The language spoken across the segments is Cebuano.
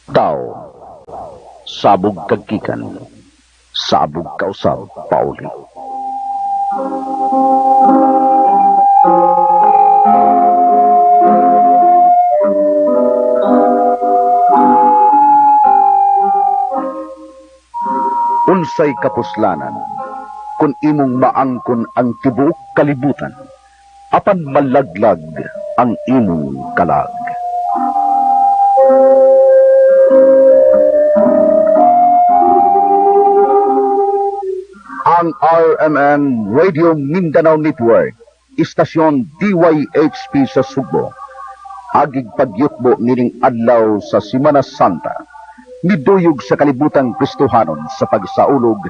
Tao, sabog kag gikan, sabog kausab pauli. Unsay kapuslanan kung imong maangkon ang tibuok kalibutan, apan malaglag ang imong kalag? Ang RMN Radio Mindanao Network, istasyon DYHP sa Sugbo, agig pagyutbo nining adlaw sa Semana Santa, miduyog sa kalibutang Kristohanon sa pagsaulog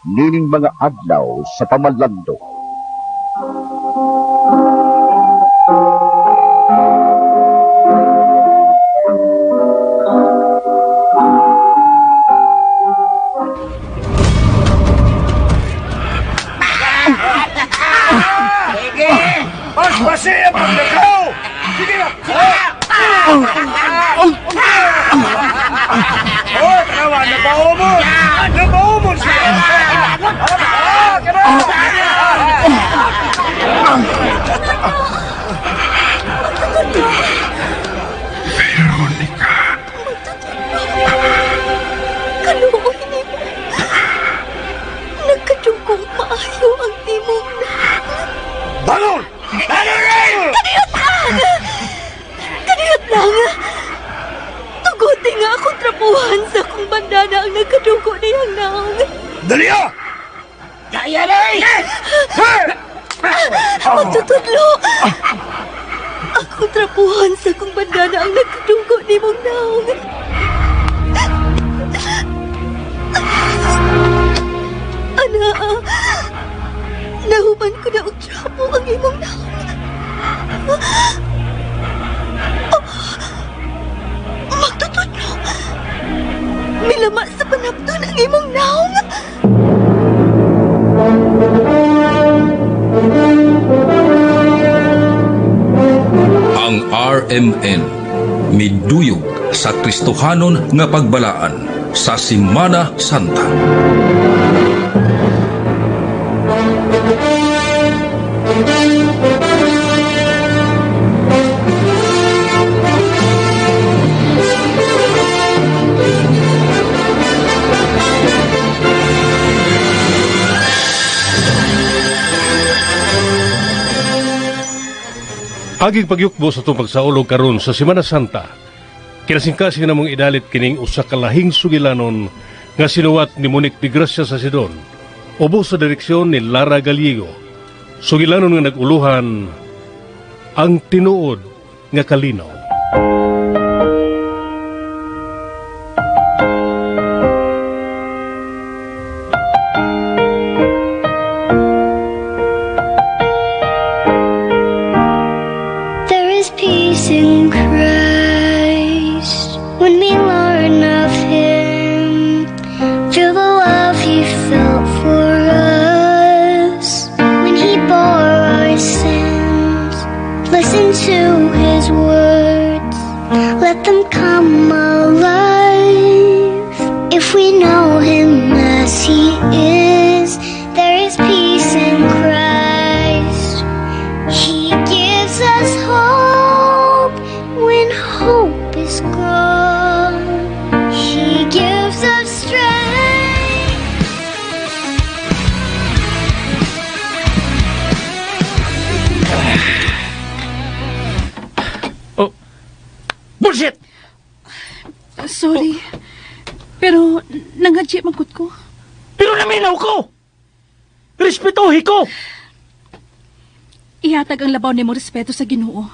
nining mga adlaw sa pamalando. Paspasin ang paglakaw! Sige na! Oh, tanawa, napaumon! Napaumon siya! Ah, kana! Veronica. Kaluoy nimo. Nagkadugong maayo ang imong Bangon! Bangon! Kaniyot lang! Kaniyot lang! Tuguti nga akong trapuhan sa akong bandana ang nagkadugo niyang naong. Dali ah! Kaya na eh! Magtutudlo! Akong trapuhan sa akong bandana ang nagkadugo nimong naong. Ana, nahuman ko na og trapo ang imong naong. Magtutudlo! Milama sa panapton ang imong naong. Ang RMN miduyog sa Kristohanon nga pagbalaan sa Semana Santa. Agig pagyukbo sa itong pagsaulog karon sa Semana Santa, kinasingkasing namong idalit kining usa ka lahing sugilanon nga sinuwat ni Monique de Gracia sa Sidon, ubos sa direksyon ni Lara Gallego. Sugilanon nga nag-uluhan ang tinuod nga kalinaw. There is peace in Christ when we learn of Him. Feel the love He felt for us when He bore our sins. Listen to His words, let them come alive. If we know Him as He is, there is peace in Christ. He gives us hope when hope is gone. He gives us strength. Oh. Bullshit! Sorry. Pero nangadji man gud ko. Pero naminaw ko! Respetuhi ko! Ihatag ang labaw nimo respeto sa Ginoo.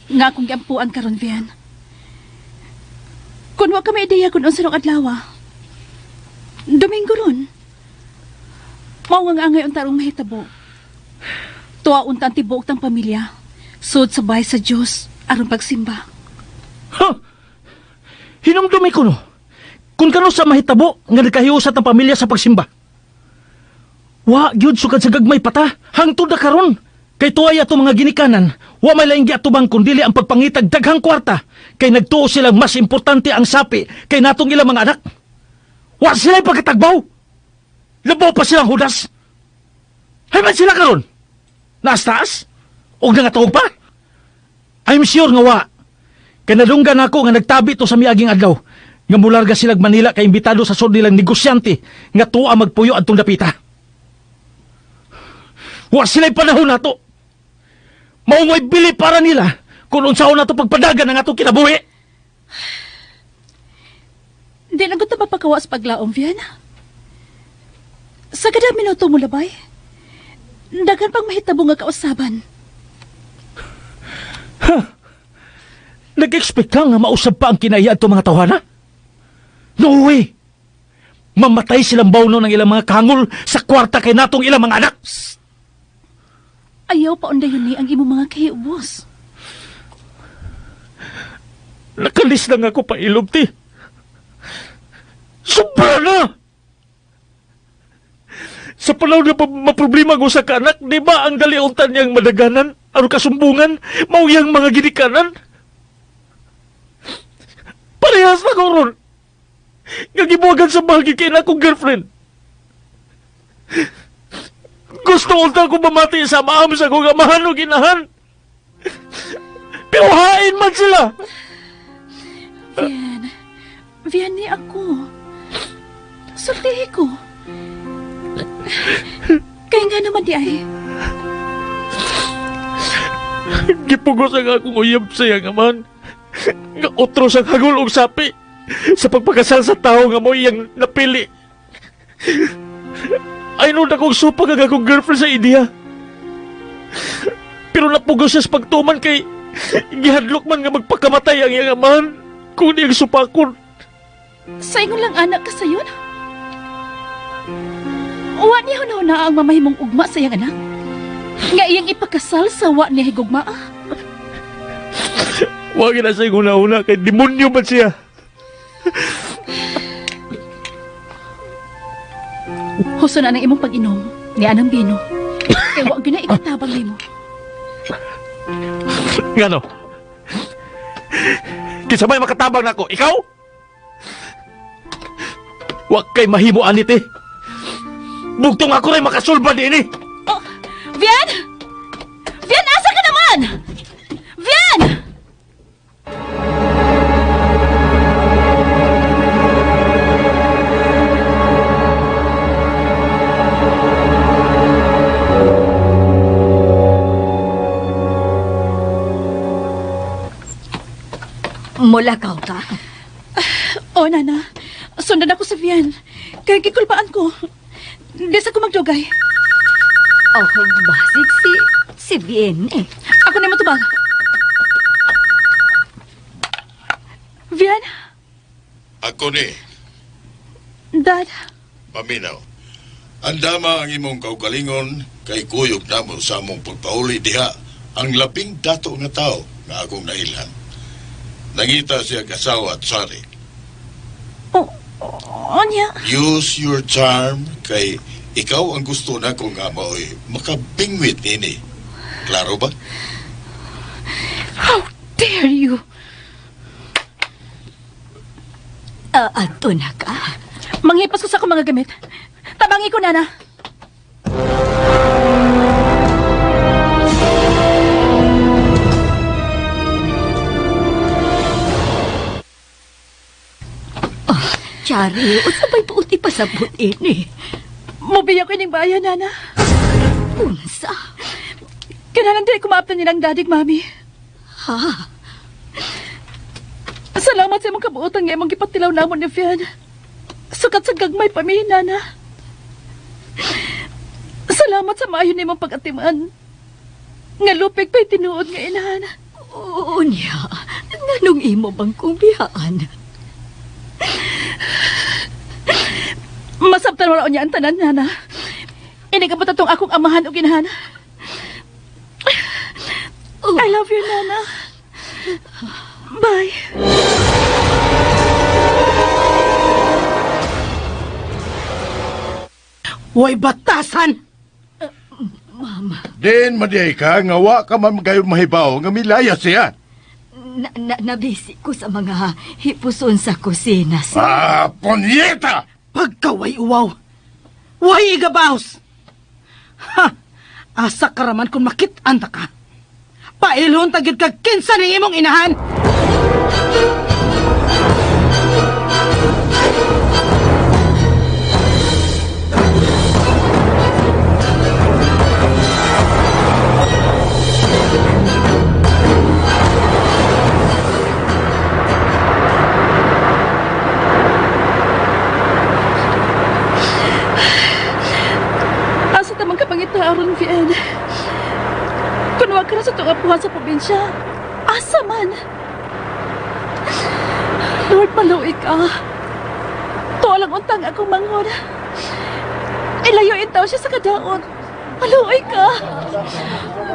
Nga akong giampuan karon, Vian. Kun wa ka may ideya kung unsa rong adlaw. Domingo ron. Mao nga angay unta rong mahitabo. Tuwa unta ang tibuok tang pamilya. Sud sa bahay sa Dios aron pagsimba. Huh? Hinumdumi ko no. Kung kano sa mahitabo nga nagkahiusat ang pamilya sa pagsimba. Wa gyud sukad sa gagmay pata hangtod na karon. Kay tuay ato mga ginikanan, wa may laing giatubang kundili ang pagpangitag daghang kwarta kay nagtuo silang mas importante ang sapi kay natong ilang mga anak. Wa sila'y pagkatagbaw. Labaw pa silang hudas. Hay man sila karon. Naas taas? Og nangatuog pa? I'm sure nga wa. Kay nadunggan ako nga nagtabi to sa miaging adlaw. Nga mularga silag Manila kay imbitado sa sud nilang negosyante nga tuwa magpuyo adtong dapita. Wa sila'y panahon nato. Mao mo'y bili para nila kung unsaon nato pagpadagan ang atong kinabuhi. Di na gud ta mapakawa sa paglaom, Vian. Sa kada minuto mo labay, daghan pang mahitabo nga kausaban. Nag-expect ka nga mausab pa ang kinaiya atong mga tawhana? No way! Mamatay silang bawno ng ilang mga kangol sa kwarta kay natong ilang mga anak. Ayaw pa undayon ni ang imong mga kahiubos. Nakalis lang ako pa ilob, ti. Sobra na! Sa panahon na maproblema ko sa kanak, di ba ang daliuntan niyang madaganan, aron kasumbungan, mauyang mga ginikanan? Parehas na ko ron. Nga gibuwagan sa bahagi kay na akong girlfriend. Gusto unta ko mamati sa maam sa kong amahan o ginahan. Pero hain man sila. Vian, Vian ni ako. Sultihi ko. Kaya nga naman di ay. Gipugos ang akong uyab sa iyang amahan. Nga otro sa hagul og sapi sa pagpakasal sa tao nga mo iyang napili. Ay nun akong supag ang akong girlfriend sa ideya. Pero napugos siya sa pagtuman kay gihadlok man nga magpakamatay ang iyang amahan kung niyang supakon. Sa ingon lang anak ka sayon. Wa niya na ang mamahimong ugma sa iyang anak. Nga iyang ipakasal sa wa niya higugma. Wag na sa una-una kay demonyo man siya. Huso na ang imong pag-inom ni anang bino. Kay wa gyud na ikatabang nimo. Ngano? Kinsa may makatabang nako? Ikaw? Wa kay mahimo anit eh. Bugtong ako rin makasulba din eh. Oh, Vian! Vian, asa ka naman? Vian! Mulakaw ka? Oh, nana. Sundan ako sa Vian. Kaya gikulpaan ko. Di sa ko magdugay. Oh, basig si Bien eh. Ako na matubag. Vian? Ako ni, Dad? paminaw. Andama ang imong kaugalingon kay kuyog namo sa among pagpauli diha ang labing dato nga tao nga akong nailhan. Nangita siya asawa at sari. Oh, oh, niya. Use your charm kay ikaw ang gusto na ko nga maoy makabingwit nini. Klaro ba? How dare you? Ato na ka. Manghipas ko sa akong mga gamit. Tabangi ko, Nana. Chari, usabay puot ipasabot ini. Mubiya ko ining bayan, Nana. Unsa? Kinalang di ko maaptan nilang dadig, Mami. Ha? Salamat sa imong kabuotan nga imong gipatilaw namo ni Fian. Sukat sa gagmay pa mi, Nana. Salamat sa maayo nimong pag-atiman. Nga lupig pa'y tinuod nga inahan. Oo niya. Nganong imo bang kong bihaan? Masabtan wala niya ang tanan, Nana. Inigabot atong akong amahan o ginahan. Oh. I love you, Nana. Bye. Way batasan! Ma'am. Din madiay ka nga wa ka man kayo mahibaw nga milaya siya. Na, na, nabisi ko sa mga hipuson sa kusina, sir. Ah, punyeta! Pagkaway uwaw. Way igabaws. Ha! Asa ka raman kung makit-an ta ka. Pailhon ta gyud kag kinsa ning imong inahan. Asa tamang kapangita aron, Vien? Kun wa ka na sa tungapuhan sa probinsya, asa man? Lord, maluwi ka. Tuwa lang untang akong manghod. Ilayo itaw siya sa kadaon. Maluwi ka.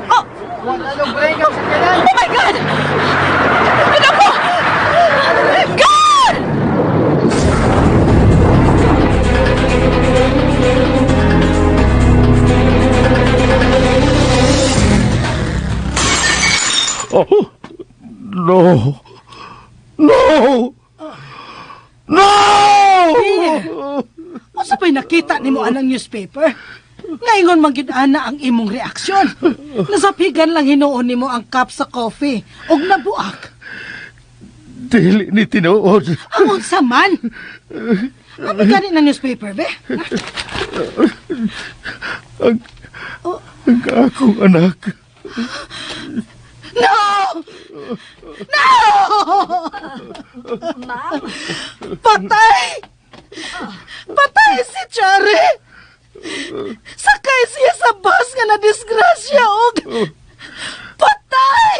Oh! Oh my God! Pinako! God! Oh, no. No! No! Unsa pa'y nakita nimo anang newspaper? Ngayon man gyud ana ang imong reaksyon. Nasapigan lang hinuon nimo ang cup sa coffee ug nabuak. Dili ni tinuod. Ang unsa man? Ano gani na newspaper, be? Ang, ang akong anak. No! No! Ma'am. Patay! Patay si Chari! Sakay siya sa bus nga na disgrasya og patay!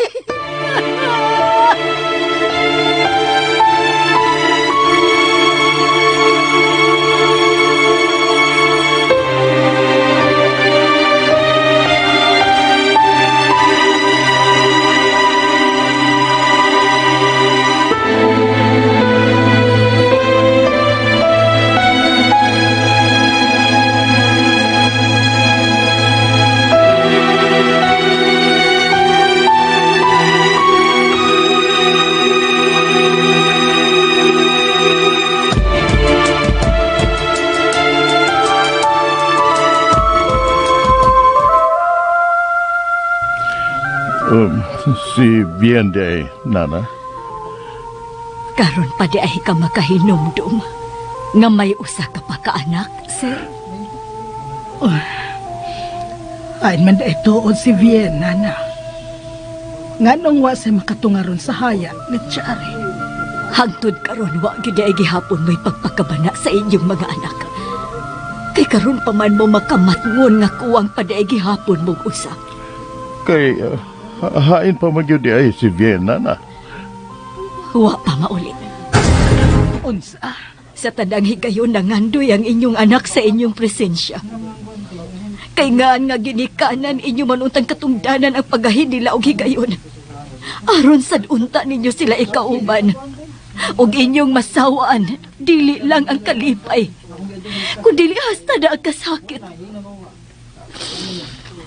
Si Bien de Nana. Karon pa di ay ka makahinumdum nga may usa ka pa kaanak, sir. Ay man da tuod si Bien, Nana. Nganong wa siya makatungaron sa haya ni Chari. Hangtod karon wa gyud ay gihapon mo'y pagpakabana sa inyong mga anak. Kay karon pa man mo makamatngon nga kuwang pa di ay gihapon mong usa. Kay hain pa man gyud di ay si Bien, Nana. Wa pa mauli. Unsa? Sa tanang higayon nangandoy ang inyong anak sa inyong presensya. Kay ngaan nga ginikanan inyo man untang katungdanan ang pagahin nila og higayon. Aron sad unta ninyo sila ikauban. Og inyong masawaan, dili lang ang kalipay, kundili hasta na ang kasakit.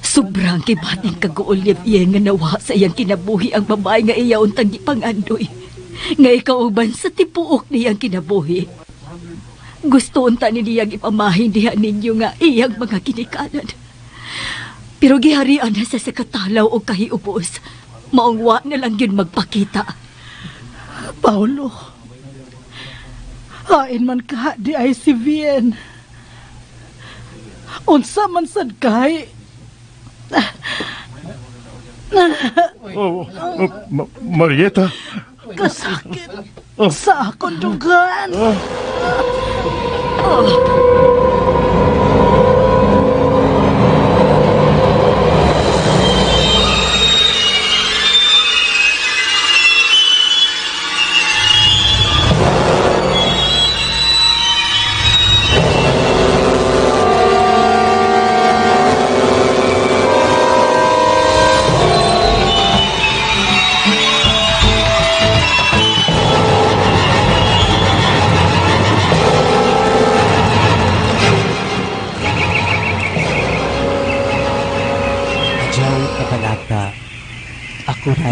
Sobrang kibating kaguol ni Bien nga nawa sa iyang kinabuhi ang babae nga iya untang gipangandoy. Nga ikauban sa tibuok niyang kinabuhi. Gusto unta ni niyang ipamahin diha ninyo nga iyang mga ginikanan. Pero giharian na sa katalaw o kahiubos. Maong wa na lang yun magpakita. Paulo, hain man ka di ay si Bien. Unsa man sad kay? Oh, oh, Marieta. Kasakit sa akong dugan. Oh.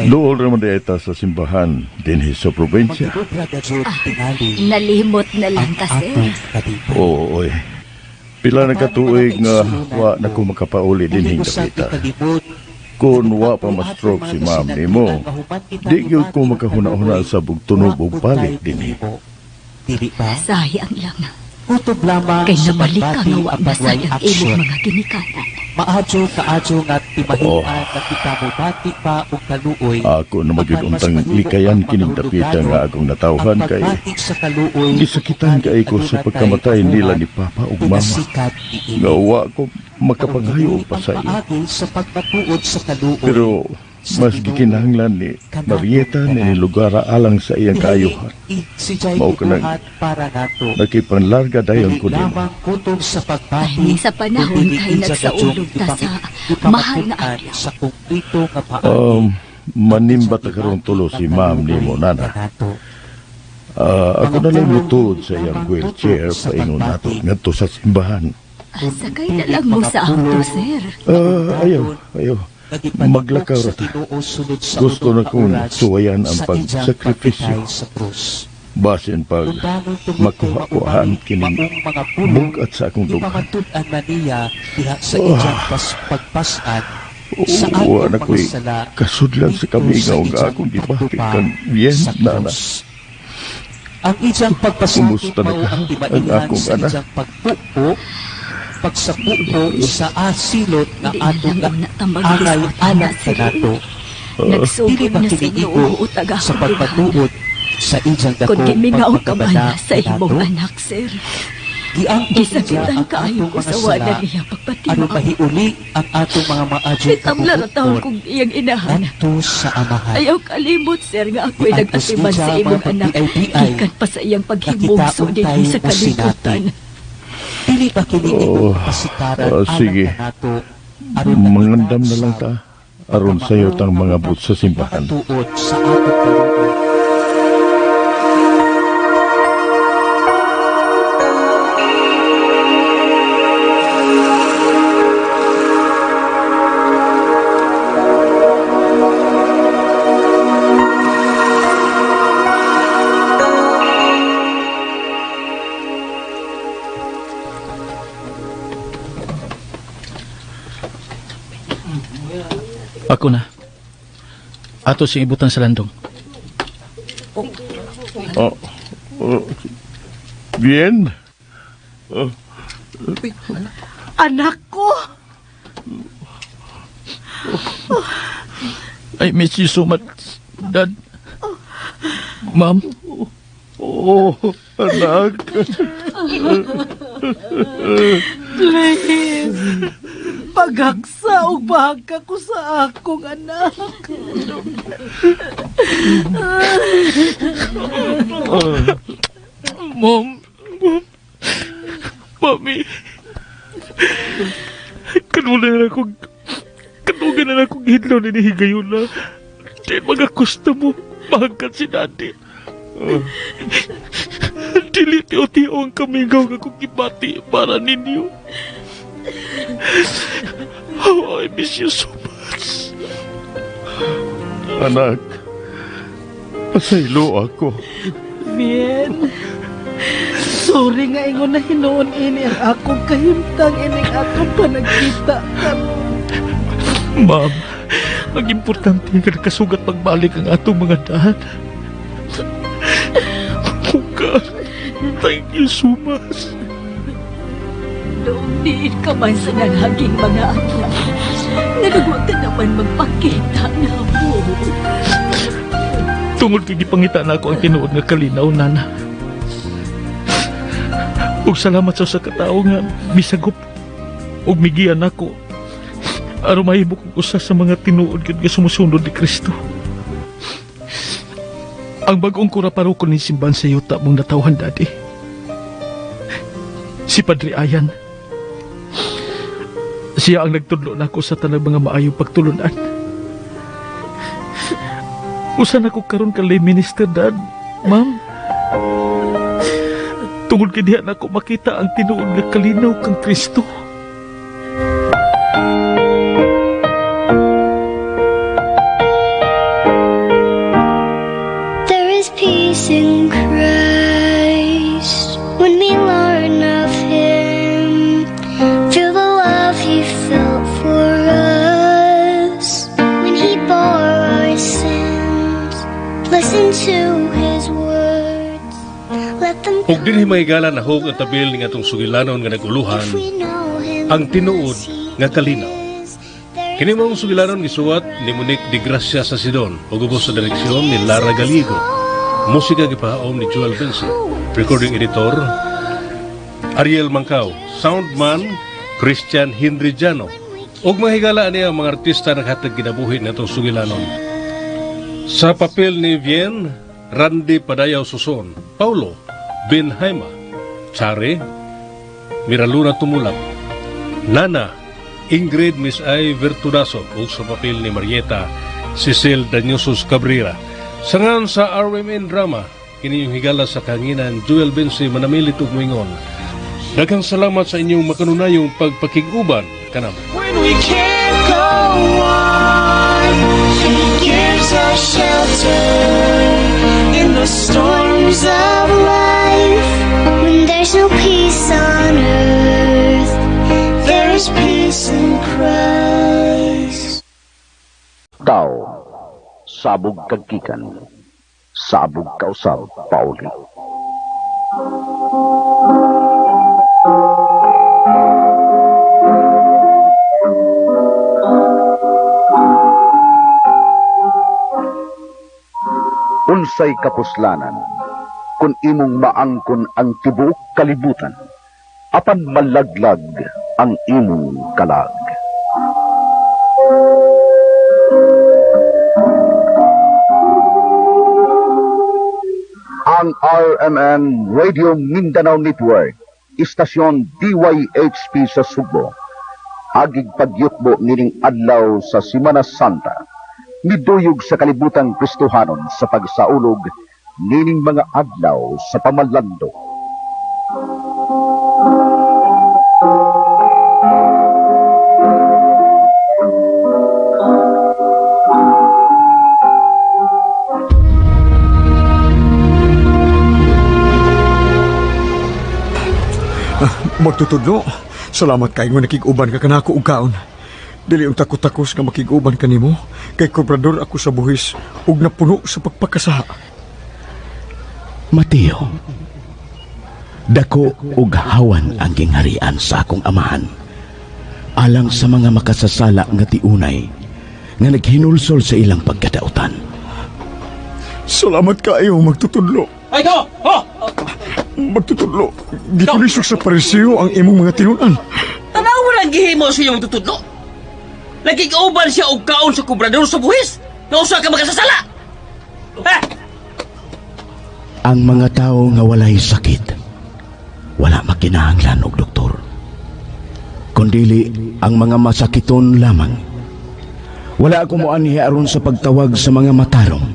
Duol raman di ta sa simbahan dinhi sa probinsya. Nalimot na lang ka, sir. Oo, oy. Pila na katuig nga wa na ko makapauli dinhing dapita. Kung wa pa ma-stroke si ma'am nimo, di gyud ko makahuna-huna sa bugtunog og balik dinhi. Sayang lang. Kay nabalik ka nga wa masay ang imong mga ginikanan. Maadyo kaadyo nga timahian Oh. nga kita mobati pa og kaluoy. Ako na magyud Apan mas untang mahimo likayan ang kining dapita makahuluganon nga akong natawhan ang kay pagbati sa kaluoy gisakitan kay ko sa aduna tay pagkamatay nila kabuhat ni Papa ug Mama. pinasikat niini. Nga wa ko makapangayo og Ang pasaylo. paagi sa pagmatuod sa kaluoy. Pero mas gikinahanglan ni Marieta ni Lugara alang sa iyang kaayuhan. Si Jai Mao ka nang gibuhat para nato. Nakipanlarga dayon Dili ko nimo. lamang kutob sa pagbati, Ay, sa panahon kundi kay ija nagsaulog gadyong ta sa gipamatun-an mahal nga adlaw. sa kumplito nga paagi. Manimba ta karon tulo si ma'am nimo nana. Kanato. Ako na lang mutuod sa iyang wheelchair paingon nato ngadto sa simbahan. Sakay na lang mo sa auto, sir. Ayaw, ayaw. Maglakaw ra ta. Gusto na kong suwayan ang pagsakripisyo. Basin pag makuha-kuhaan kining bugat sa akong dughan. Ipamatud-an man niya diha sa Oh. iyang pagpasan sa Wa atong na mga ko'y sala kasudlan sa dito kamingaw sa nga iyang akong gibati pagtupa kang bien, sa nana. krus. Ang iyang pagpasakit Kumusta na mao ka? ang Ang timainhan akong sa anak? iyang pagpupo, pagsapupo sa asilot nga Di na ato lang nga una tambag angay gisgutan na, alang sir. kanato. Dili Nagsugod ba na sa kiniigo noo utag sa akong dughan. pagpatuod sa iyang Kung dakong gimingaw ka man pagpagkabana sa imong kanato? anak, sir. Giangkon niya Gisakitan ang kaayo atong ko mga sa wala sala niya aron pagpatimaw. mahiuli ang atong mga maadyong Mitamla ra taon kabubuton kong iyang inahan. ngadto sa Amahan. Ayaw kalimot, sir, nga ako'y Giantos nag-atiman niya sa ang imong mga anak. pagbiay-biay Gikan pa sa iyang paghimugso nakitaon dinhi tayo sa o sinati. kalibutan. Dili ba kini Oh, imong kasikaran ah, alang sige. kanato aron nakita Mangandam na lang sa ta aron sayo tang mga but sa simbahan. pagpatuod sa atong kaluoy. Ako na. Ato siyang ibutan sa landong. Oh, oh, bien. Oh, Anak ko! I miss you so much, Dad. Ma'am, oh, anak. Please! Paghaksa og bahagka ko sa akong anak. Mom, Mom, Mami. Kanula na akong, kanugan na akong hidlaw ni Higayuna. Di mga gusto mo, mahangkat si Daddy. Dili tiyo-tiyo ang kamingaw nga kong gibati para ninyo. Oh, I miss you so much. Anak, pasaylo ako. Bien. Sorry nga ingon na hinuon ini ang akong kahimtang ining atong panagkita karon. Ma'am, ang importante nga nakasugat pagbalik ang atong mga daan. Oh God, thank you so much. Noong diin ka man sa nalaging mga adlaw, nalugwa ka naman magpakita na mo. Tungod kay gipangita na ako ang tinuod nga kalinaw, nana. Ug salamat sa usa ka tawo nga misagop ug migiya nako aron mahimo kong usa sa mga tinuod gyud nga sumusunod ni Kristo. Ang bag-ong kura paroko ni simbahan sa yuta mong natawhan, Daddy. Si Padre Ayan. Siya ang nagtudlo nako sa tanang mga maayong pagtulunan. Usa na ko karon ka lay minister, Dad. Ma'am. Tungod kay diha nako makita ang tinuod nga kalinaw kang Kristo. When we learn of Him, feel the love He felt for us. When He bore our sins, listen to His words. Let them Ug dinhi mahigala nahog ang tabil ning atong sugilanon nga naguluhan, If we know Him ang tinuod as He nga kalinaw. is, there Kini maong sugilanon gisuwat ni Monique de Gracia sa Sidon ug ubos sa direksyon ni Lara Galigo. Musika gipahaom ni Joel Vincent. Recording editor Ariel Mangkao. Soundman Christian Hindrijano. Ug mahigala niya ang mga artista naghatag kinabuhi natong sugilanon. Sa papel ni Vien, Randy Padayaw Suson, Paulo Ben Haima, Chare, Miraluna Tumulak, Nana, Ingrid Miss I Virtudaso ug sa papel ni Marieta Cecil Danyosos Cabrera. Sa ngan sa RMN Drama, kini yung higala sa kanginan Joel Bensi manamilit ug moingon. Daghang salamat sa inyong makanunayong pagpakig-uban kanamo. When we can't go on, He gives us shelter in the storms of life. When there's no peace on earth, there is peace in Christ. Tao, sabog kag gikan, sabog kausab pauli. Unsay kapuslanan kung imong maangkon ang tibuok kalibutan, apan malaglag ang imong kalag. Ang RMN Radio Mindanao Network, istasyon DYHP sa Sugbo, agig pagyutbo nining adlaw sa Simana Santa, miduyog sa kalibutan Kristohanon sa pagsaulog nining mga adlaw sa pamalando. Magtutudlo, salamat kay nga nakig-uban ka kanako og kaon. Dili ang takot-takos nga makig-uban kanimo kay kobrador ako sa buhis ug napuno sa pagpakasaha. Mateo, dako ug hawan ang gingharian sa akong amahan. Alang sa mga makasasala nga tiunay nga naghinulsol sa ilang pagkadautan. Salamat kaayo, magtutudlo. Ay, go! Oh! Magtutudlo, gitulisok sa pariseo ang imong mga tinun-an. Tanaw mo lang gihimo sa iyong tutudlo. Nagigauban siya og kaon sa kubrador sa buhis. Nga usa ka makasasala. Ha? Ang mga tao nga walay sakit, wala makinahanglan og doktor. Kundili ang mga masakiton lamang. Wala ako moanhi aron sa pagtawag sa mga matarong,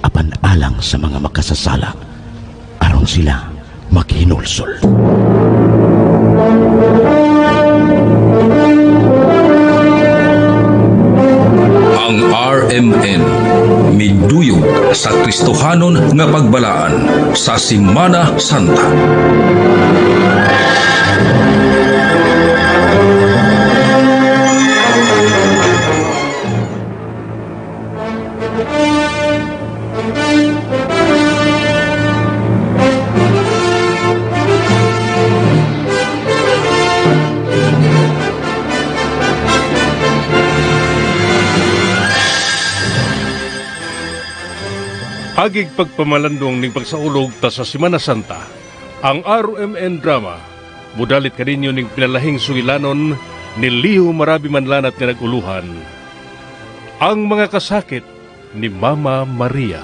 apan alang sa mga makasasala, aron sila maghinulsol. Ang RMN miduyog sa Kristohanon nga pagbalaan sa Simana Santa. Agig pagpamalandong ning pagsaulog ta sa Simana Santa, ang RMN Drama, mudalit kaninyo ning pinalahing sugilanon ni Leo Marabi Manlanat nga nag-uluhan, ang mga kasakit ni Mama Maria.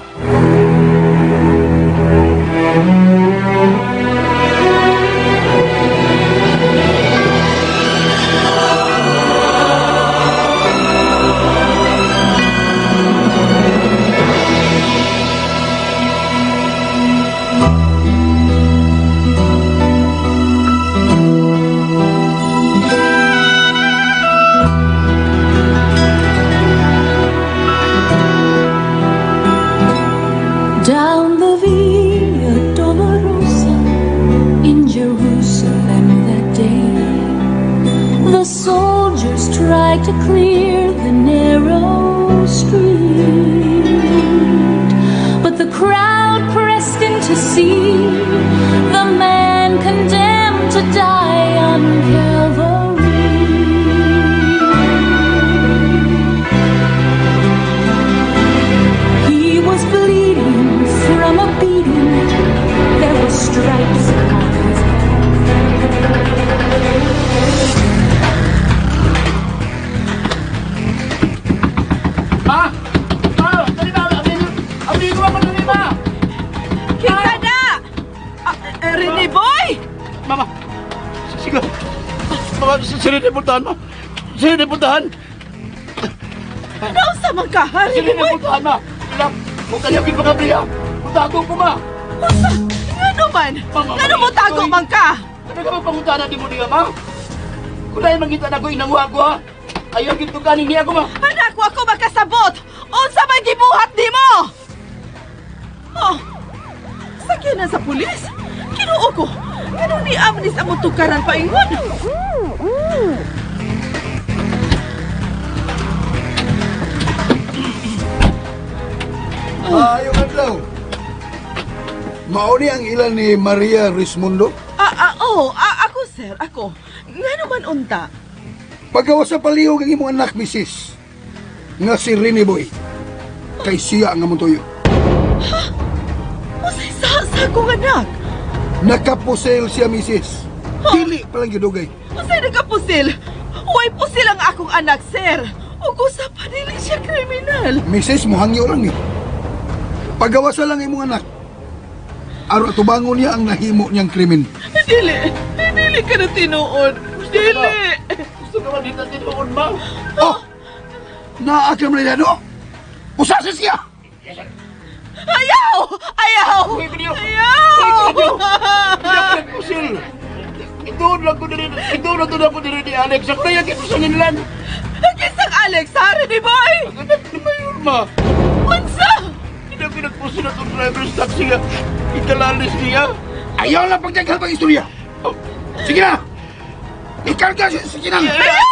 to see the man condemned to die on Calvary. He was bleeding from a beating. There were stripes on his Ma! Ma! Dali na! Amigo ako dali ma! Kinsa na? Rene Boy! Mama! Sige! Mama, sino na puntahan ma? Sino na puntahan? Nausa man ka, ha, Sino Rene na Boy? puntahan ma? Ilap! Kung kanya pinpakabriya! Mutago ko ma! Unsa? Ngano man? Ngano mo tago man ka? Ano ka pangutana di mo niya ma? Kung dahil mangita na ko inanguha ko ha? Ayaw gintukanin niya ko ma! Anak, wa ko makasabot! Unsa may gibuhat nimo? Oh, sakyanan sa pulis? Kinuo ko! Ganun ni Amnis ang tukaran paingon? Ayong adlaw. Mauni ang ilan ni Maria Rismundo. Oh, ako sir, ako. Ngano man unta? Pagawa sa palihog ang imong anak, misis. Nga si Rene Boy. Kay siya ang among tuyo. Usay sa sa akong anak. Nakapusil siya, misis. Dili palang gidugay. Usay nagapusil. Way pusil ang akong anak, sir. Ug usa pa dili siya kriminal. Misis, muhangyo lang ni. Pagawa sa lang imong anak. Aron tubangon niya ang nahimo niyang krimen. Dili, dili ka na tinuod. Dili. Gusto ka man dito tinuod ma? Oh! Naa ka no? Usasa siya! Ayaw! Ayaw! Ayaw! Pusil! Ituon lang ko diri, ituon lang ko diri ni Alex. Ako na yung sa nilan. Kinsang Alex, ha, Rene Boy? Mayor ma! Unsa? Hindi ako nagpusil na itong driver's taxi nga. Ikalalis niya. Ayaw lang pagdaghal pang istorya. Sige na! Ikarga siya sa kinan! Ayaw!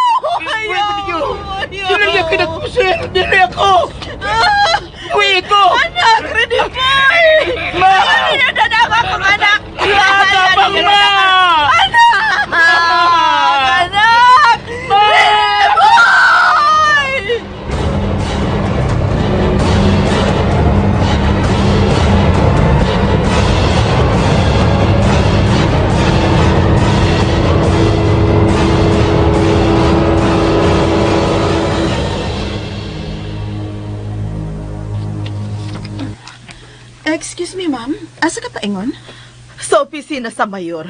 Ayaw! Dili niya kinagpusil! Dili ako! Uwi ko! Anak, Rene Boy! Ma! Ano na ang akong anak? Tapang ma! Anak! Anak! Rene Boy! Excuse me, ma'am. Asa ka paingon? Sa opisina sa mayor.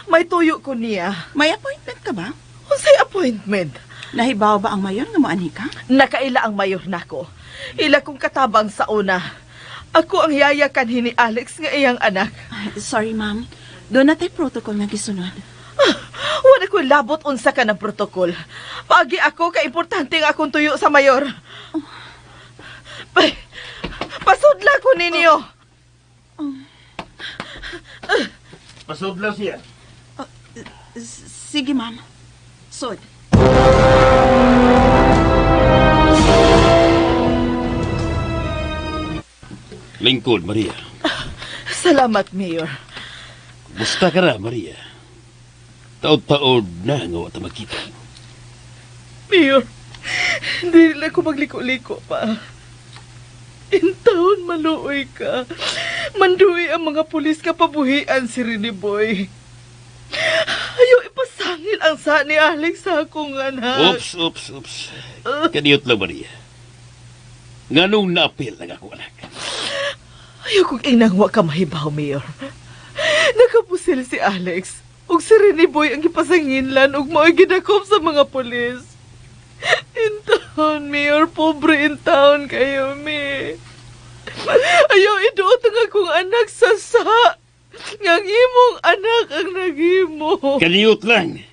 May tuyo ko niya. May appointment ka ba? Unsay appointment? Nahibaw ba ang mayor nga moanhi ka? Nakaila ang mayor nako. Ila kong katabang sa una. Ako ang yaya kanhi ni Alex nga iyang anak. Ay, sorry, ma'am. Doon na tayo protocol nga gisunod. Wala ko labot unsa ka ng protokol. Paagi ako kay importante nga akong tuyo sa mayor. Pa pasudla ko ninyo. Pasudla siya. Sige, ma'am. Sod. Lingkod, Maria. Salamat, Mayor. Musta ka na, Maria? Taod-taod na nga wa ta makita. Mayor, hindi nila ko magliko-liko pa. In taon maluoy ka. Manduy ang mga pulis kapabuhian si Rene Boy. Ayaw ipasangil ang sa ni Alex sa akong anak. Oops, oops, oops. Kaniyot lang, Maria. Nganong naapil ang ako anak? Ayaw kong inang wa ka mahibaw, Mayor. Nakapusil si Alex. Ug si Rene Boy ang gipasanginlan ug mao'y gidakop sa mga pulis. In town, Mayor. Pobre in town kayo, mi. Ayaw iduot ang akong anak sa sa. Ngang imong anak ang naghimo. Kaniyot lang.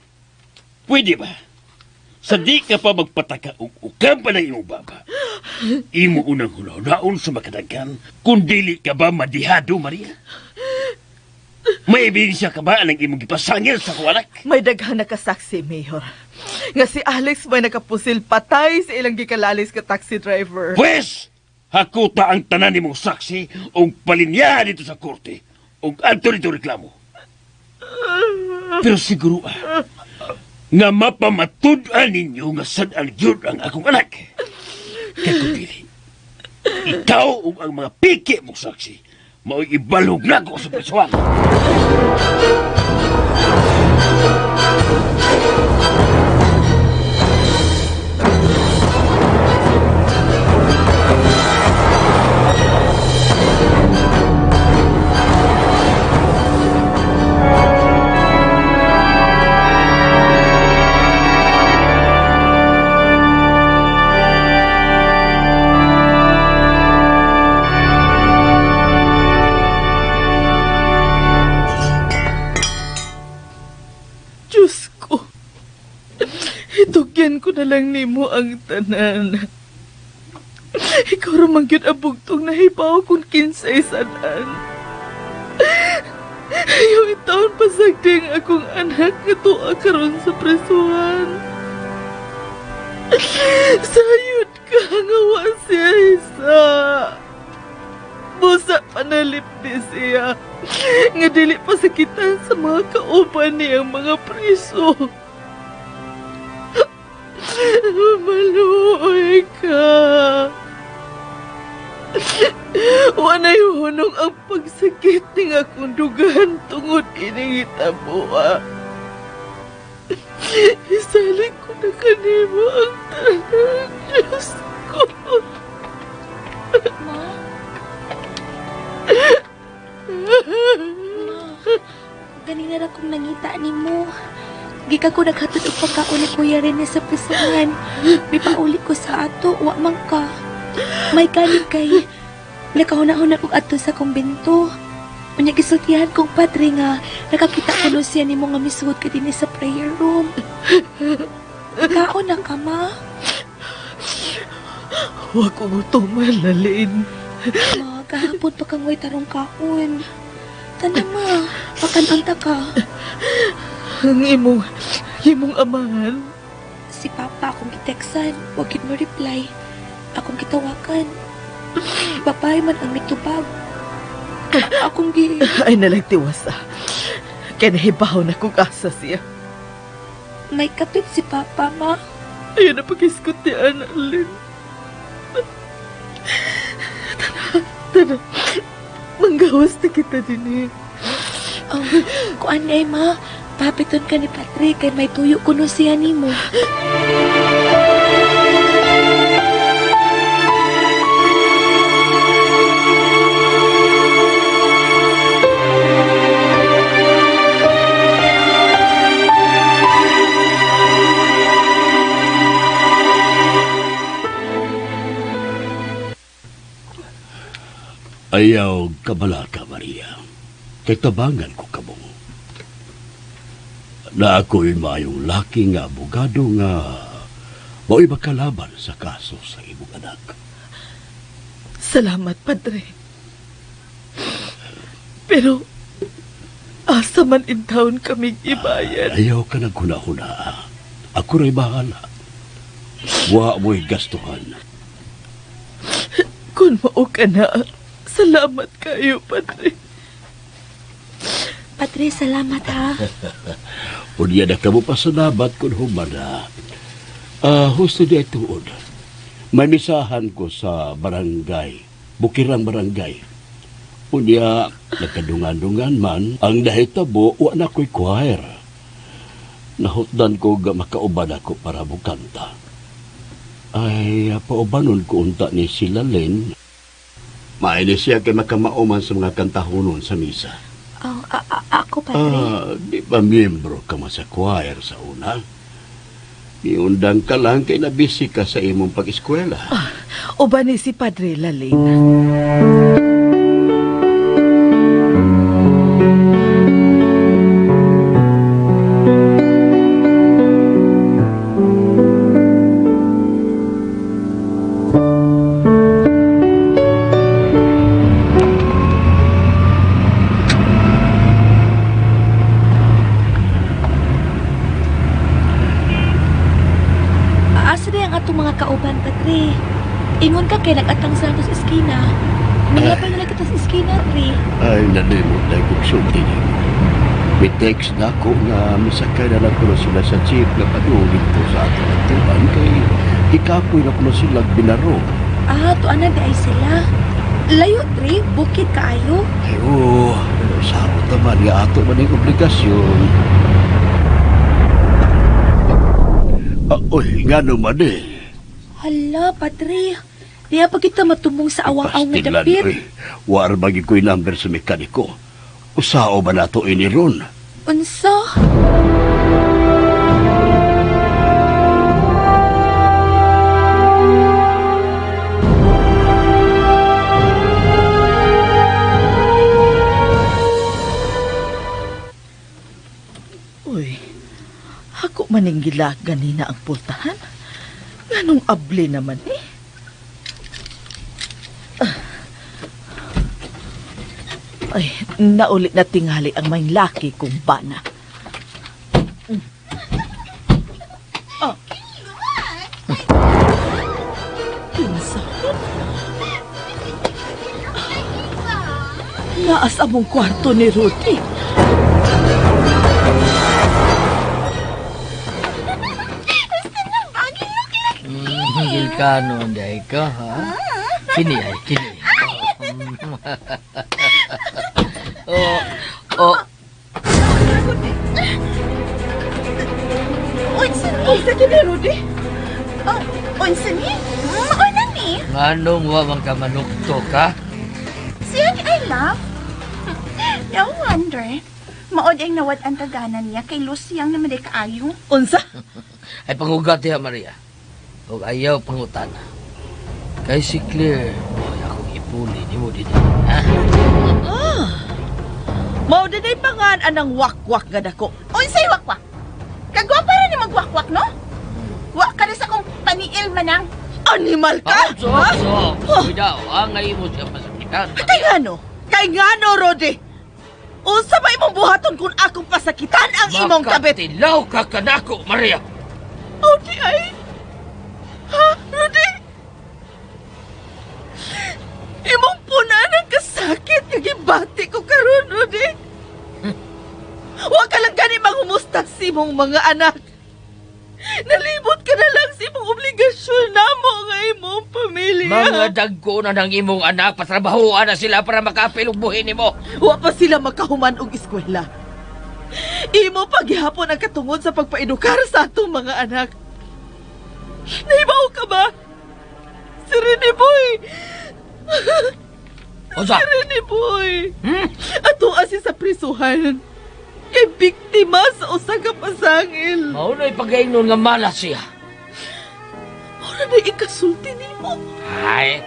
Pwede ba? Sa di ka pa magpataka og ukam pa ng imong baba. Imo unang hunahunaon sa makadaghan kung dili ka ba madihado, Maria? May ebidensya ka ba ang imong gipasangil sa akong anak? May daghan nakasaksi, Mayor. Nga si Alex may nakapusil patay sa ilang gikalalis ka taxi driver. Pwes, hakuta ang tanan nimong saksi ug palinyahan dito sa korte. Ug adto nito reklamo. Pero siguro nga mapamatud-an ninyo nga sad-an gyud ang akong anak. Kay kung dili, ikaw ug ang mga piki mong saksi mao'y ibalog nako sa prisuhan. Diyos ko. Itugyan ko na lang nimo ang tanan. Ikaw ra man gyud ang bugtong nahibaw kung kinsay sadan. Ayaw itaon pasagding akong anak nga tuwa karon sa presuhan. Sayod ka nga wa siya isa. Busa panalipdi siya. Nga dili pasakitan sa mga kauban niyang mga priso. Maluoy ka. Wanay hunong ang pagsakit ning akong dugan tungod ining hitaboa. Isalig ko na kanimo ang tanan, Diyos ko. Ma? Ma, ganina ra kong nangita nimo. Gikan ko naghatod og pagkaon ni Kuya Rene sa prisuhan. Mipauli ko sa ato, wa man ka. May kanig kay nakahuna-huna kog adto sa kumbento. Unya gisultihan kong padre nga nakakita ko no siya nimo nga misuod ka dinhi sa prayer room. Kaon na ka, ma. Wa ko gutuman, Lalin. Ma, gahapon pa kang way tarong kaon. Tanda ma, makan-unta ka. Ang imong amahan. Si Papa akong giteksan, wa gid mo reply. Akong gitawakan. Babae man ang mitubag. Akong gi... Ay nalagtiwas ah. Kaya nahibaw na kung asa siya. May kapit si Papa, ma. Ayun na pag-iskot ni Annalyn. Tara, tara. Manggawas na kita din eh. Oh, kuan ay ma. Papiton ka ni Patrick kay may tuyo kuno siya nimo. Ayaw kabalaka, Maria. Kay tabangan ko kamo. Na ako'y maayong laki nga abogado nga mao'y makalaban sa kaso sa imong anak. Salamat, Padre. Pero, asa man in town kaming ibayad. Ayaw ka naghuna-huna. Ako ra'y bahala. Wa mo'y gastuhan. Kung mao ka na, salamat kayo, Padre. Padre, salamat ha. Unya na kamo pasalamat kung humana. Husto di ay tuod. May misahan ko sa barangay, Bukirang Barangay. Unya, nagkadungan-dungan man, ang nahitabo, wa na ko'y choir. Nahutdan ko ga makauban ako para bukanta. Ay, paubanon ko unta ni sila Len. Maini siya kay makamauman sa mga kantahonon sa misa. Oh, ako, Padre. Di ba miyembro ka man sa choir sa una? Iundang ka lang kay nabisi ka sa imong pag-eskwela. Uban ni si Padre Lalin. Asa na ang atong mga kauban, Padre? Ingon ka kay nag-atang sa sa eskina. Nangapay na lang kita sa iskina, Tri. Ay, nalimot na kong sulti nimo. May text na ako nga misakay na lang kuno sila sa jeep nga padung dito sa atong atuan kay ikapoy na kuno sila binaro. Ah, tuan na di ay sila. Layo, Tri. Bukid kaayo. Ay, oo, pero sarot naman nga ato man yung obligasyon. Ah, uy, nga naman eh. Hala, Padre. Diya pa kita matumong sa awang-aw nga Pastilan, dapit. uy. War magi ko'y number sa mekaniko. Usao ba nato ini ron? Unsa? Uy, ako maning gila ganina ang pultahan. Nganong abli naman eh. Ah. Ay, nauli na tingali ang may laki kong bana. Ah. Kinsa? Naas among kwarto ni Rudy. Higil ka noon, dahil ka, ha? Kini ay, kini. Oh, oh, Unsa ni? Unsa kini, Rudy? Oh, unsa ni? Mao na ni. nganong wa man ka manukto ka? Siya ni I love. No wonder. Maod ang nawad ang taganan niya kay Lucyang naman di kaayo. Unsa? Ay pangugat diha, Maria. Ug ayaw pangutana. Kay si Claire, boy, akong ipuli nimo dito. Ha? Ah. Mao dinay pangan anang wakwak nga dako. Unsay wakwak? Kagwapa ra ni magwakwak, no? Wa ka na sa akong paniil manang. Animal ka? So, so, cuidado, angay mo siya pasakitan. Kay ngano? Kay ngano, Rodi? Unsa ba imong buhaton kung akong pasakitan ang imong kabit? Makatilaw ka kanako, Maria. Oh, di ay. Ha, Rodi? Imong punan ang kasakit nga gibati ko karon, Rodi. Wa ka lang gani mangumusta sa imong mga anak. Nalibot ka na lang sa imong obligasyon namo nga imong pamilya. Mga dagko na ng imong anak, patrabahoan na sila para makapil og buhi nimo. Wa pa sila makahuman og eskwela. Imo paghihapon ang katungod sa pagpaedukar sa atong mga anak. Nahibaw ka ba? Si Rene Boy! Unsa? Si Rene Boy! Hmm? Ato asi sa prisuhan. Kay biktima sa usa ka pasangil. Mao na'y pagaingnon nga malas siya. Mura na ikasulti nimo. Ay,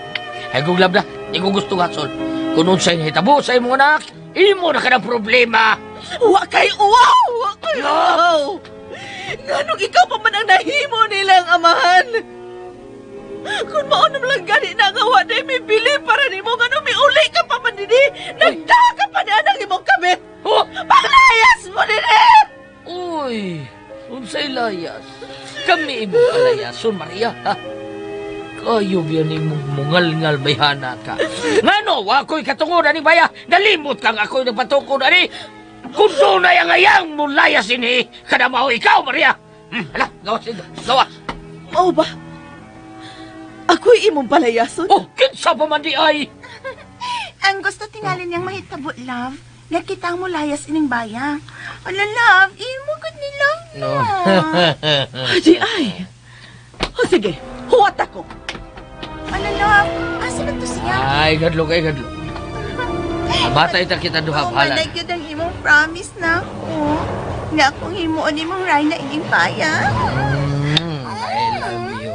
ay guglab na. Di ko gusto nga, Sol. Kung unsay nahitabo sa imong anak, imo na ka ng problema. Wa kay uwaw! Wa kay uwaw! Nganong ikaw pa man ang nahimo nilang amahan? Kung mao naman lang gani na nga wa na may bili para nimo nganong miuli ka pa man dinhi, nagdaha ka pa na ang imong kabit. Oh! Panglayas mo dinhi! Uy, unsay layas? Kami imong kalayason, Maria. Ha? Kayo biyan imong mungalngal bayhana ka. Ngano, wa ko'y katungod ani baya. Nalimot kang ako'y nagpatukod ani. Kung dunay ang ayang mulayas ini, kada mao ikaw, Maria. Hala, gawas dito, gawas. Mao ba? Ako'y imong palayason? Oh, kinsa pa man di ay. Ang gusto tingali niyang mahitabo, love. Nga kita ang mulayas ining baya. Ala, love, imo gud ni love no. Di ay. O sige, huwat ako. Ala, love, asa na to siya? Ay, gadlok, ay gadlok. Batay ta kita duha, Oh, bahala. manay gyud ang imong promise na ako. Nga akong himuon imong Rhina ining baya. I love you.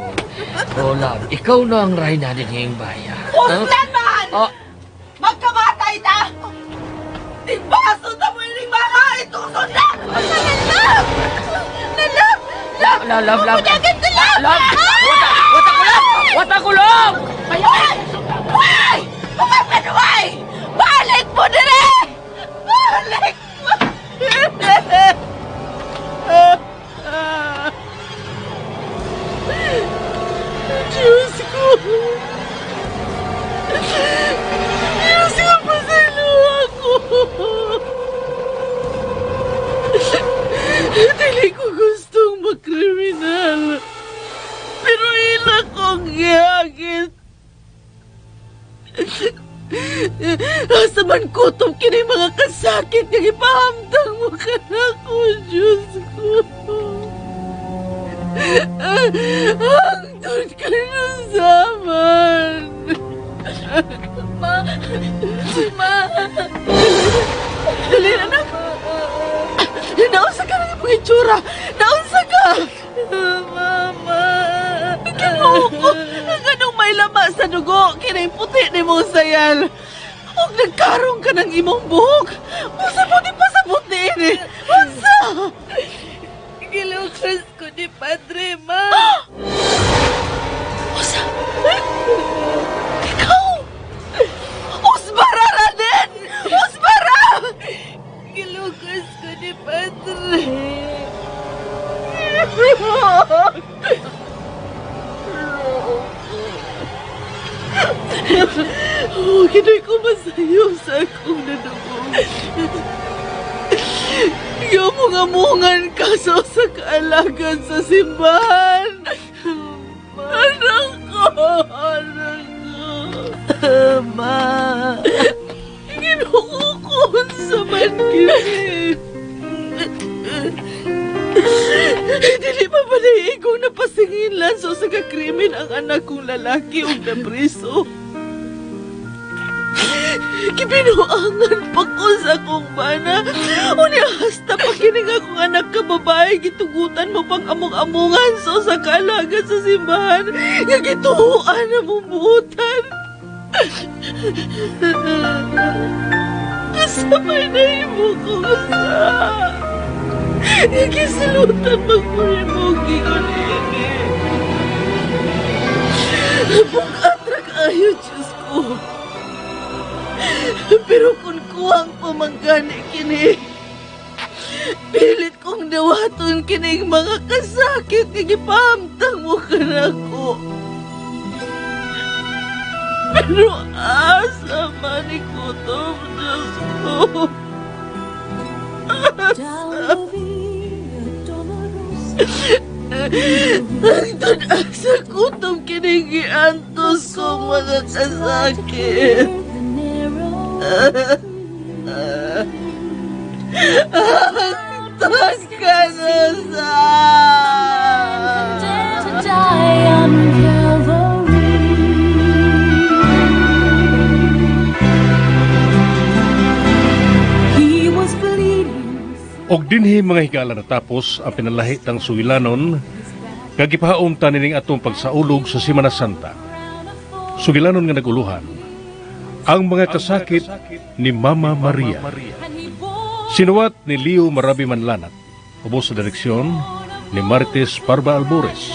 Oh, love, ikaw na ang Reyna din ngayong baya. Uslan man! Oh. Magkamatay ta! Timbaso ta mo ining mga itusod na! Love! Love! Love, love, love. Mudagan ko, love! Love! Wata, wata ko, love! Wata ko, love! Ay! Ay! Pumapanoy! Balik mo dire! Balik mo dire! Diyos ko! Dili ko gustong makriminal. Pero ila kong gihagit. Asa man kutob kini mga kasakit nga gipahamtang mo kanako, Diyos ko. Hangtod ka na saman. Ma! Ma! Dali, anak! Naunsa ka ng imong itsura! Naunsa ka! Mama! Ginoo ko! Nganong may lama sa dugo, kining puti nimong sayal. Ug nagkarong ka ng imong buhok. Unsa po di pa sa puti ni? Unsa? Gilukas ko ni Padre, Ma! Unsa? Ikaw! Usbara Raden! Usbara! Gilukas ko ni Padre. Oh, kinoy ko masayo sa akong nadugong. Gamong-amungan ka sa usa ka alagad sa simbahan. Anak ko, anak ko. Ma! Ginoo ko unsa man kini. Dili pa ba igong napasingilan sa usa ka krimen ang anak kong lalaki ug napriso? Gibinuangan pa ko sa akong bana. Unya hasta pa kining akong anak ka babae gitugutan mo pang among-amungan sa usa ka alagad sa simbahan nga gituoan na mong buotan. Kasabay na imo ko sa Gisilutan magmuri mo gingon ini. Bug-at ra kaayo, Diyos ko. Pero kung kuwang pamanggani kini, pilit kong dawaton kining mga kasakit nga gipahamtang mo kanako. Pero asa man ni kutob, Diyos ko. Asa? Hangtod asa kutob kining giantos kong mga kasakit. Hangtod ka na sa... To die on Calvary. He was bleeding. Og dinhi, mga higala, natapos ang pinalahi tang sugilanon nga gipahaom ta nining atong pagsaulog sa Semana Santa. Sugilanon nga naguluhan ang mga kasakit ni Mama Maria. Sinuwat ni Leo Marabi Manlanat. Ubos sa direksyon ni Martes Parba Albores.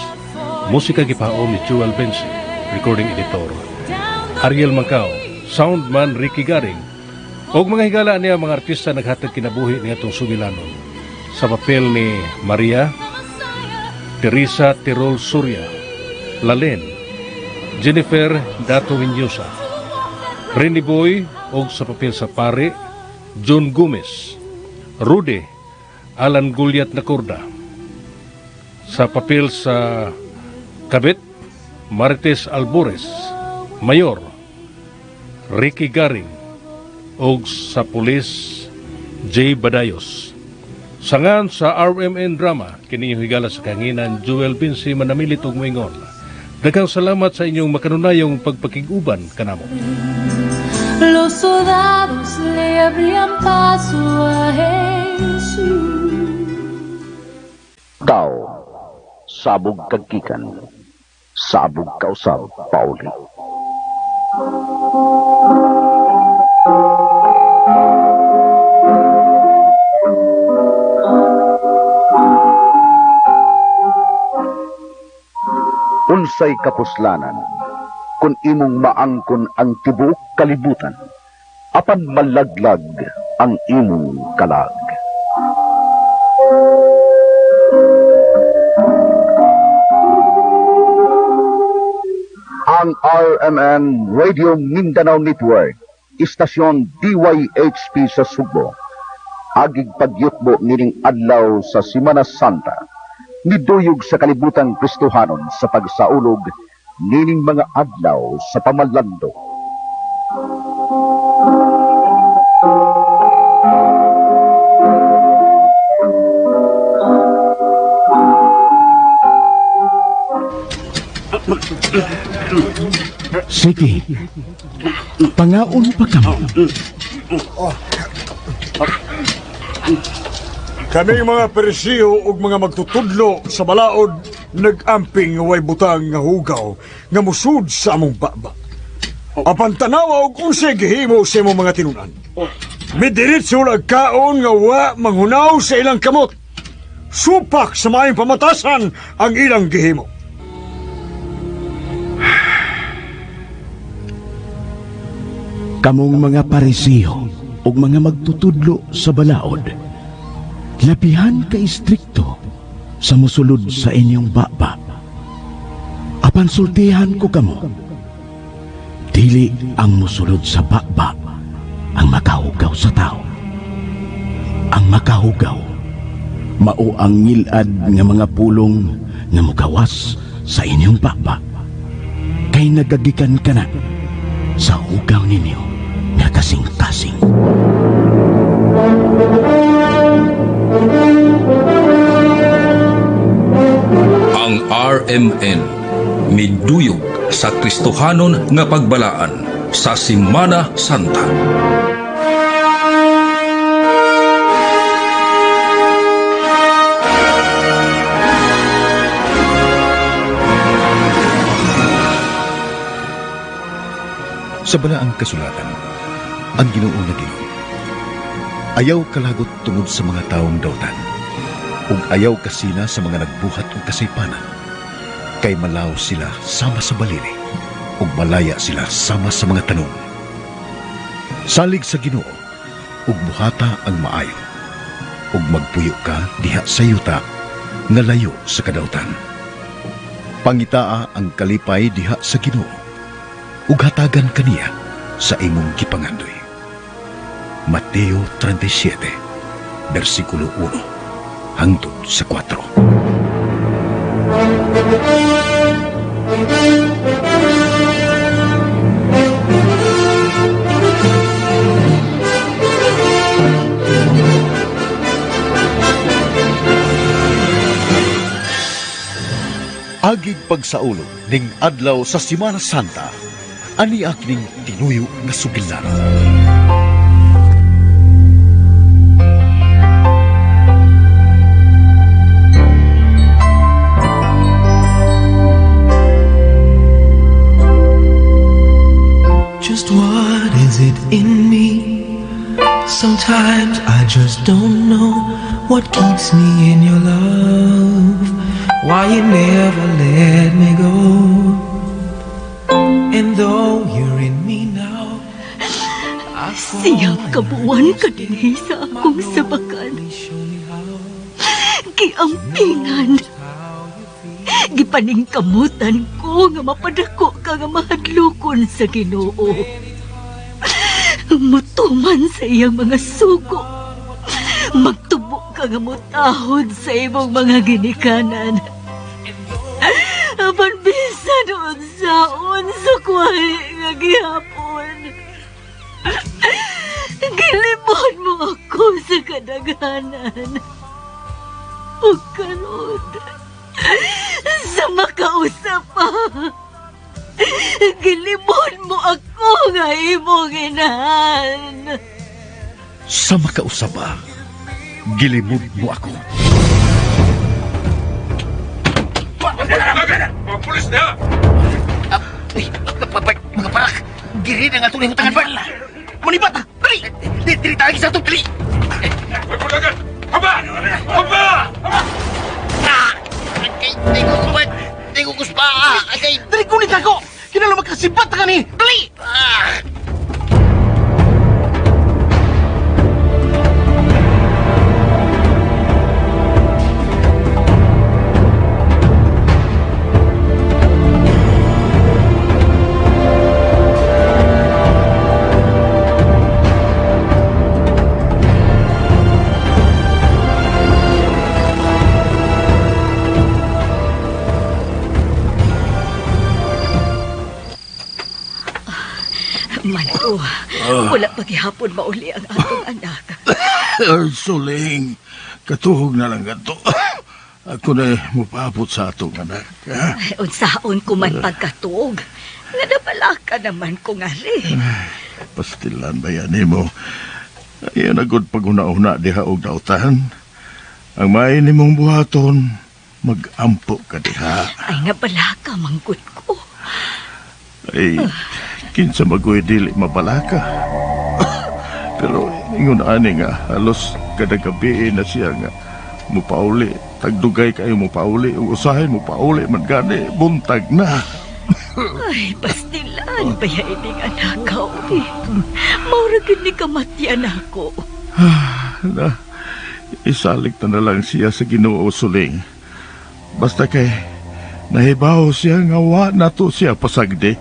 Musika gipahaom ni Jewel Bensi. Recording editor Ariel Macao. Soundman Ricky Garing. Og mga higala, niya mga artista naghatag kinabuhi ni atong sugilanon. Sa papel ni Maria, Teresa Tirol Surya, Lalen, Jennifer Dato Viñosa, Renny Boy, og sa papel sa pare, John Gomez, Rudy, Alan Gulyat Nacorda. Sa papel sa Kabit, Marites Albores, Mayor, Ricky Garing, og sa pulis, J. Badayos. Sangan sa RMN Drama, kini higala sa kahanginan, Joel Vinci, manamilit og moingon. Daghang salamat sa inyong makanunayong pagpakig-uban kanamo. Los soldados le abrían paso a Jesús. Tao, sabog kag gikan, sabog kausab pauli. Unsay kapuslanan kung imong maangkon ang tibuok kalibutan, apan malaglag ang imong kalag? Ang RMN Radio Mindanao Network, istasyon DYHP sa Sugbo, Agig pagyutbo nining adlaw sa Simana Santa, niduyog sa kalibutan Kristohanon sa pagsaulog nining mga adlaw sa pamalando. Sige. Pangaon pa kamo. Kaming mga peresiyo ug mga magtutudlo sa balaod nag-amping nga way butang nga hugaw nga musud sa among baba. Apan tanawa og unsay gihimo sa imong mga tinunan. Midiretso lag kaon nga wa manghunaw sa ilang kamot. Supak sa maayong pamatasan ang ilang gihimo. Kamong mga parisiyo ug mga magtutudlo sa balaod, labihan ka istrikto sa musulod sa inyong baba. Apan sultihan ko kamo, dili ang musulod sa baba ang makahugaw sa tao. Ang makahugaw, mao ang ngilad nga mga pulong nga mugawas sa inyong baba. Kay nagagikan ka na sa hugaw ninyo nga kasing-kasing. Ang RMN miduyog sa Kristohanon nga pagbalaan sa Simana Santa. Sa balaang kasulatan, ang Ginoo nag-ingon, ayaw kalagot tungod sa mga taong dautan, ug ayaw kasina sa mga nagbuhat og kasaypanan, kay malaw sila sama sa balili, ug malaya sila sama sa mga tanom. Salig sa Ginoo, ug buhata ang maayo, ug magpuyo ka diha sa yuta nga layo sa kadautan. Pangitaa ang kalipay diha sa Ginoo, ug hatagan kaniya sa imong gipangandoy. Mateo 37, versikulo 1 hangtod sa 4. Agig pagsaulog ning adlaw sa Simana Santa, ani ning tinuyo nga sugilanon. Just what is it in me? Sometimes I just don't know what keeps me in your love. Why you never let me go. And though you're in me now, I fall. Siyam ka buwan ka dinhi sa akong sabakan. Giampingan. Gipaningkamutan ko nga mapadako ka nga mahadlokon sa Ginoo. Mutuman sa iyang mga sugo. Magtubo ka nga mutahod sa imong mga ginikanan. Apan bisan unsaon sa kwahi nga gihapon. Gilimon mo ako sa kadaghanan. Ug karon, sa makausap pa, gilimon mo ako nga imong inahan. Sa makausap pa, gilimod mo ako. Mga pulis na! Mga parak! Giri na nga itong hutangan ba? Manibat! Dali! Dili tayo sa itong dali! Pagpulagan! Haba! Haba! Tingko ko pa! Agay! Dali kunin ako! Kinala magkasibat ka ni! Dali! Pero wala paghihapon mauli ang atong anak. Suling, katuhog na lang ato. Ako na mupapot sa atong anak. Ha? Ay, unsaon ko man pagkatuog. Nga nabalaka naman ko nga rin. Pastilan ba yan mo? Ayaw na gud pag-una-una diha og dautan. Ang may nimong buhaton, mag-ampo ka diha. Ay, nabalaka manggod ko. Ay, kinsa magoy dili mabalaka. Pero ingon ani nga halos kada gabi na siya nga mupauli, tagdugay kayo mupauli, ug usahay mupauli man gani buntag na. Ay, pastilan ba ya ining anak ka, uy. Maura gid ni kamatyan ako. Na, isalig na na lang siya sa Ginoo Suling. Basta kay nahibaw siya nga wa na to siya pasagdi.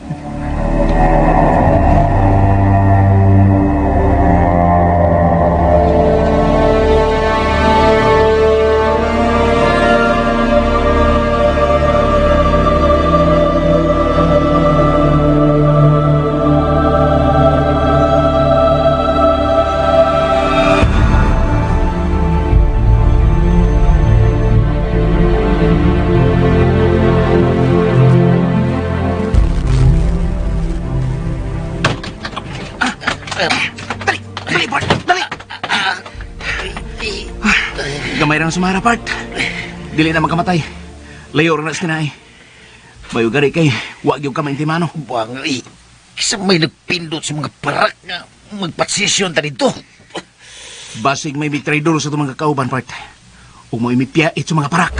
Dali, Bart! Dali! Gamay ra na sumara, Bart. Dili na magkamatay. Layo ra na sa kinaay. Bayo gari kay, wa gyud ka maintimano. Buang, eh. Kisa may nagpindot sa mga parak nga magpatsisyon ta dito. Basig may mitraidor sa itong mga kauban, Bart. Ug mo imipiyait sa mga parak.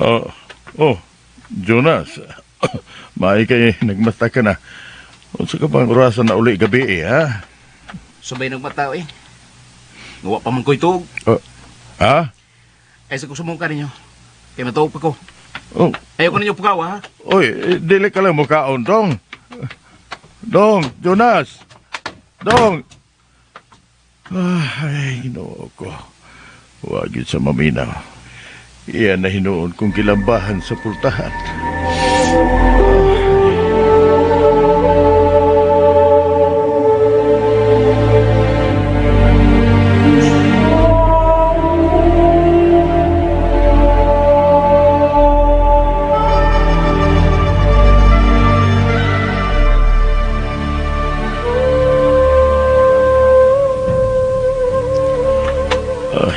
Oh, oh, Jonas. Maay kay nagmata ka na. Unsa ka bang orasan na uli gabi eh, ha? Subay nagmata eh. Ngawa pa man ko'y tuog. Oh, ha? Ay sa kusumong ka ninyo. Kay matuog pa ko. Oh. Ayaw ko ninyo pukaw, ha? Oy, eh, dili ka lang mukaon, dong. Dong, Jonas. Dong. Ay, Ginoo ko. Wa gyud sa maminaw. Iyan na hinuon kong gilambahan sa pultahan.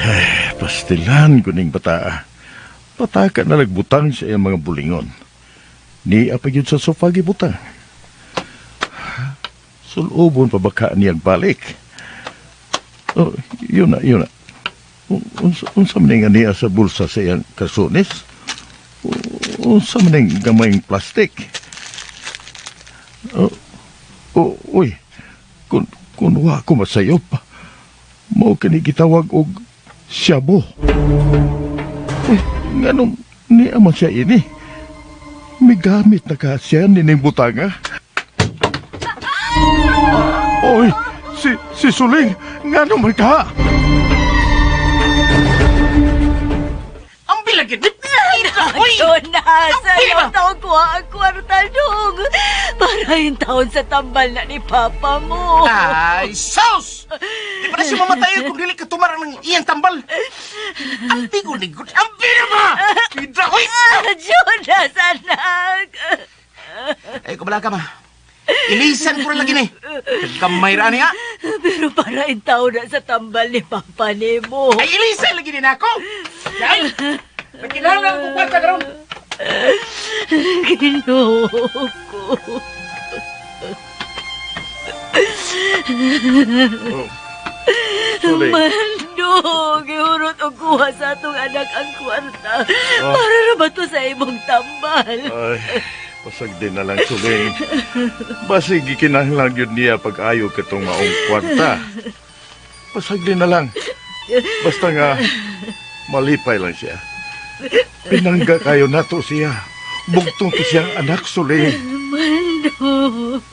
Ay, pastilan kuning bataa. Pataka na nagbutang sa iyang mga bulingon. Ni apa gyud sa sofa gibutang. Sulubon pa baka niyang balik. Oh, yun na, yun na. Unsa man nga niya sa bulsa sa iyang kasunis? Unsa man ning gamayng plastik? Oh, oh, uy, kun wa ko masayop, mao kini gitawag og syabo. Uy, nganong niya man siya ini? Migamit na ka siya nining butanga? Oy, si Suling, ngano man ka? Ang bilagid! Uy! Jonas, ayaw taong kuha ang kwarta dong. Para yung taon sa tambal na ni Papa mo. Ay, sus! Di pa na siya mamatay kung dili ka tumarang ng iyang tambal. Ang bigo-ligot, ang bira ba? Pidra, uy! Jonas, anak! Ay, kubala ka ma. Ilisan ko rin lagi ni. Kamay ra niya. Pero para yung taon na sa tambal ni Papa ni mo. Ay, ilisan lagi ni nako. Ay, nagkinahanglan ko kwarta karon. Ginoo ko. Suling. Mando, gihurot og kuha sa atong anak ang kwarta. Oh. Para ra ba to sa imong tambal? Ay, pasagdi na lang, Suling. Basig gikinahanglan yun niya pag-ayo katong maong kwarta. Pasagdi na lang. Basta nga, Malipay lang siya. Pinangga kayo nato siya. Bugtong to siyang anak, Suling. Mando.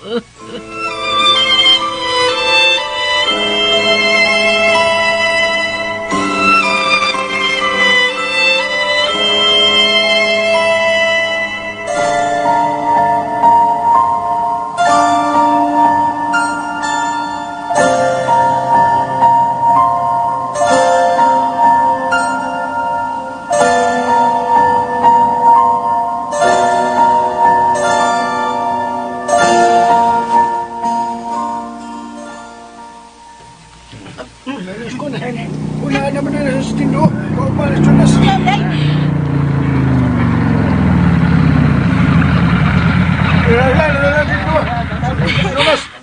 Una naman na sa tindo. Kauban na Jonas.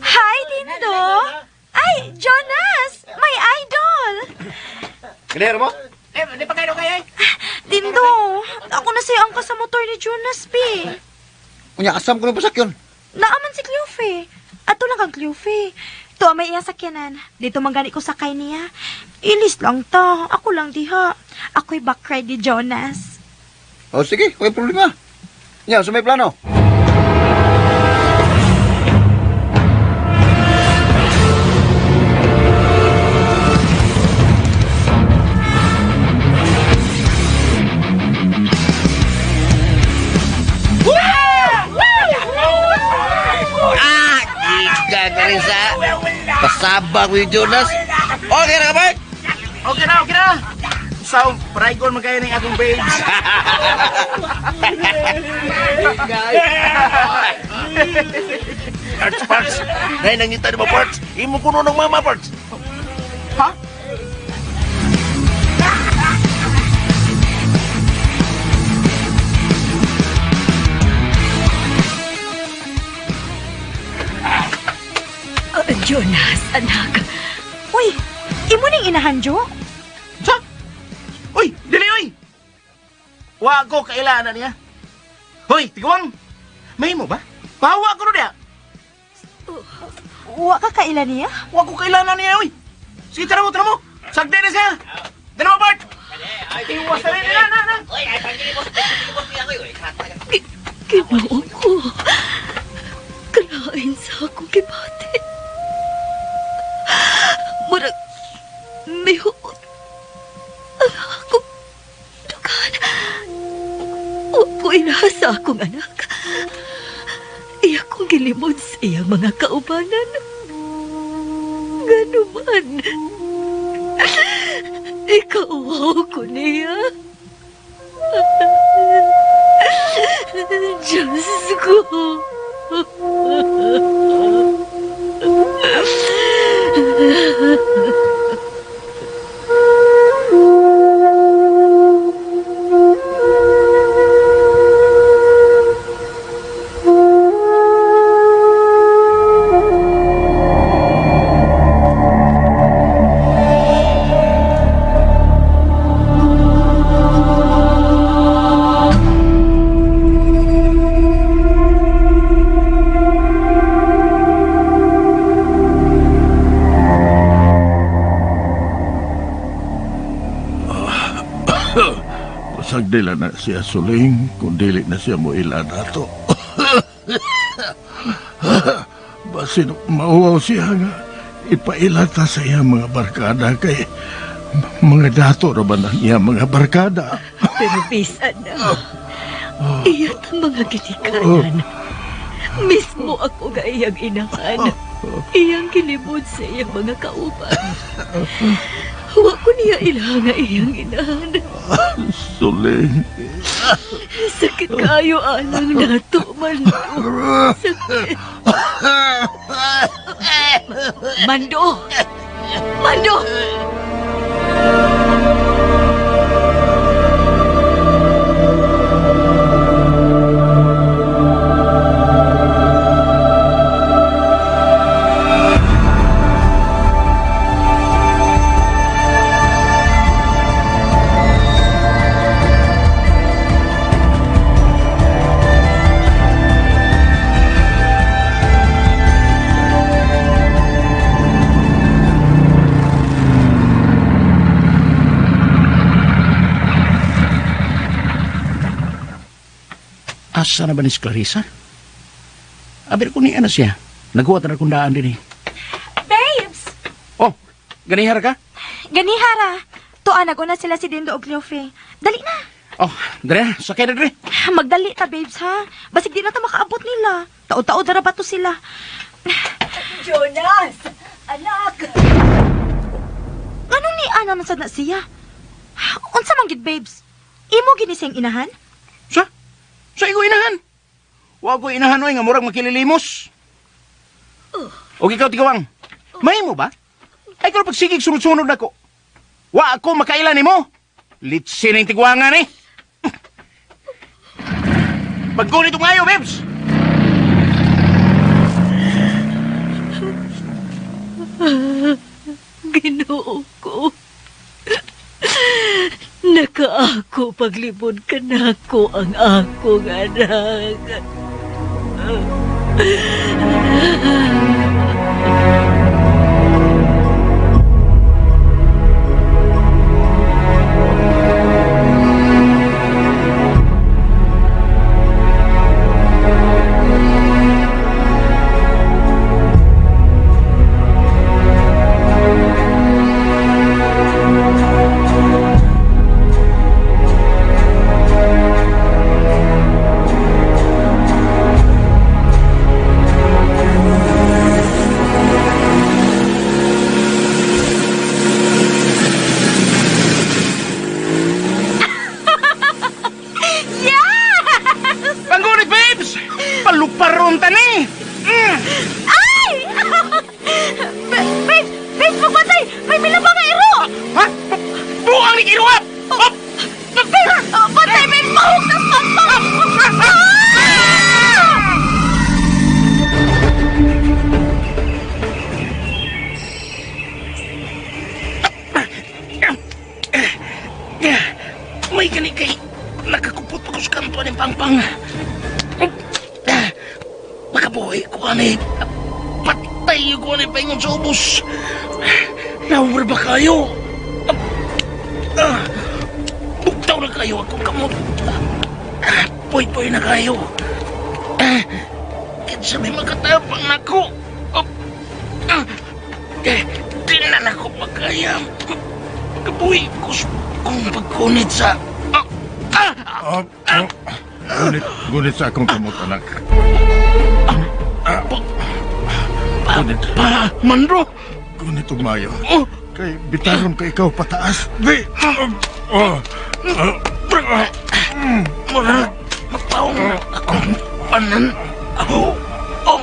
Hi, Dindo! Ay, Jonas! My idol! Clear mo? Eh, di pa kayo kayo Dindo, ako na sa'yo ang sa motor ni Jonas, pi. Unya, asam ko na pasakyon. Naaman si Cleofe. Ato lang kang Cleofe. Ito ang may iyang sakyanan. Dito man gani ko sakay niya. Ilis lang ta. Ako lang diha. Ako'y backride ni Jonas. O sige, okay problema. Unya, so may plano. Ah, giga ka rin sa pasabang with Jonas. Okay na ka, Bart? Okay na, okay na. So, praygon man kayo ng akong babes. Parts, parts. Nay, nangita ni mo, parts. Imo kuno ng mama, parts. Ha? Jonas, anak. Uy, imo ning inahan, Jo? Uy, dili uy. Wa ko kailanan niya. Hoy, tiguang. May mo ba? Pahawa ko ro diya. Wa ka kaila niya? Wa ko kailanan niya, uy. Sige, tara mo, tara mo. Sagde na siya. Dala mo, Bart. Iwas na rin na, na, na. Ginoo ko. Kalain sa akong gibati. Murag, mihuot. Ang akong dugan. Wa ko inaha sa akong anak. Iya kong gilimod sa iyang mga kaubanan. Ganuman. Ikauwaw ko niya. Diyos ko. Pasagdila na siya, Suling, kung dili na siya mo ila nato. Basin mauwaw siya nga, ipaila ta sa iya mga barkada kay mga dato ra ba ng iya mga barkada. Pero bisan na. Iyat ang mga ginikanan. Mismo ako nga iyang inahan. Iyang kilimod sa iyang mga kauban. Wa ko niya ila nga iyang inahan. Suling. Sakit kayo alang nato man. Sakit. Mando! Mando! Asa na ba ni si Clarissa? Abi ko niya na siya. Naghuwat na akong daan din eh. Babes! Oh, ganihara ka? Ganihara! Tuan, nag-una sila si Dindo og Cleofe. Dali na! Oh, dre, sakay na dre. Magdali ta, babes, ha? Basig di na ta makaabot nila. Taod-taod na ba to sila? Jonas! Anak! Anong ni Ana man sad na siya? Unsa man gid, babes? Imo gini siyang inahan? Sa? Sa iko inahan? Wa ko inahan oy nga murag makililimos. Og ikaw tigawang, may mo ba? Ay karon pagsigig sunod-sunod nako. Wa ako makaila nimo. Litsin ang tigwangan eh. Paggunit og maayo, babes. Ginoo ko. Nakaako paglibod ka nako ang akong anak. Yes! Panggunit, babes! Paluparon ta ni! Mm. Ay! Babes! Babes, magbantay! May milabang nga iro! Ha? Buang ni iruap! Oh! Babes! Bantay! May mahog na pangpang! Ah! May gani kay nakakupot pa ko sa kanto ng pangpang. Makabuhi ko ani. Patay ko ani paingon sa ubos. Nawar ba kayo? Bugtaw na kayo akong kamot. Puy-puy na kayo. Kinsa may makatapang nako. Di na nako makaya. Makabuhi ko kung pagkunit sa... Oh, oh. Gunit, gunit sa akong kamot, anak. Gunit. Pa, Mandro! Gunit og mayo. Kay bitaron ka ikaw pataas. Di! Oh. Oh. Murag, mataong akong panan. Oh. Oh.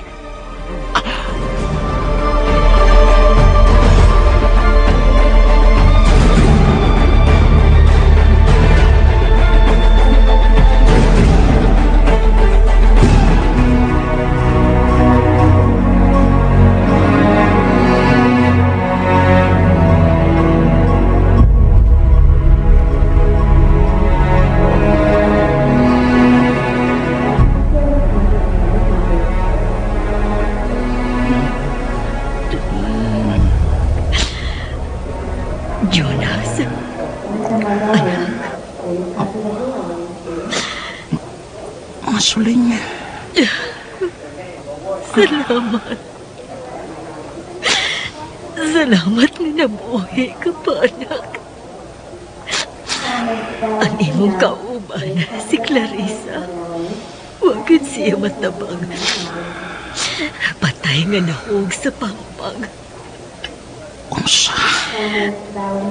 Jonas, anak. Mga suling. Salamat. Salamat nga nabuhi ka pa, anak. Ang imong kauban, si Clarissa. Huwag yun siya matabang. Patay nga nahug sa pangpang. Unsa?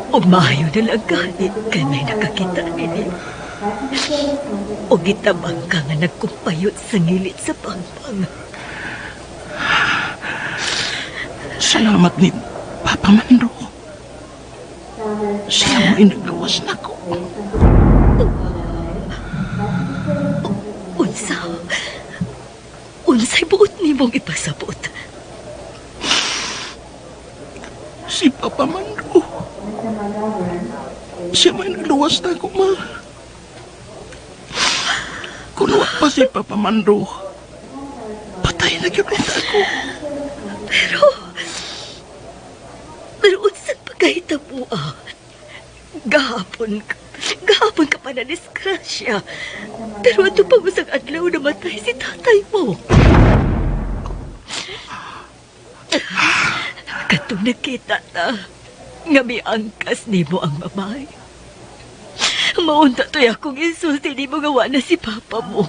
O maayo na lang gani kay may nakakita nini. O gitabang ka nga nagkumpayot sa ngilit sa pangpang. Salamat ni Papa Mandro. Siya mo inagawas na ko. Unsa? Unsay buot nimong ipasabot? Si Papa Mandro. Siya may nagluwas na ako, ma. Kung wa pa si Papa Mandro, patay na gyud ako. Pero, pero unsa pagkahitabo ah? Gahapon ka. Gahapon ka pa na disgrasya. Pero ato pang usang adlaw namatay si tatay mo. Katong nakita ta, nga miangkas nimo ang babae. Maunta to'y akong insulti nimo nga wa na si papa mo.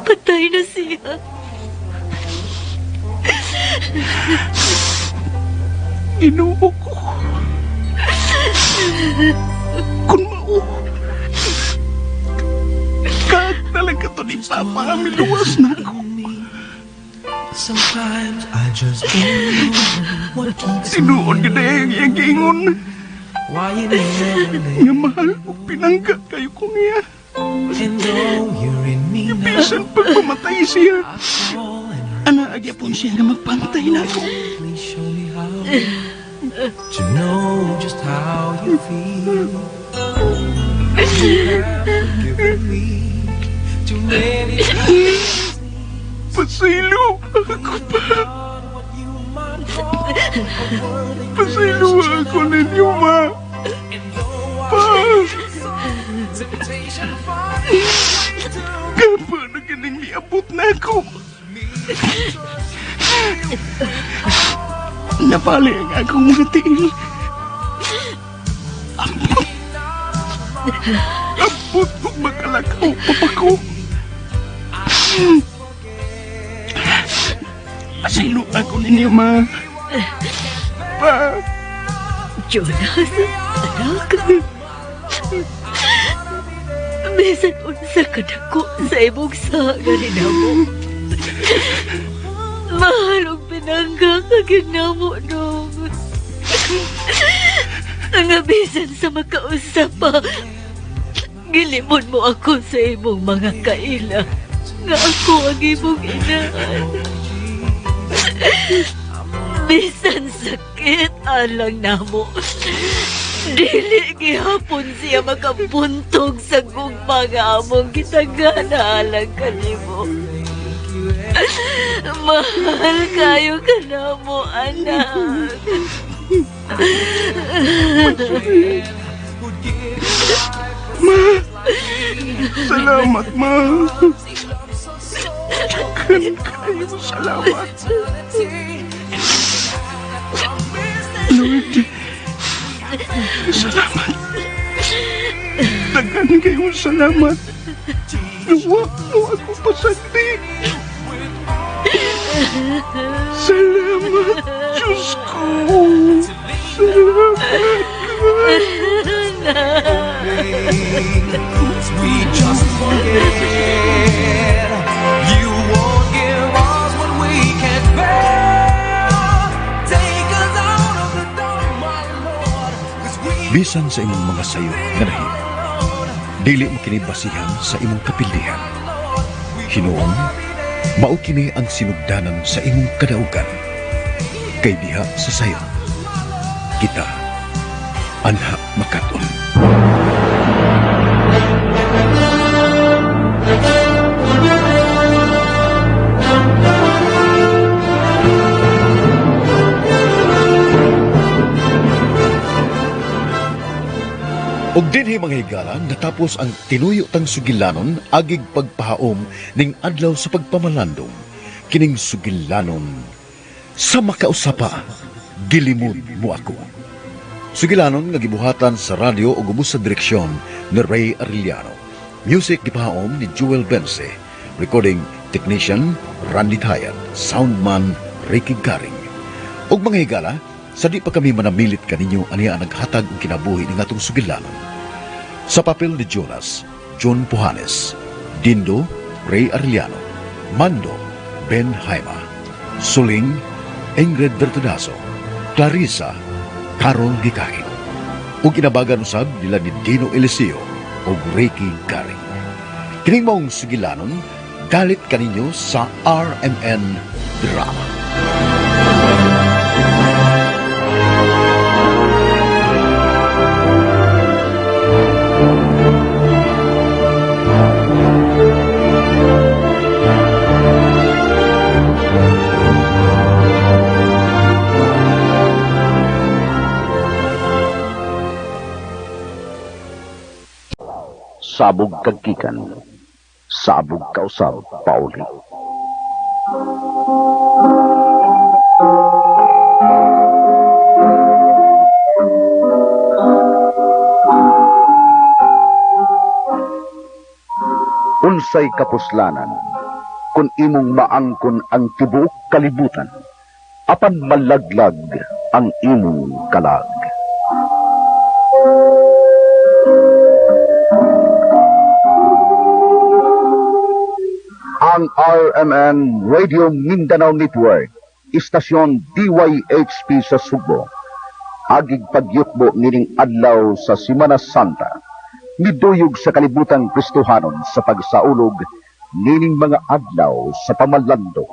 Patay na siya. Ginoo ko. Kung mao, kaag talaga to ni Papa, miluwas na ako. Sometimes I just don't know what keeps Tinuod gid ang iyang giingon. Why you never Nga mahal ug pinangga kayo ko niya. And though you're in me now, Bisan pag mamatay siya, ana agyapon siya nga magpantay na ako. please show me how to know just how you feel. You have forgiven me too many times. Pasaylo ako pa. Pasaylo ako ninyo, ma. Pa. Kapa na ganing miabot na ako. Nabali ang akong mga tiil. Ambot. Ambot kung makalakaw pa ko. Pasaylo ako ninyo, ma. Pa. Jonas, anak. Bisan unsa kadako sa imong saga ni namo. Mahal og pinangga ka ginamo dong. Nga bisan sa makausap pa, gilimon mo ako sa imong mga kaila. Nga ako ang imong inahan. Bisan sakit alang namo. Dili gihapon siya makabuntog sa gugma nga among gitagana alang kanimo. Mahal kayo ka namo, anak. Ma, salamat, ma. Daghan kayo salamat. Lord, salamat. Daghan kayo salamat. Luwak mo ako pasagdi. Salamat, Diyos ko. Salamat, God. We just forget. You won't give us what we can't bear. Take us out of the dark, my Lord. 'Cause we Bisan sa imong mga sayo nga nahimo, dili mo kini basihan sa imong kapildihan. Hinuon, mao kini ang sinugdanan sa imong kadaugan. Kay diha sa sayo, kita anha makat-on. Ug dinhi mga higala, natapos ang tinuyo tang sugilanon agig pagpahaom ning adlaw sa pagpamalandong. Kining sugilanon sa makausapa, gilimod mo ako. Sugilanon nga gibuhatan sa radyo ug ubos sa direksyon ni Ray Arellano. Music gipahaom ni Jewel Bense. Recording technician Randy Tayad. Soundman Ricky Garing. Ug mga higala, sa di pa kami manamilit kaninyo aniya ang naghatag og kinabuhi ning atong sugilanon. Sa papel ni Jonas, John Puhanes, Dindo, Ray Arellano, Mando, Ben Haima, Suling, Ingrid Bertudazo, Clarissa, Carol Gikain. Ug inabagan usab nila ni Dino Eliseo ug Ricky Garing. Kining maong sugilanon, dalit kaninyo sa RMN Drama. Sabog kag gikan, sabog kausab pauli. Unsay kapuslanan kung imong maangkon ang tibuok kalibutan, apan malaglag ang imong kalag. Ang RMN Radio Mindanao Network, istasyon DYHP sa Sugbo, agig pagyutbo nining adlaw sa Simana Santa, miduyog sa kalibutang Kristohanon sa pagsaulog nining mga adlaw sa pamalando.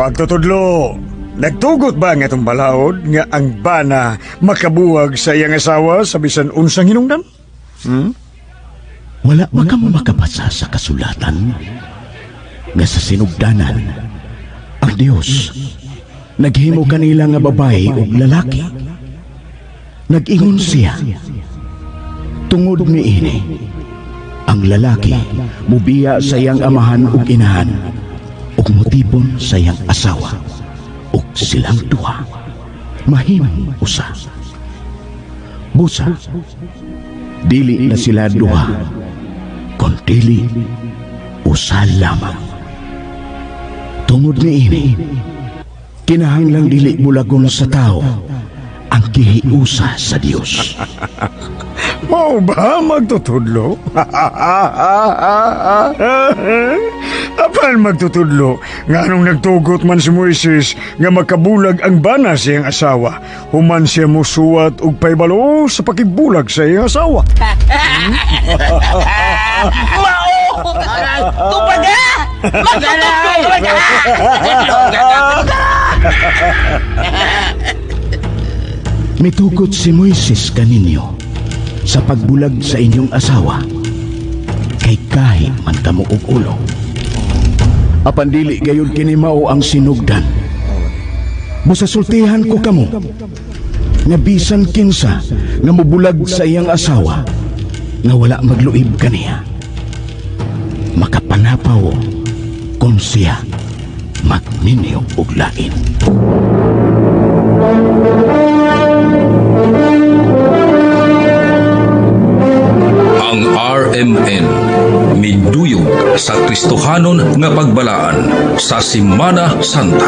Magtutudlo, nagtugot ba nga itong balaod nga ang bana makabuwag sa iyang asawa sa bisan unsang hinungdan? Hmm? Wala ba ka mo makabasa sa kasulatan nga sa sinugdanan ang Dios naghimo kanila nga babae ug lalaki? Nag-ingon siya, tungod niini ang lalaki mubiya sa iyang amahan ug inahan ug mutipon sa iyang asawa ug silang duha mahimong usa. Busa, dili na sila duha, kundili usa lamang. Tungod niini, kinahanglang dili bulagon sa tao ang gihiusa sa Dios. Mao ba magtutudlo? Apan magtutudlo, nganong nagtugot man si Moises nga makabulag ang bana sa iyang asawa, human siya musuwat og paybalo sa pakibulag sa iyang asawa. Mao! Tupaga! Magtutudlo ka! Mitugot si Moises kaninyo sa pagbulag sa inyong asawa, kay kahit man kamo og ulo. Apan dili gayud kini mao ang sinugdan. Busa sultihan ko kamo nga bisan kinsa nga mobulag sa iyang asawa nga wala magluib kaniya, makapanapaw kung siya magminyo og lain. Ang RMN miduyog sa Kristohanon nga pagbalaan sa Simana Santa.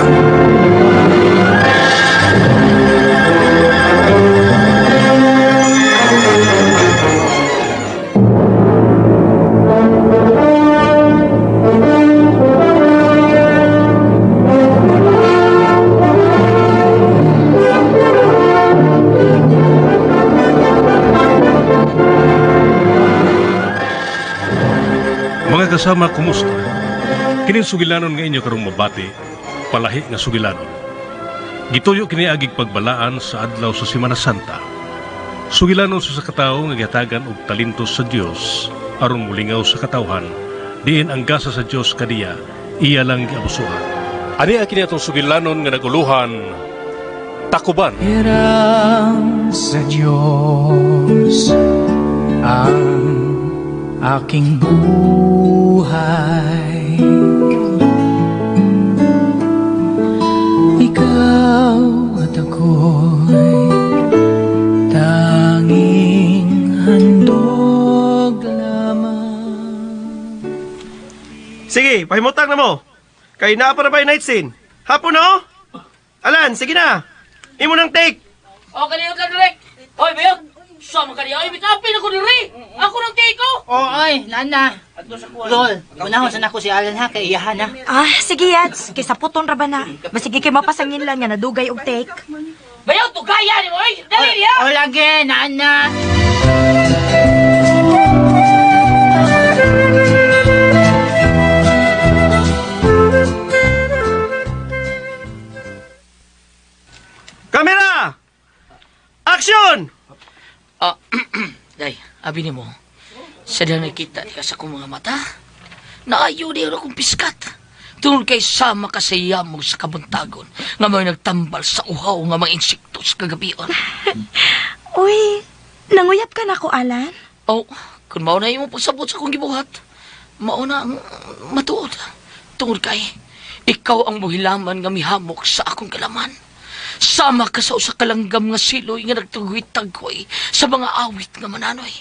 Mga kasama, kumusta? Kining sugilanon nga inyo karong mabati, palahi nga sugilanon. Gituyo kini agig pagbalaan sa adlaw sa Semana Santa. Sugilanon sa katawo nga gihatagan og talento sa Dios aron molingaw sa katawhan, diin ang gasa sa Dios kaniya iya lang giabusuhan. Ani ang kini atong sugilanon nga naguluhan Takuban. Hirang sa Diyos ang aking buhay. Ikaw at ako'y tanging handog lamang. Sige, pahimutang na mo. Kay naa pa na ba'y night scene? Hapon no? Alan, sige na. Imo nang take. O, kaniyot lang direk. Hoy, bayot. Sama ka niya. Ay, bitapin ako diri. Ako nang take ko. Oh, ay, nana. Lol, unahon sa nako si Alan ha, kay iyahan ha. Ah, sige Yats. Kaysa puton ra ba na. Masige kay mapasangin lang nga nadugay og take. Bayot, tugaya ni mo. Oy, dali niya. O, lagi, nana. Kamera! Action! Ah, day, Abi nimo. Sa dihang nakita ka sa akong mga mata, naayo niya akong piskat. Tungod kay sama ka sa yamog sa kabuntagon nga may nagtambal sa uhaw nga mga insekto sa kagabion. Uy, nanguyab ka na ko, Alan? Oh, kung mao na imong pagsabot sa akong gibuhat, mao na ang matuod. Tungod kay, ikaw ang muhilaman nga mihamok sa akong kalaman. Sama ka sa usa ka langgam nga siloy nga nagtugoy-tagkoy sa mga awit nga mananoy.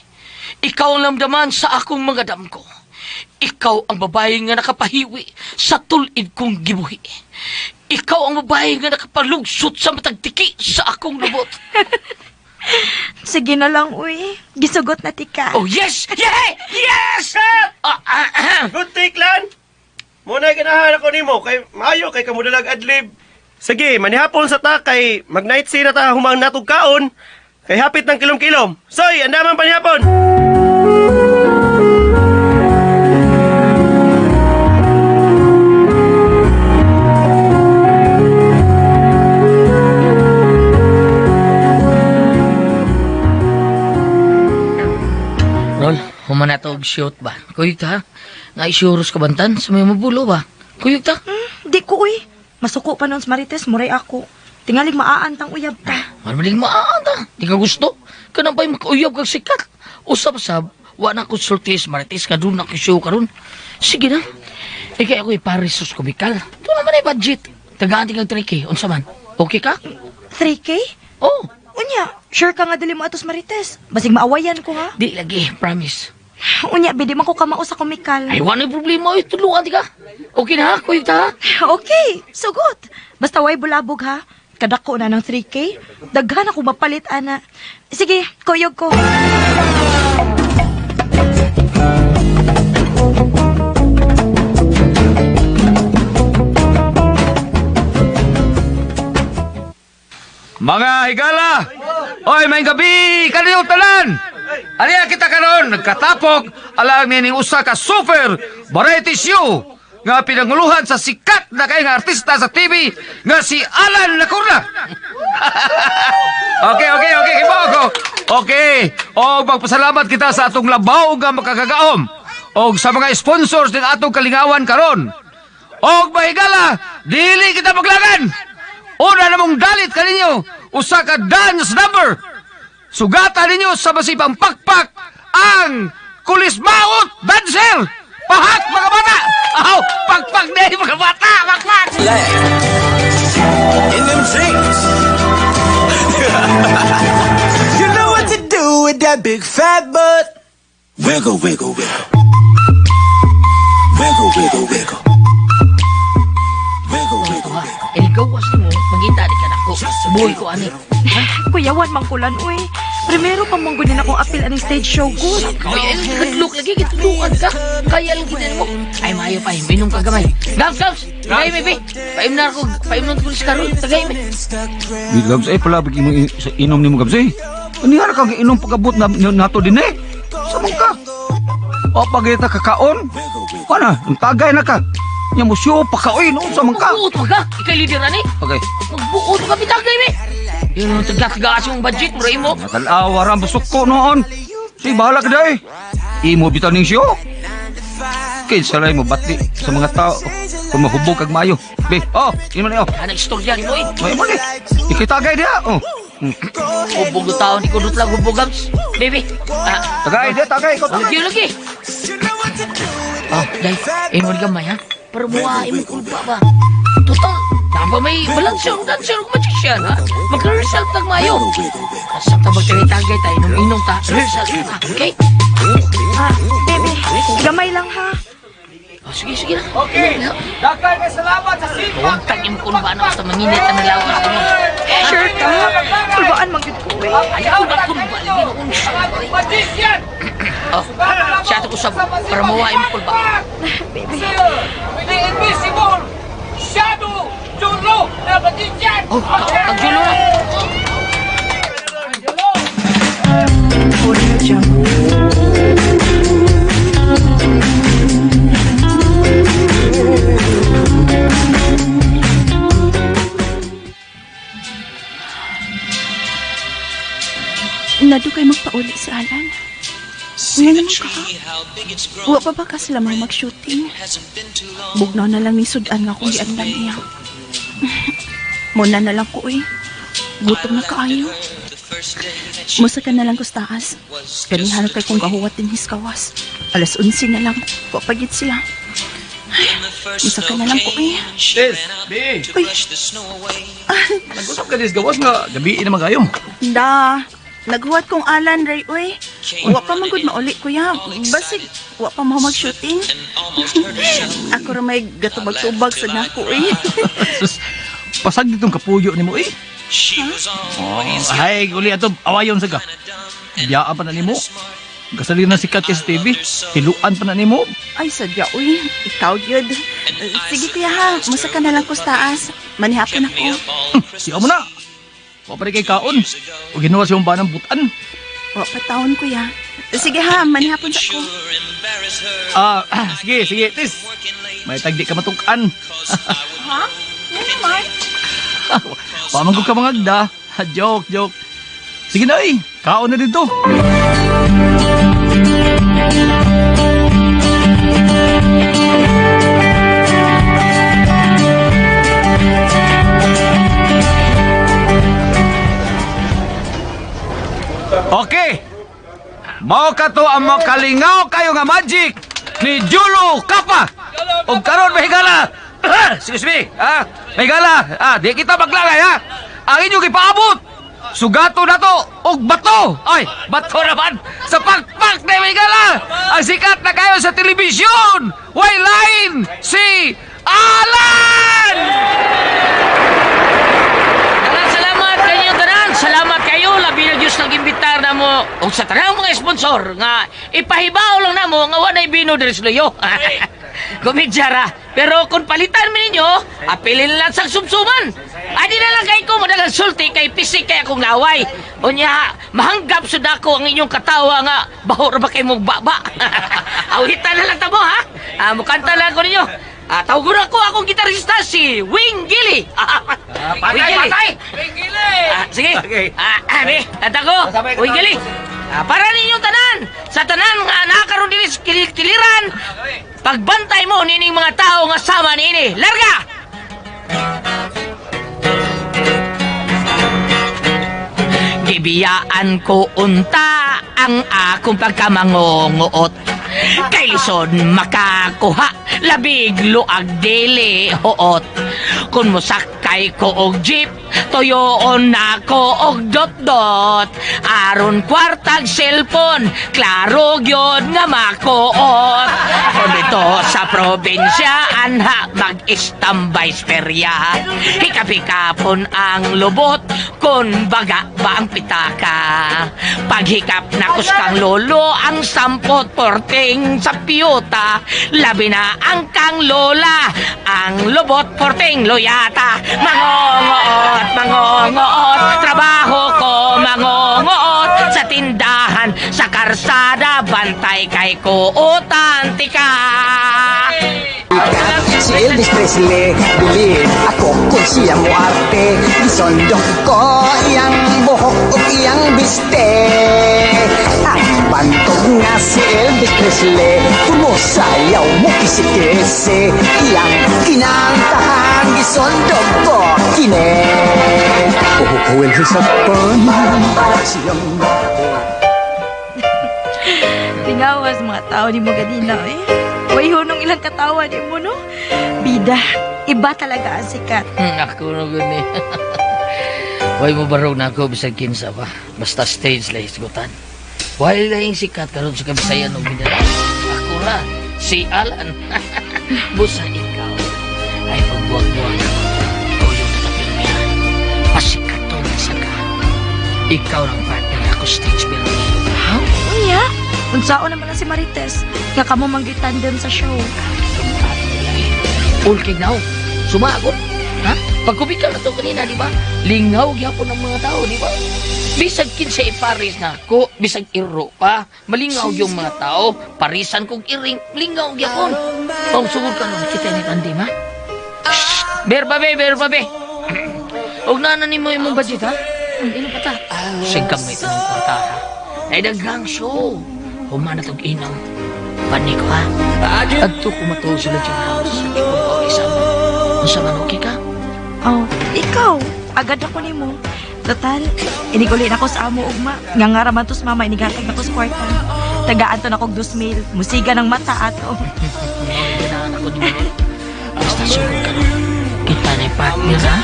Ikaw ang lamdaman sa akong mga damgo. Ikaw ang babae nga nakapahiwi sa tulid kong gibuhi. Ikaw ang babae nga nakapalugsot sa matagtiki sa akong lubot. Sige na lang, uy. Gisugot na tika. Oh, yes! Yeah! Yes! Good take, Lan! Muna ganahan ako nimo kay maayo kay kamudalag adlib. Sige, manihapon sa ta kay mag night scene na ta humang natog kaon. Kay hapit ng kilom-kilom. Soy, andaman panihapon. Rol, human na to og shoot ba? Kuyog ta, ha? Naisuros ka bantan sa may mabulo ba? Kuyog ta? Di ko, uy. Masuko pa nun sa Marites, muray ako. Tingalig maaantang uyab ta. Marmalig maata. Di ka gusto. Kanang pa'y makauyab kag sikat. Usap sab, wa na konsulti sa Marites ka doon na show karon. Sige na. Ikay ako iparis sa kumikal. Doon naman ay budget. Tagaan kag 3K. Unsa man? Okay ka? 3K? Oh. Unya, sure ka nga dili mo atos Marites. Basig maawayan ko ha. Di lagi, promise. Unya, bidi man ko kamao sa komikal. Ay, wala problema. Ay, tulungan di ka. Okay na ha? Kuyog ta ha? Okay, sugot. Basta way bulabog ha. Kadako na ng 3K. Daghan ako mapalit, ana. Sige, kuyog ko. Mga higala! Oy, may gabi! Kaniyong tanan! Aliya kita karon nagkatapok alang nining usa ka super variety show nga pinanguluhan sa sikat na kay nga artista sa TV nga si Alan Lacuna. Okay, okay, okay, kibaw ko. Okay. O magpasalamat kita sa atong labaw nga makakagaom og sa mga sponsors ng atong kalingawan karon. Og mahigala, dili kita maglagan. Una namong dalit kaninyo usa ka dance number. Sugatan ninyo sa masipang pakpak ang Kulismaot Dancer. Pahak mga bata! Aw, pakpak na mga bata! Pakpak! In them jeans. You know what to do with that big fat butt. Wiggle, wiggle, wiggle. Wiggle, wiggle, wiggle. Wiggle, wiggle, wiggle. Iligawas mo, magita di ka nako. Buhay ko ani. Kuyawan man kulan, uy. Primero pa mong gunin akong apil aning stage show ko. Oy, ay, kadlok lagi, gituluan ka. Kaya lang kita mo. Ay, maayo pa, minom ka gamay. Gams, Gams! Tagay mi, be. Paim na ako, paim na ko si Karol. Tagay mi. Di Gabs, eh, pala mo sa inom ni mo Gabs, eh. Ano nga kang inom pagabot na, nato din eh? Samang ka? O pagita kakaon? Ano, ang tagay na ka. Nya mo siyo pakaoy no samang ka. Magbuot pa ka. Ikay leader ani. Okay. Magbuot ka bitagay mi. Yung taga-taga yung budget mo mo. Natalawa ra busok ko noon. Si bahala ka day. Imo bitaw ning siyo. Kinsa ray mo batli sa mga tao kung mahubog kag maayo. Be, oh, imo ni oh. Anang istorya ni mo eh. May mo ni. Ikitagay diha. Oh. Hubog na tao ni Kudot lang hubog, Gams. Baby. Ah, Tagay diha, tagay ko. Lagi, lagi. Oh, day. Imo ni gamay ha. Pero muwa, imo kulpa ba? Total, dapat may balance yung dancer ug magician, ha? Mag-rehearsal tag mayo. Sa tabag tagay tayo, inom-inom ta, rehearsal ta, okay? Ah, baby, gamay lang ha. Oh, sige, sige na. Okay. Dakay kay salamat sa sipag. Huwag tag imo kulba na basta manginit ang nalawas mo. Sure ka? Kulbaan man gyud ko, uy. Ay, kulba, kulba. Magician. Oh, siya ito usab para mawa imo kulba. Baby. The invisible shadow Julo na magician. Oh, kag Julo na. Audio Jungle. Nadugay magpauli sa Alan. Nga naman ka, ha? Wa pa ba ka sila mga mag-shooting? Bugnaw na lang ni Sudan nga akong giandan niya. Muna na lang ko eh. Gutom na kaayo. Musa ka na lang ko sa taas. Ganihan kay kong gahuwat din his kawas. Alas 11 na lang. Wa pa gid sila. Ay, musa ka na lang ko eh. Tes, B. Uy. Nag-usap ka dis gawas nga gabi naman kayo. Da, naghuwat kong Alan, Ray, uy. Wa pa man gud mauli, kuya. Basig, wa pa mo mag-shooting. Ako ra may gatubag-tubag sa nako, uy. Sus, pasag ditong kapuyo nimo eh. Oh, ay, uli ato awayon sa ka. Biyaan pa na nimo. Gasali na sikat kay sa TV. Tiluan pa na nimo. Ay, sadya, uy. Ikaw, yun. Sige, kuya, ha. Musa ka na lang ko sa taas. Manihapon ako. Siya mo na. Wa pa rin kay kaon. O ginawa siyang banang butan. Wa pa taon, kuya. Sige, ha. Manihapon sa ko. Sige, sige, tis. May tagdi ka matukan. Ha? Ano naman? Pamangko ka mga agda. Joke, joke. Sige na eh. Kaon na dito. Okay. Mao ka to ang makalingaw kayo nga magic ni Julo Kapa. Og karon mahigala. Excuse me. Ah, mahigala. Ah, di kita maglalay ha. Ang inyong gipaabot. Sugato na to og bato. Ay, bato naman sa pakpak na mahigala. Ang sikat na kayo sa telebisyon. Way line si Alan! Daghang salamat kanyo tanan. Salamat kayo labi na Diyos nag-imbitar namo og sa tanang mga sponsor nga ipahibaw lang namo nga walay bino diri sa luyo. Komedya ra. Pero kung palitan mi ninyo, apilin lang sa sumsuman. Adi na lang kay ko madagang sulti kay pisik kay akong laway. Unya, mahanggap sud ako ang inyong katawa nga baho ra ba kay mong baba. Awitan na lang tamo ha. Ah, mukanta lang ko ninyo. Ah, tawagon ako akong gitarista si Wing Gilly. Patay, Wing Gilly. patay! Ah, sige. Ah, ah, be, tanda ko. Wing Gilly. Ah, para ninyong tanan, sa tanan nga nakaroon dinhi sa kiliran, pagbantay mo nining mga tao nga sama niini. Larga! Gibiyaan ko unta ang akong pagkamangonguot. Kay lisod makakuha, labig luag dili huot. Kung mosakay ko og jeep, tuyoon na ko og dot-dot. Aron kwartag cellphone, klaro gyud nga makuot. Kung dito sa probinsya, anha mag-istambay sperya. Hikap-hikapon ang lubot, kung baga ba ang pitaka. Paghikap na kuskang lolo, ang sampot porting sa piyuta. Labi na ang kang lola, ang lubot porting loyata. Mangongoot, mangongoot, trabaho ko mangongoot. Sa tindahan, sa karsada, bantay kay kuutan tika. Si Elvis Presley, bilib ako kung siya mo arte. Gisondok ko iyang buhok ug iyang biste. Ang bantog nga si Elvis Presley, kumusayaw mo kisi-kisi. Iyang kinantahan, gisondok ko kini. Oh, Elvis Apan, siyang Tingawas mga tao ni mo ganina eh. Way hunong ilang katawa ni mo, no? Bida, iba talaga ang sikat. Ako na gud ni. Way mo barog na ako bisag kinsa pa. Basta stage lang hisgutan. Way lahing sikat karon sa Kabisayan ug Mindanao. Ako ra si Alan. Busa ikaw ay pagbuwag-buwag. Tuyo na kapirmihan. Pasikaton sa ka. Ikaw ang partner ako stage pero. Ha? Unya, unsaon naman na si Marites. Nga kamo manggay tandem sa show. Ulkig na Sumagot. Ha? Pagkubikal na to kanina, di ba? Lingaw gyapon ng mga tao, di ba? Bisag kinsa iparis na ako, bisag iro pa, malingaw yung mga tao, parisan kong iring, lingaw gyapon. Oh, sugod ka nun, kita ni tandem, ha? Shh! Ber ba, be, ber ba, be? Og nana nimo imong budget, ha? Ino pa ta? Sige may tanong kwarta, ha? Ay, daghang show. Human na tog inom. Panik ko ha. Adto ko matuo sila dyan house. Ikaw isa. Unsa man okay ka? Oh, ikaw. Agad ako nimo. Total, iniguli na ko sa amo ugma. Nga nga raman to sa mama, inigatag na ko sa kwarta. Tagaan to na kog 2,000. Musiga ng mata ato. Ganahan ako ni mo. Basta sugod ka no. Kita na yung partner ha.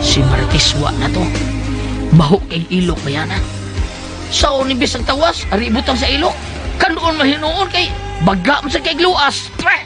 Si Marites wa na to. Baho kay ilok ba yan ha? Sa unibis ang tawas, ari ibutang sa ilok. Kanoon mahinuon kay baga mo sa kay gluas. Pre!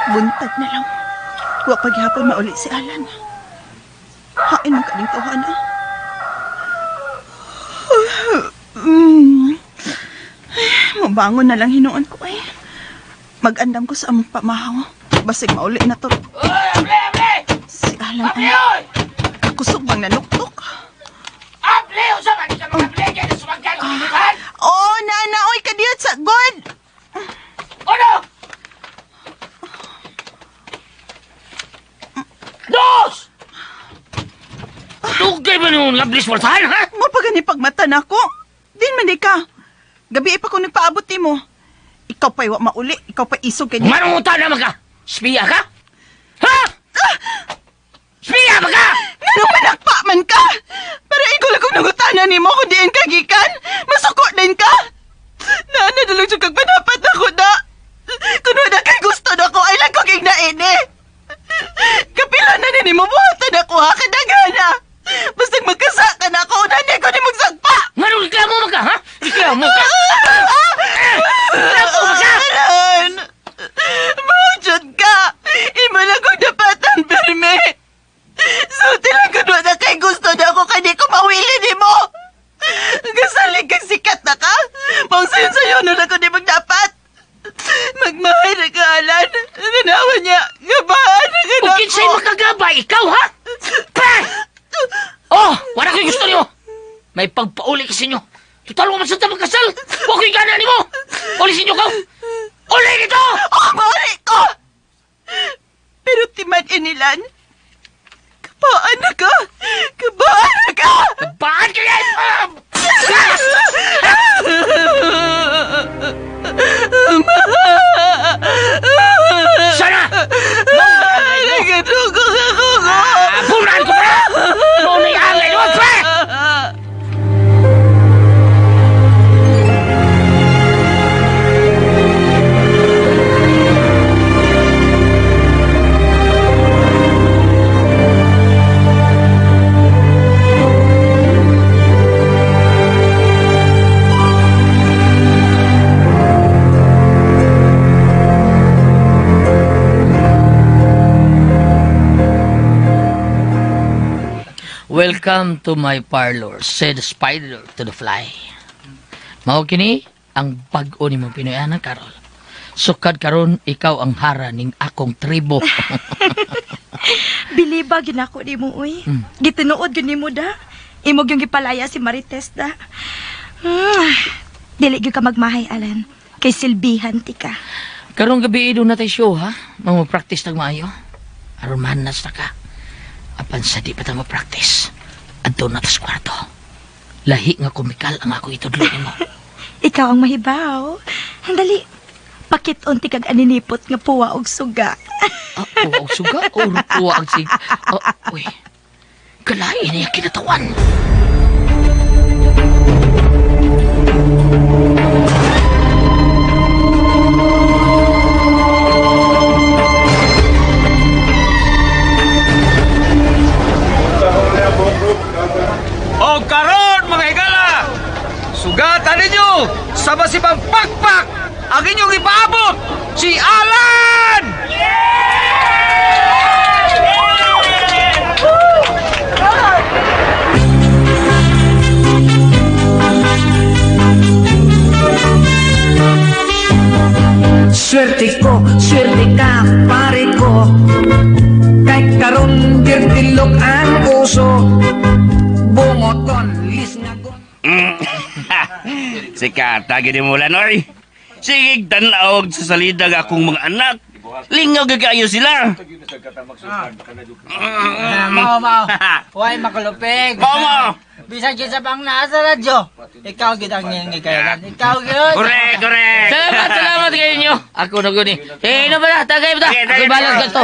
Buntag na lang. Wa paghapon mauli si Alan. Hain man kaning tawhana. Mabangon na lang hinuon ko eh. Mag-andam ko sa among pamahaw. Basig mauli na to. Si Alan ay kakusog bang nanuktok. Able! Unsa man sa mga able kay nasumagkan ko gibutan? Oh, nana, oy, kadiyot sa god! Uno! Dos! Dugay ba nung lablis waltahan, ha? Mo pa gani pagmata na ako. Din man di ka. Gabi pa ko nagpaabot nimo. Ikaw pa'y wa mauli, ikaw pa isog kay Manungutan naman ka! Spiya ka? Ha? Spiya ba ka? Ngano manakpa man ka? Para ikaw lang kong nangutana nimo kung diin ka gikan. Masuko din ka. Naana na lang siya kag panapat ako na. Kung wala kay gusto na ko, ay lang kong ignain eh. Kapila na ni mo buhatan ako ha, kadagana. Basta magkasa ka na ako, unahan ko ni magsagpa. Ngano reklamo man ka, ha? Reklamo ka? Reklamo man ka? Aran! Maujod ka! Ima lang kong dapatan, perme! Sulti lang kung wala kay gusto na ako kay di ko mawili ni mo! Gasalig kang sikat na ka! Maong sayon-sayon na lang kung di magdapat! Magmahal na ka, Alan! Nanawa niya! Gabaan na ka na Kung kinsay makagabay, ikaw, ha? Pa! Oh, wala ko'y gusto nimo. May pagpauli kasi inyo. Total, wa man sa magkasal. Wa ko'y gana nimo. Uli sa inyo ka. Uli nito! Oh, mauli ko! Pero timan inilan, kapaan na ka! Kabaan na ka! Kabaan ka yan! Sana! Nagadugong ako ko! Punan ko pa! Maunay angay mo, pre! Welcome to my parlor, said the spider to the fly. Mao kini ang bag-o nimong Pinoy ana Karol. Sukad karon ikaw ang hara ning akong tribo. Biliba ginako nimo uy. Gitinuod gyud nimo da. Imog yung gipalaya si Marites da. Dili gyud ka magmahay Alan. Kay silbihan ti ka. Karong gabi doon na tayo show ha. Mga practice tag maayo. Aron manas na ka. Apan sa di pa ta ma-practice. Adto na tas kwarto. Lahi nga komikal ang ako itudlo nimo. Ikaw ang mahibaw. Handali. Pakit-on ti kag aninipot nga puwa og suga. Puwa og suga or puwa ang sig. Oh, uy. Kalain niya kinatawan. O karon mga higala, sugatan ninyo sa masibang pakpak ang inyong ipaabot si Alan! ko, swerte ka pare ko. Kay karon dirtilok ang uso, bungoton lisngagon. Sikata gini mo lanoy. Sige, tan-awag sa salida nga akong mga anak. Lingaw gagayo sila. Mao, mao. Huwag makulupig. Mao, mao. Bisan sa pang nasa radyo. Ikaw gid ang ngingikayalan. Ikaw gid. Correct, correct. Salamat, salamat kayo ninyo. Ako na guni. Eh, inom ba na? Tagay ba ta? Ako balas ka to.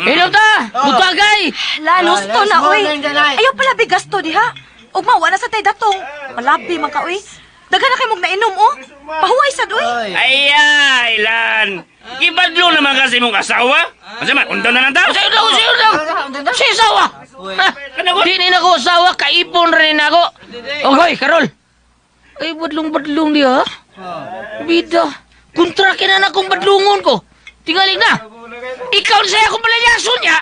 Inom ta! Mutagay! Lalos to na, uy. Ayaw pala bigas to, diha. Ugma, wala sa tay datong. Palabi man ka, uy. Daghan na kay mong nainom, oh. Pahuway sad, uy. Ay, Lan. Gibadlo naman kasi mong asawa. Kasi man, undan na lang ta. Sayo lang, sayo lang. Sa asawa. Di ni na ko asawa, kaipon rin ako. Ogoy, Karol. Ay, badlong-badlong diha. Bida. Kontra na na akong badlungon ko. Tingaling na. Ikaw na saya akong palayason niya.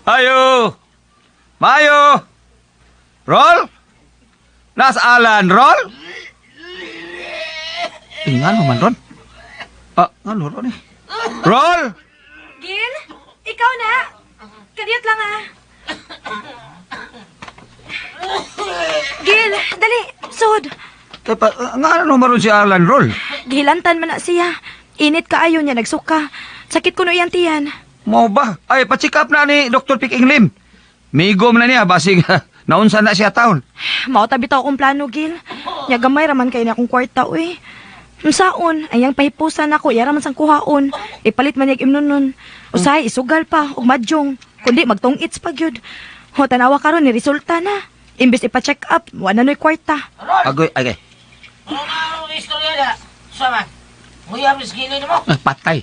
Ayo! Mayo! Roll! Nas Alan, roll! Eh, ngano man, Ron? Ah, ngano, Ron eh? Roll! Gil, ikaw na. Kadiyot lang, ah. Gil, dali. Sud. Tepa, ngano man ron si Alan, roll? Gilantan man na siya. Init kaayo niya, nagsuka. Sakit ko no iyang tiyan. Mo ba? Ay, pa-check up na ni Dr. Pick Inglim. Migom na niya, basig naunsa na siya taon. Mao tabi to akong plano, Gil. Nya gamay raman kay na akong kwarta, uy. Unsaon, ayang pahipusan ako, yara man sang kuhaon. Ipalit man yag imnon nun. Usahay, isugal pa, ug madjong. Kundi magtong-its pa gyud. Ho, tanawa karon ni resulta na. Imbes ipa-check up, wa na no'y kwarta. Agoy, agay. Anong istorya na? Sama. Nguyab, iskilin mo. Ay, patay.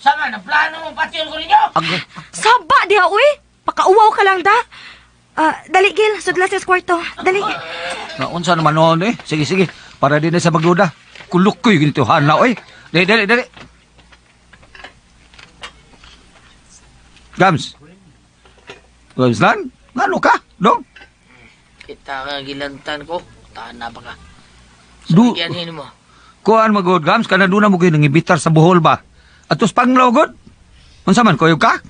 Sama, na plano mong patyon ko ninyo. Agoy. Saba diha, uy! Pakauwaw ka lang da. Ah, dali, Gil. Sudla sa kwarto. Dali. Naunsa naman noon eh. Sige, sige. Para din na sa magduda. Kulukoy ganito hana, oy. Dali, dali, dali. Gams. Gams lan? Ngano ka? Dong? Kita nga gilantan ko. Tahan na ba ka? Du, Bigyan mo. kuan magod Gams, kana doon na mo kayo nangibitar sa buhol ba? Atos panglaw god? Unsa man, kuyog ka?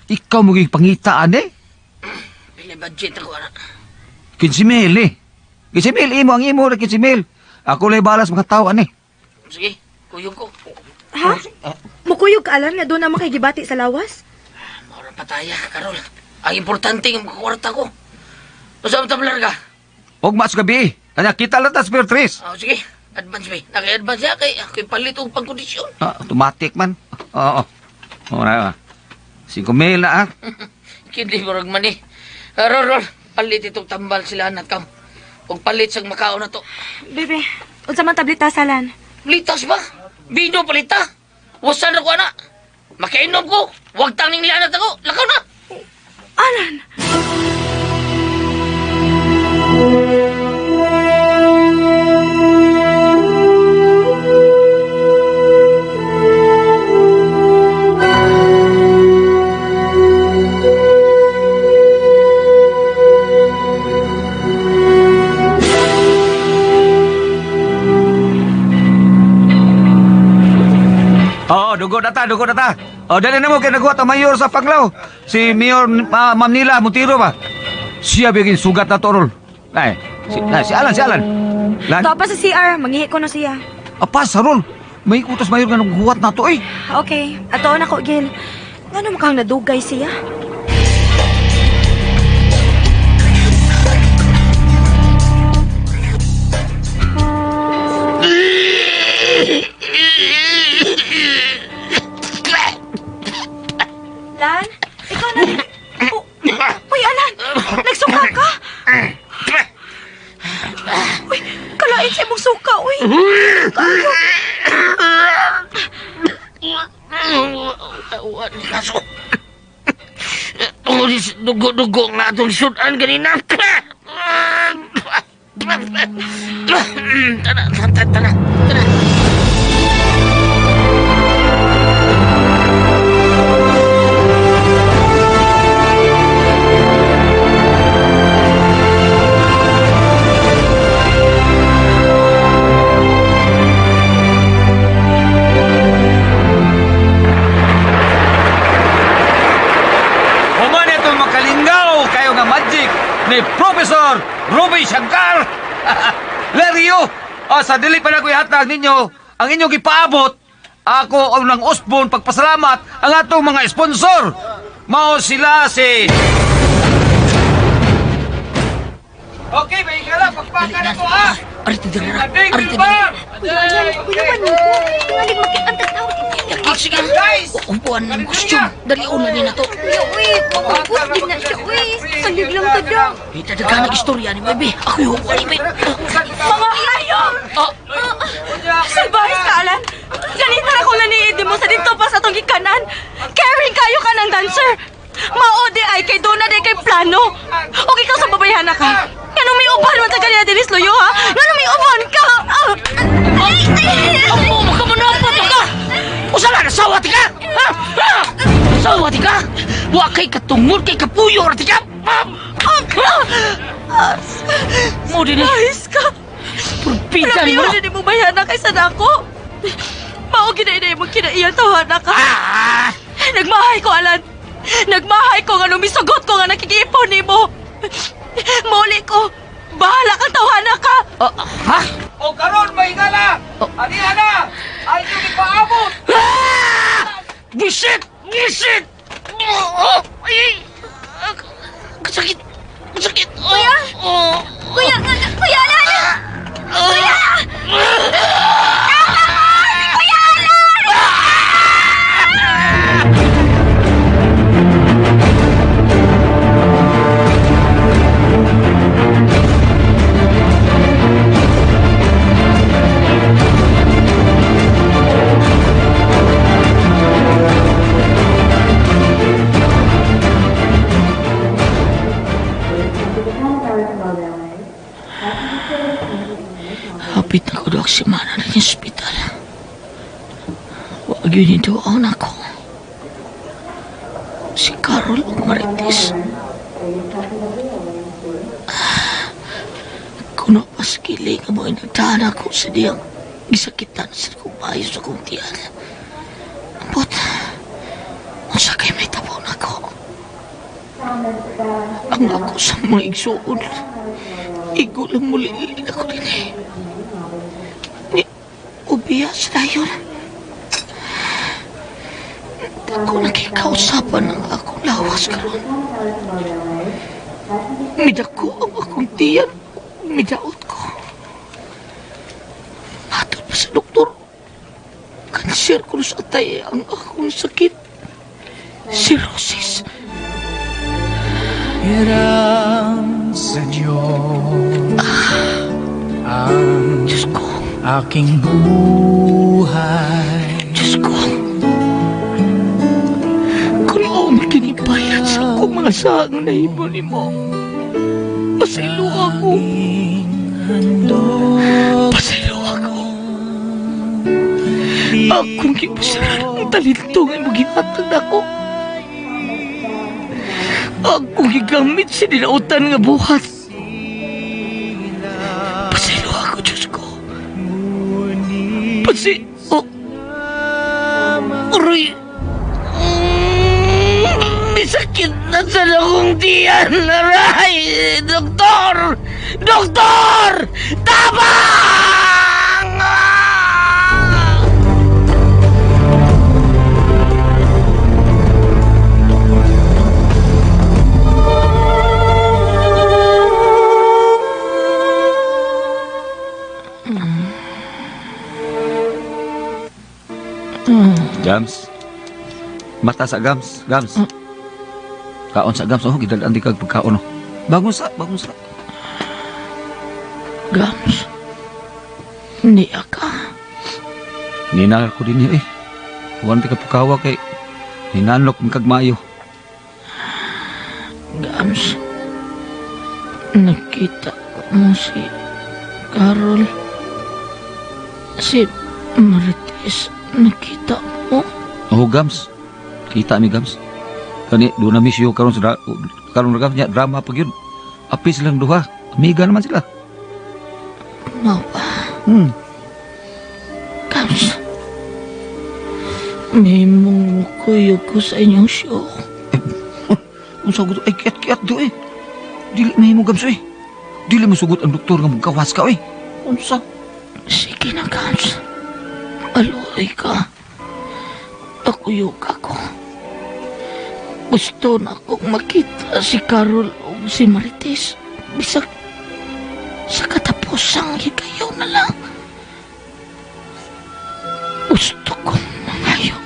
Ikaw mo gig pangitaan eh. Pili budget ako, anak. 15 mil eh. 15 mil, imo ang imo na 15 mil. Ako lay balas mga tao ani. Sige, kuyog ko. Ha? Mukuyog ka alam nga doon naman kay gibati sa lawas? Maura pataya, Karol. Ang importante nga makakwarta ko. Basta ang tablar ka. Og mas gabi. Kanya kita lang tas Beatrice. Oh, sige, advance ba? Naka-advance siya kay ako'y palit og pangkondisyon. Ah, automatic man. Oo. Oo na. 5 mil na ah. Kindi murag man eh. Rol, Rol, palit itong tambal sila anak kam. Og palit sang Macau na to. Bebe, unsa man tablita salan? Litas ba? Bino palita. Wasan na ko ana. Makainom ko. Wag tanging lianat ako. Lakaw na. Alan! Oo, dugo na ta, dugo na ta. O, dali na mo kay nagwa ta mayor sa Panglao. Si Mayor Ma'am Nila Montiro ba? Siya bigin sugat na torol. Ay, si Alan, si Alan. Lan, Topa sa CR, manghihi ko no siya. apas, Rol. May utos mayor nga naghuwat na to eh. Okay, ato na ko, Gil. Ngano mukhang nadugay siya? Lan, ikaw na. Oh, uy, Alan! Nagsuka ka! Uy, kalain sa imong suka, uy! Awan kaso. Tungod sa dugo-dugo nga atong sudan ganina. Tana, tana, tana, tana. Human ito makalingaw kayo nga magic ni Professor Ruby Shankar. Lerio, sa dili pa na ko ihatag ninyo ang inyong gipaabot. Ako ang nang usbon pagpasalamat ang atong mga sponsor. Mao sila si Okay, may ingala, pagpaka na ko ha. Arti diri ra. Ading Arti Dilbar! Kuya Alan, kuya man ko. Tingalig makit-ang tagtawag. Sige, upuan ng costume. Dali una ni na to. Kuya, uy, mabugot din na siya, uy. Salig lang ka daw. Ita daghang istorya ni baby. Ako yung upuan ni baby. Mga hayop! Salbahis ka, Alan! Ganita na kung naniidi mo sa dito pa sa atong gikanan. Caring kayo ka ng dancer! Mao di ay kay Dona di kay plano. O ikaw sa babayhana ka. Ngano may uban man sa kanya dinis loyo ha? Ngano may uban ka? Amo mo ka manapot ka! Usa lang asawa ti ka? Ha? Ha? Asawa ti ka? Wa kay katungod kay kapuyo ra ti ka? Mo din eh. Ayos ka! Purpida ni mo. Rabi, ni mo bayana kaysa nako. Mao ginainay mo kinaiyang tawhana ka. Nagmahay ko, Alan. Nagmahay ko nga misugot ko nga nakikiipon nimo. Muli ko. Bahala kang tawhana ka. Ha? O karon mahingala! Aniha na! Ay inyong ipaabot! Bisit! Bisit! Ay! Sakit! Sakit! Kuya! Kuya! Kuya Alan! Kuya! Kuya Alan! Hapit na ko doon si Mana ng ospital. Wag yun ito ang nako. Si Carol ug Marites. Kuno paskili nga mo inagdahan ako sa diyang gisakitan sa kong bayo sa kong tiyan. Ambot, unsa kay may tapo na ko. Ang ako sa mga igsuon, igo lang muli ako din eh. Ubiyas na yun. Ako nakikausapan ang akong lawas karon. Midako ang akong tiyan. Midaot ko. Matod pa sa doktor. Kanser ko sa atay ang akong sakit. Cirrhosis. Hiram sa Diyos ang Diyos ko, aking buhay. Diyos ko. Kung ako makinibayad sa akong mga saang nahimo ni mo, pasaylo ako. Pasaylo ako. Akong gipasaran ang talento nga imong gihatag nako. Akong gigamit sa dinautan nga buhat. Pasaylo ako, Diyos ko. Pasi... Oh. Aray. May sakit na sa akong tiyan. Aray! Doktor! Doktor! Tabang! Gams. Mata sa Gams, Gams. Kaon sa Gams, oh, gidalaan di kag pagkaon. Oh. Bangon sa, bangon sa. Gams. Niya ka. Nina ko din eh. Huwag ti ka pagkawa kay Hinanlok man kag maayo. Gams, nakita mo si Carol. Si Marites, nakita mo. Oh, Gams. Kita mi Gams. Kani do na miss you karon sa karon ra Gams nya drama pag yun. Api silang duha. Amiga naman sila. Mao ba? Gams, may mong mukuyog ko sa inyong show. Unsa gud ay kiat-kiat do eh. Dili mahimo Gams eh. Dili mo sugot ang doktor nga magkawas ka eh. Unsa? Sige na, Gams. Aluoy ka. Pakuyog ako. Gusto na akong makita si Carol o si Marites. Bisag sa katapusang higayon na lang. Gusto kong mangayo.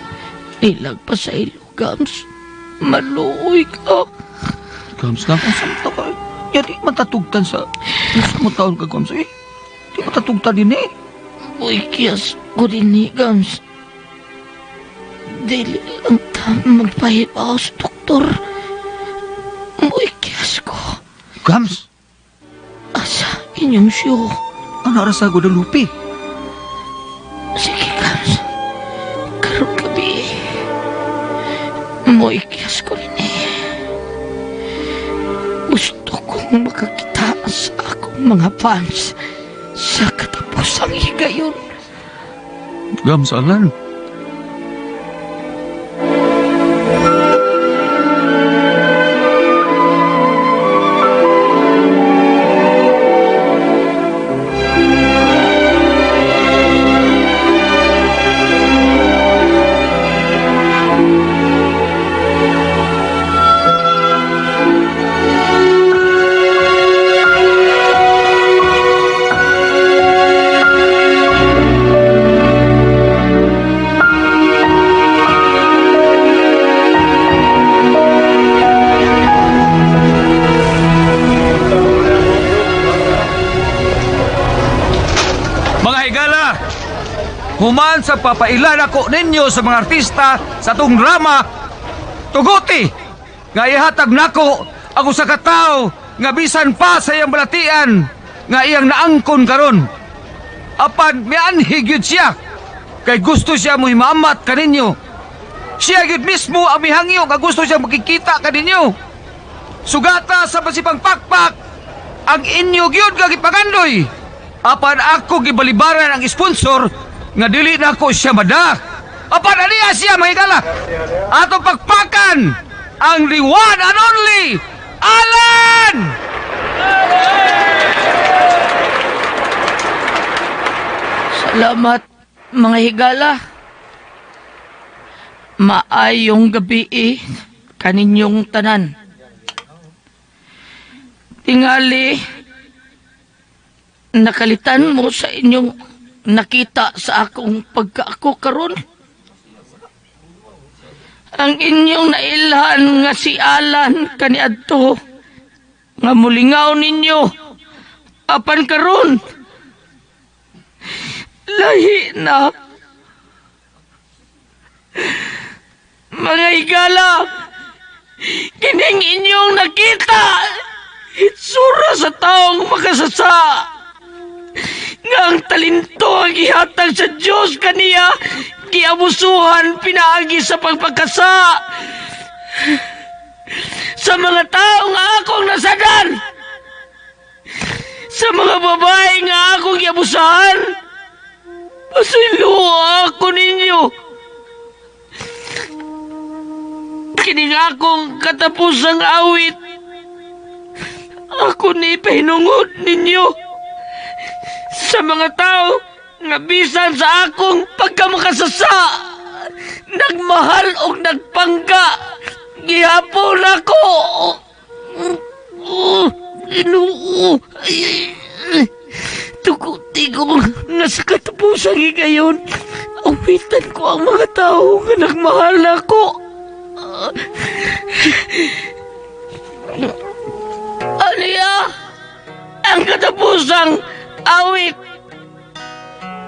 Ilag pa sa ilo, Gams. Maluoy ka. Gams, Gams, unsa man ta ka? Ya di man tatugtan sa unsa mo taon ka Gams eh. Di man tatugtan din eh. Uy, kiyas ko din ni Gams. Dili lang ta magpahibaw sa doktor. Uy, kiyas ko. Gams! Asa inyong show? Ano ra sa Guadalupe? Sige, Gams. Karong gabi. Moikyas ko rin eh. Gusto kong makakita sa akong mga fans sa katapusang higayon. Gams, Alan. Mga higala, human sa papailan ako ninyo sa mga artista sa atong drama, tuguti nga ihatag nako ang usa ka tawo nga bisan pa sa iyang balatian nga iyang naangkon karon. Apan mianhi gyud siya kay gusto siya mo himamat kaninyo. Siya gyud mismo ang mihangyo nga gusto siya makikita kaninyo. Sugata sa pasipang pakpak ang inyo gyud nga gipangandoy. Apan ako gibalibaran ang sponsor nga dili nako siya mada. Apan aniya siya mga higala. Atong pakpakan ang the one and only Alan! Salamat, mga higala. Maayong gabi eh, kaninyong tanan. Tingali, nakalitan mo sa inyong nakita sa akong pagkaako karon. Ang inyong nailhan nga si Alan kaniadto nga mulingaw ninyo apan karon lahi na. Mga higala, kining inyong nakita itsura sa taong makasasa nga ang talento ang gihatag sa Dios kaniya giabusuhan pinaagi sa pagpagkasa sa mga tao nga akong nasadan, sa mga babae nga akong giabusahan. Pasaylo ako ninyo. Kining akong katapusang awit, ako ni pahinungod ninyo sa mga tao nga bisan sa akong pagkamakasasa, nagmahal og nagpangga, gihapon ako. Ginoo, ay, ay, tukuti ko nga sa katapusang higayon, awitan ko ang mga tao nga nagmahal ako. Aliya, ang katapusang awit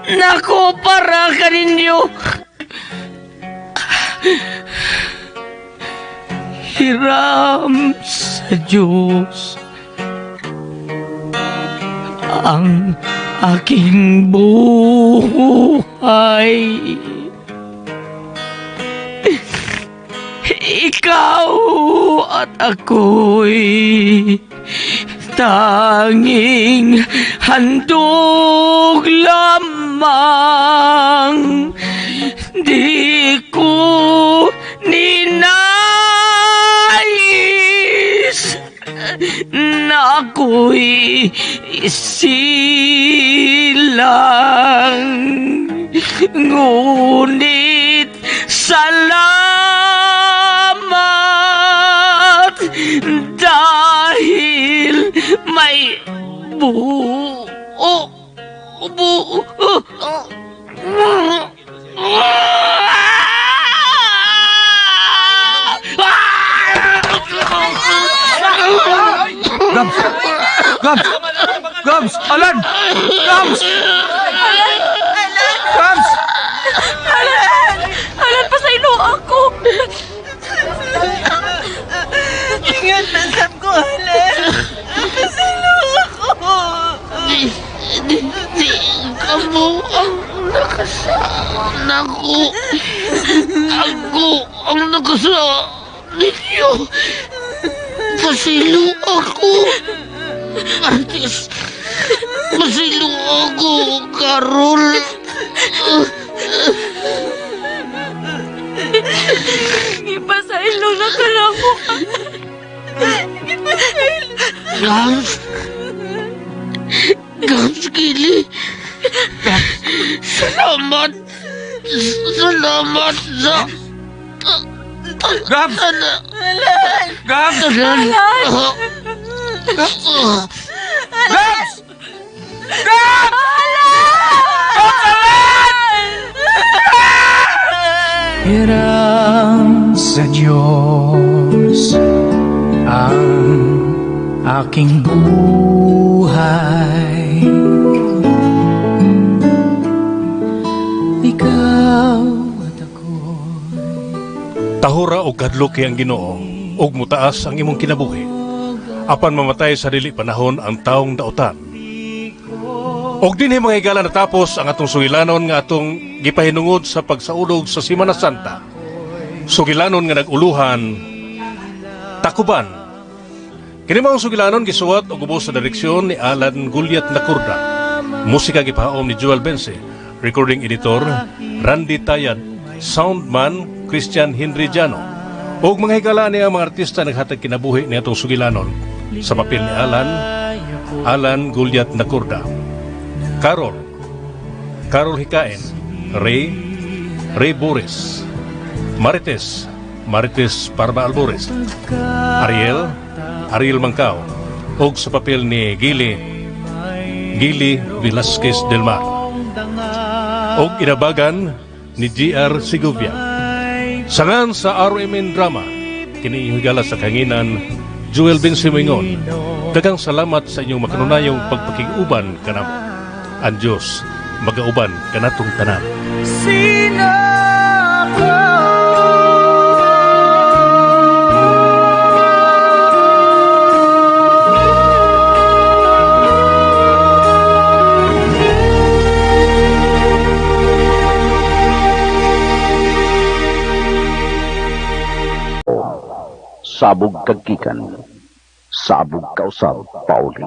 nako para kaninyo. Hiram sa Diyos ang aking buhay. Ikaw at ako'y tanging handog lamang. Di ko ninais na ako'y isilang. Ngunit salamat dahil may buo bu Gabs! Gabs! Gabs! Alan! Gabs! Gabs! Alan! Alan, pasaylo ako! Ingat na sab ko, Alan. Pasaylo ako. Di kamo ang nakasana ko. Ako ang nakasana ninyo. Pasilo ako. Martis, masilo ako, Karol. Ipasaylo na ka na mo. Ipasaylo. Gams. Gams, Gili. Salamat. Salamat sa... Gabs! Alan! Gabs! Alan! Gabs! Gabs! Gabs! Hiram sa Diyos ang aking buhay. Ikaw at Tahura og kadlok kay ang Ginoo ug mutaas ang imong kinabuhi. Apan mamatay sa dili panahon ang taong dautan. Og dinhi mga higala natapos ang atong sugilanon nga atong gipahinungod sa pagsaulog sa Semana Santa. Sugilanon nga nag-uluhan Takuban. Kini maong sugilanon gisuwat og ubos sa direksyon ni Alan Gulyat Nakurda. Musika gipahaom ni Joel Bense, recording editor Randy Tayad, soundman Christian Henry Jano. Og mga higala ni ang mga artista naghatag kinabuhi ni atong sugilanon. Sa papel ni Alan, Alan Gulyat Nakurda. Carol, Carol Hikain, Ray, Ray Boris, Marites, Marites Parma Albores, Ariel, Ariel Mangkao, og sa papel ni Gili, Gili Velasquez del Mar. Og inabagan ni G.R. Segovia. Sangan sa RMN Drama, kini higala sa kanginan, Joel Bensimingon. Daghang salamat sa inyong makanunayong pagpakig-uban kanamo. Ang Diyos magauban kanatong tanan. Sino ako? Sabog kagkikan, sabog kausab pauli.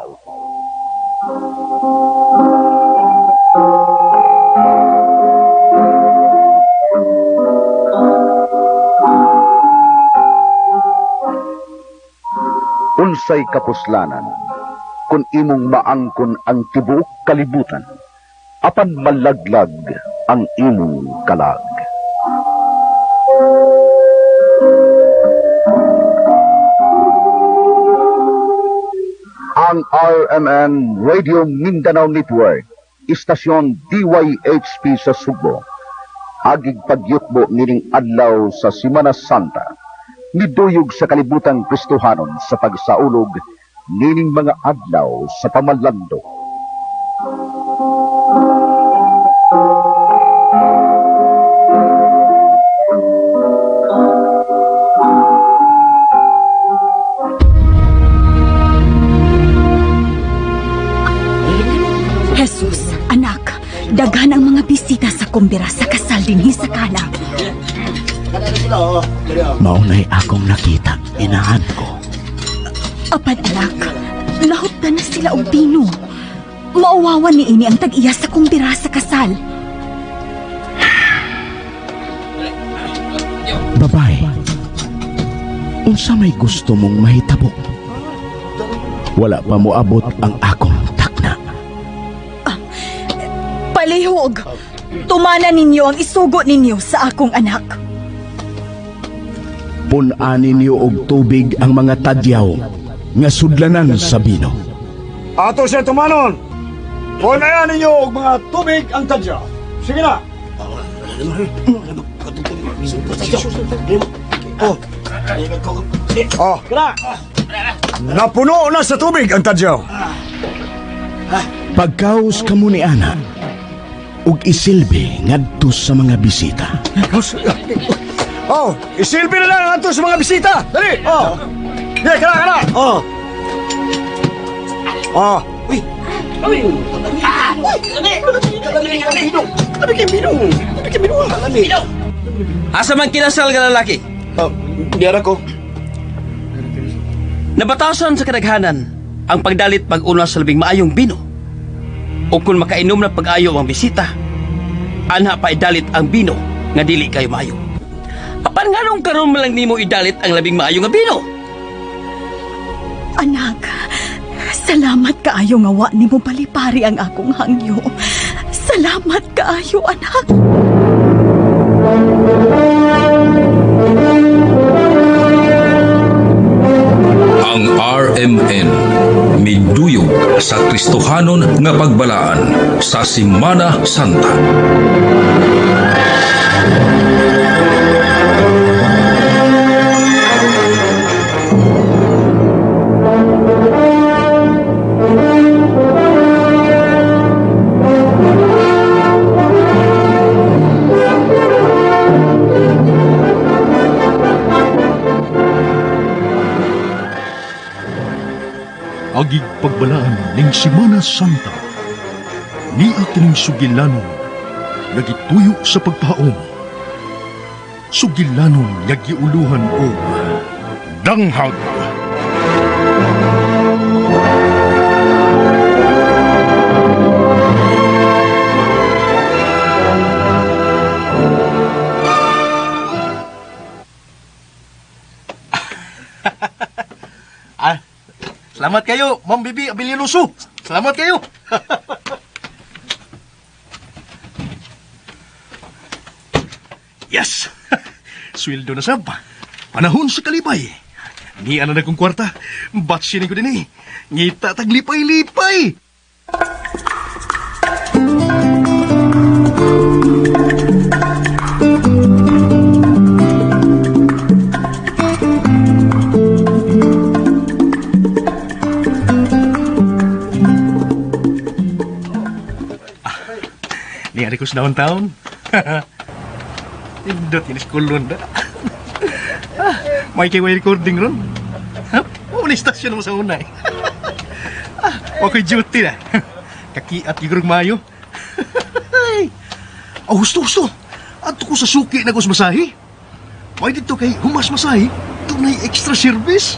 Unsay kapuslanan kung imong maangkon ang tibuok kalibutan, apan malaglag ang imong kalag. Ang RMN Radio Mindanao Network, istasyon DYHP sa Sugbo, agig pagyutbo nining adlaw sa Semana Santa, niduyog sa kalibutan Kristohanon sa pagsaulog nining mga adlaw sa pamalando. kumbira sa kasal dinhi sa Kana. Maunay akong nakita, inahan ko. Apan anak, nahuptan na sila og bino. Mauwawan ni ini ang tag-iya sa kumbira sa kasal. Babae, unsa may gusto mong mahitabo? Wala pa moabot ang akong takna. Palihog! Tumana ninyo ang isugo ninyo sa akong anak. Pun-an ninyo og tubig ang mga tadyaw nga sudlanan sa bino. Ato siya tumanon. Punayan ninyo og mga tubig ang tadya. Sige na. Oh. Oh. Napuno na sa tubig ang tadyaw. Pagkaos kamo ni Ana, ug isilbi ngadto sa mga bisita. Oh, isilbi na lang ato sa mga bisita. Dali. Oh. Yeah, kana kana. Oh. Oh. Uy! Asa man kinasal nga lalaki? Oh, diara ko. Nabatasan sa kadaghanan ang pagdalit pag-una sa labing maayong bino. O kung makainom na pag-ayo ang bisita, anha pa idalit ang bino nga dili kayo maayo. Apan nganong karon man lang nimo idalit ang labing maayo nga bino? Anak, salamat kaayo nga wa nimo balipari ang akong hangyo. Salamat kaayo, anak. Ang RMN miduyog sa Kristohanon nga pagbalaan sa Simana Santa. Agig pagbalaan ning Simana Santa, nia kining sugilanon nga gituyo sa pagpaom. Sugilanon nga giuluhan og danghag. Ah, salamat kayo, Ma'am Bibi Abililuso. Salamat kayo. Yes! Sweldo na sab. Panahon sa kalipay. Ni ana na kong kwarta. Batch ko din eh. Ngita taglipay-lipay. Ni ari ko sa downtown. Indot yun eskulon na. Ah, may kay recording ron. Ha? Oh, ni stasyon mo sa una eh. Ah, okay duty na. Kakiat yung mayo. Oh, husto, husto. Adto ko sa suki na ko sa masahe. May dito kay humas masahe, dunay extra service.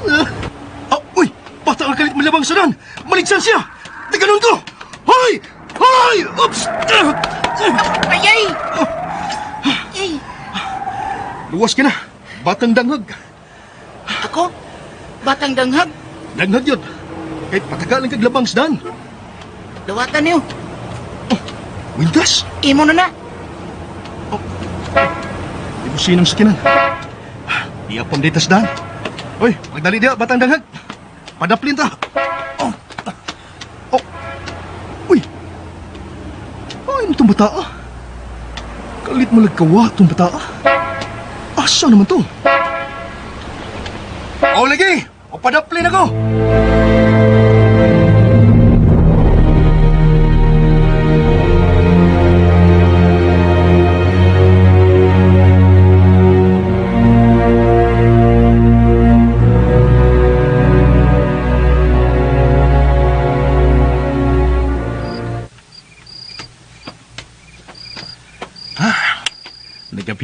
Ah, uy, bata ang kalit malabang sanan. Maligsan siya. Tiganon ko. Hoy! Hoy! Oops! Ayay! Ay! Luwas ka na. Batang danghag. Ako? Batang danghag? Danghag yun. Kahit patagal ang kaglabang sedan. Dawatan niyo. Wintas! Imo na na. Ibusin ang sakinan. Di apam dita sedan. Uy, magdali dia, batang danghag. Padaplin ta. Oh. Oh. Uy. Ay, ano itong bata? ah? Kalit mo lagkawa itong bata. ah. Asa naman to? Oh, lagi! O padaplin ako!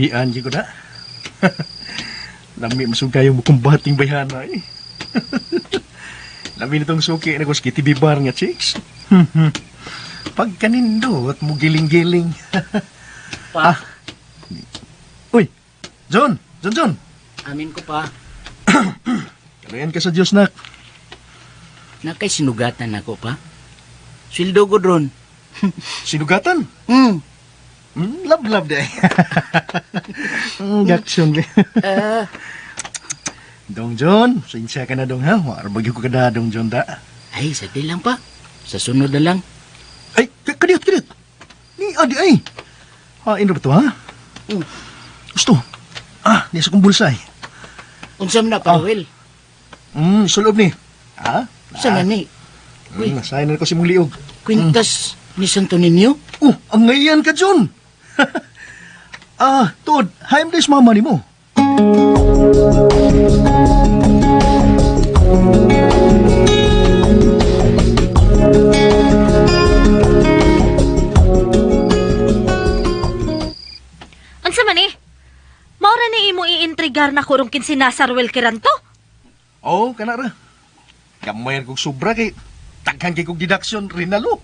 Napian ko na. Lami masug kayo mo kumbating bayhana eh. Lami nitong suki na ko sa KTV bar nga chicks. Pagkanindot mo giling-giling. Pa. Ah. Uy, John! John, John! Amin ko pa. Kalayan ka sa Diyos, nak. Nakay sinugatan ako pa. Sweldo ko dron. Sinugatan? Hmm. Love, love day. Gaksyon. Dong John, sinsya ka na dong ha. Maarbag ko ka na, Dong John da. Ay, sagdi lang pa. Sa sunod na lang. Ay, kadiyot, kadiyot. Ni adi ay. Ha, ino ba to ha? Gusto. Ah, niya sa kong bulsa ay. Unsam na pa, Will? Sulob ni. Ha? Sa na ni? Nasayan na ko si mong liog. Kwintas ni Santo Niño? Oh, ang ngayan ka, John. Ah, tuod, haim des mama ni mo. Unsa man eh? Maura ni imo iintrigar na kurong kinsinasa Ruel Kiranto? Oo, oh, kana ra. Gamay kog sobra kay daghan kay kog deduction rinalo.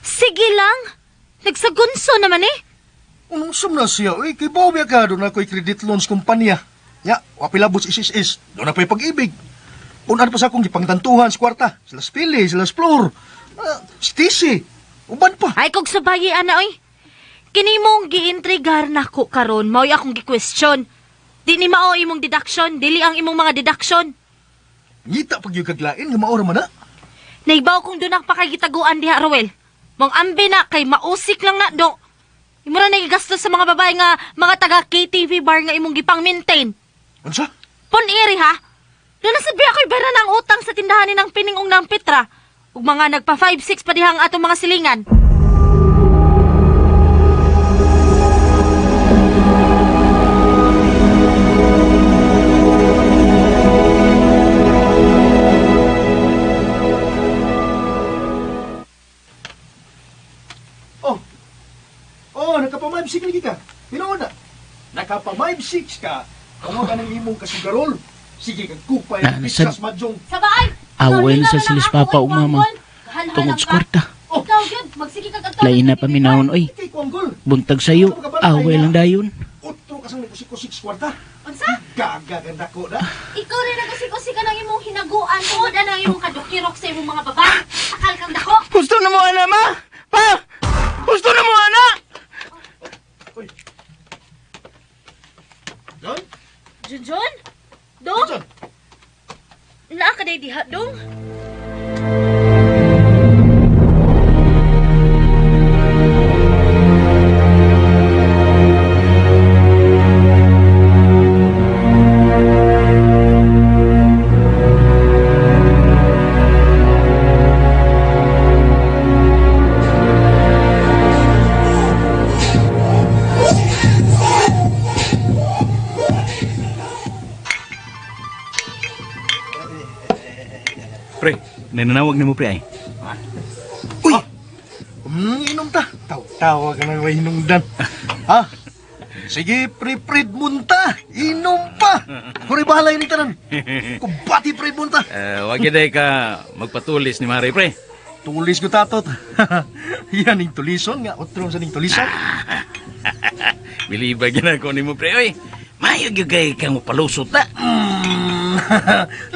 Sige lang. Nagsagunso naman eh. Unong sum na siya, uy, kay Bobby ka, doon ako'y credit loans kumpanya. Ya, wapilabot sa SSS, doon na pa'y pag-ibig. Unan pa sa akong gipangtantuhan sa kwarta, sila Spili, sila Splor, Stacey, uban pa. Ay, kog subayi, ana, oy. Kini mong giintrigar nako karon, mao'y akong gi-question. Di ni mao imong deduction, dili ang imong mga deduction. Ngita pag yung kaglain, nga maora man na. Naibaw kong doon ang pakagitaguan diha, Ruel. Mong ambi na kay mausik lang na do. Imo ra nagigastos sa mga babae nga mga taga KTV bar nga imong gipang-maintain. Unsa? Pon iri ha. Doon na sabi ako'y bara ng utang sa tindahan ni ng piningong ng Petra. Ug mga nagpa 5-6 pa dihang atong mga silingan. Oh, oh, nakapamabsik lagi ka. Tinuod na. Nakapamabsik ka. Kamo ka ng imong kasugarol. Sige, kagkupay, Na, pisas, madyong. Sabay! Awel sa silis papa ug mama. Tungod sa kwarta. Ikaw gyud, magsige kag adto. Lain na paminahon oy. Buntag sayo, away lang dayon. Otro kasang nagkusik-kusik sa kwarta. Unsa? Gaga ganda ko na. Ikaw rin nagusik-usik ka ng imong hinaguan tungod ana ang imong kadukirok sa imong mga babae. Akal kang dako. Gusto na mo ana ma! Pa! Gusto na mo ana! John? Junjun? Dong? Naa ka day diha, dong? Pre, nananawag na mo pre ay. Uy! Inom ta. Taw-tawa ka ng way hinungdan. Ha? Sige, pre-pred munta. Inom pa. Kuri bahalay ni tanan. Kumbati pred munta. Wag gyud ka magpatulis ni Mari pre. Tulis ko tatot. Yan ning tulison nga otro sa ning tulison. Bilibag gyud ako nimo pre oy. Mayo gyud kay kang mopalusot ta.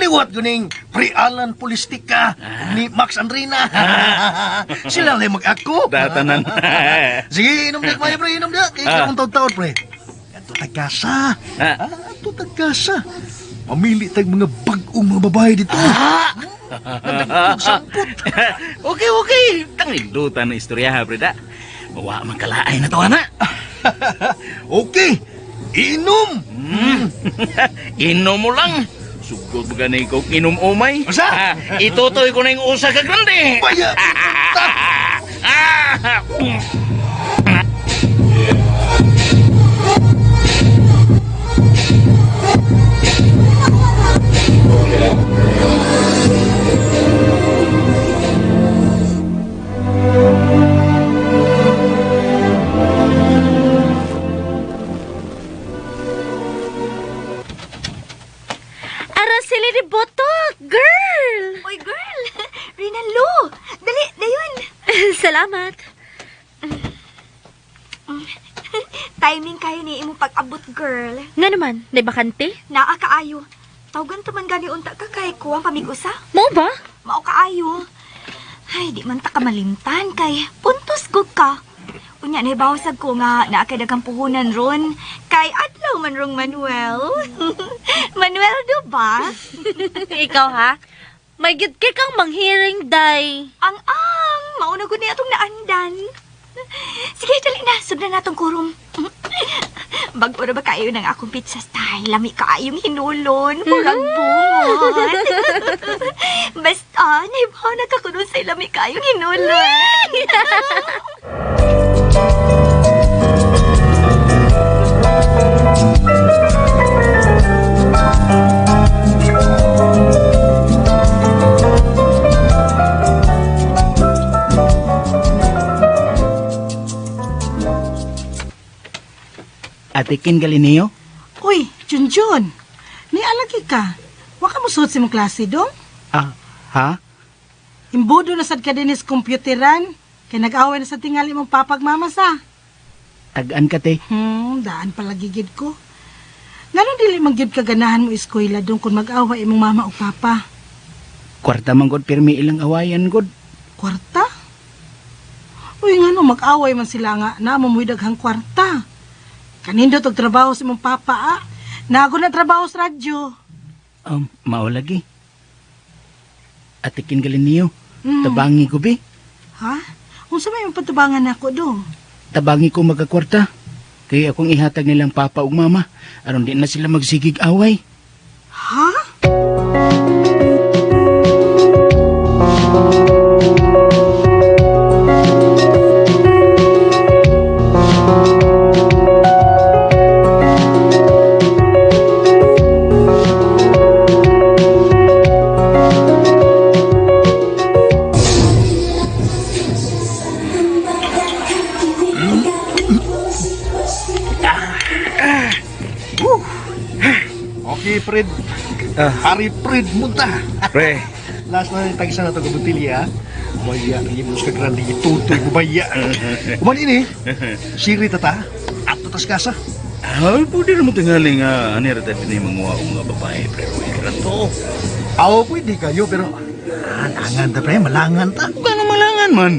Liwat ko ning Pre Alan Polistika ni Max Andrina. Sila lang mag-ako. Datanan. Sige, inom di mayo pre, inom di. Kay Ah. akong taon-taon pre. Ato tagkasa. Ato tagkasa. Mamili tag mga bag-ong mga babae dito. Okay, okay. Tangindutan na istorya ha, pre da. Wa man kalaay na to ana. Okay. Inom. Inom mo lang. Sugod ba gani ko inom umay? Usa? Itutoy ko na yung usa ka grande. Baya. Lady Botok! Girl! Oy, girl! Rinalo! Dali, dayon! Salamat! Timing kayo ni imong pag-abot, girl. Nga naman, nay bakante? Naa kaayo. Tawgan ta man gani unta ka kay kuwang pamig-usa. Mao ba? Mao kaayo. Ay, di man ta kamalimtan kay puntos gud ka. Unya nahibawsag ko nga naa kay daghang puhunan ron kay adlaw man rong Manuel. Manuel do ba? Ikaw ha? May gid kay kang manghiring day. Ang ang mauna gud ni atong naandan. Sige, dali na. Sugdan na atong kurum. Bag-o ra ba kayo ng akong pizza style? Lami kaayong hinulon. Murag bungot. Basta, naibaw na ka kuno sa lami kaayong hinulon. Ate Ken Galineo? Uy, Junjun. Ni alagi ka. Wa ka mosuot sa imong klase dong? Ah, ha? Imbudo na sad ka dinis computeran. Kay nag-away na sa tingali imong papagmama sa. Tag-an ka, te. Daan palagi gid ko. Ngano dili man gyud ka ganahan mo eskwela dong kung mag-away imong mama o papa? Kwarta man god pirmi ilang awayan god. Kwarta? Uy, ngano mag-away man sila nga naa mo mo'y daghang kwarta. Kanindot og trabaho sa imong papa, ah. Nago na trabaho sa radyo. Mao lagi. Ate Ken Galineo, tabangi ko be. Ha? Unsa may imong patabangan nako dong? Tabangi ko magkakwarta. Kaya akong ihatag nilang papa ug mama aron di na sila magsigig away. Ha? Okay, Fred. Hari Fred munta. Pre. Last na yung tagisa na ito kabutilya. Baya, naging ka grande itutoy mo baya. Kuman ini, siri tata, at tatas kasa. Ay, pwede naman tingali nga ani ra tayo manguha og mga babae, pre. Uy, to. Aw, pwede kayo, pero langan ta, pre, malangan ta. Kung malangan man.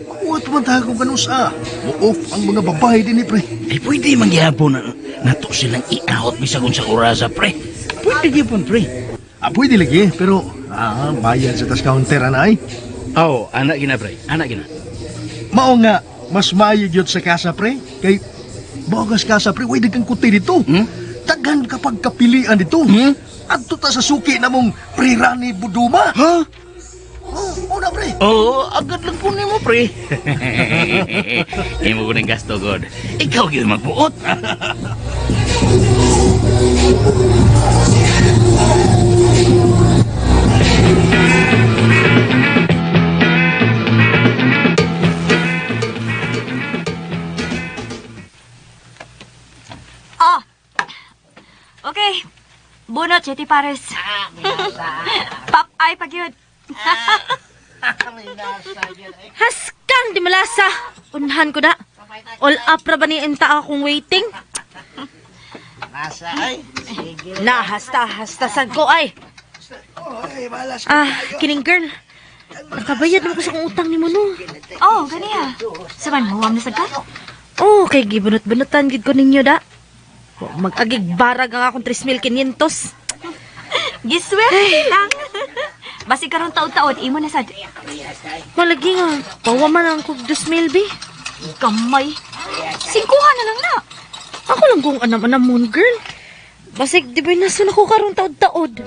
Kuha man ta kung kanus ah. Mo-off ang mga babae din eh, pre. Ay, pwede mangyapon na nato silang i-out bisag unsa orasa, pre. Pwede gyapon, pre. Ah, pwede lagi, pero bayad sa tas counter anay. Oo, anak gina, pre. Anak gina. Mao nga, mas maayo gyud sa kasa, pre. Kay bogas kasa, pre, way daghang kuti dito. Daghan kapag kapilian dito. Adto ta sa suki namong Pre Rani Buduma. Ha? Oh, una, pre. Oo, agad lang po nimo, pre. Imo ko ng gasto, God. Ikaw gyud magbuot. Ah. Okay. Bunot, Jetty Pares. Pop eye pag yun. Haskang di malasa. Unhan ko na. All up ra ba ni inta akong waiting? Na, hasta, hasta sad ko ay. Ah, kining girl. Nakabayad naman ko sa kong utang ni mo no. Oh, ganiya. Saman mo, na sad ka? Oh, kay gibunot-bunutan gid ko ninyo da. Mag-agig barag ang akong 3,500. Giswerte lang. Basi karon taod-taod, imo na sad. Malagi nga, pawa man ang kog 2,000 bi. Gamay. Singkuhan na lang na. Ako lang kung anam-anam mo, girl. Basig, di ba nasun ako karon taod-taod?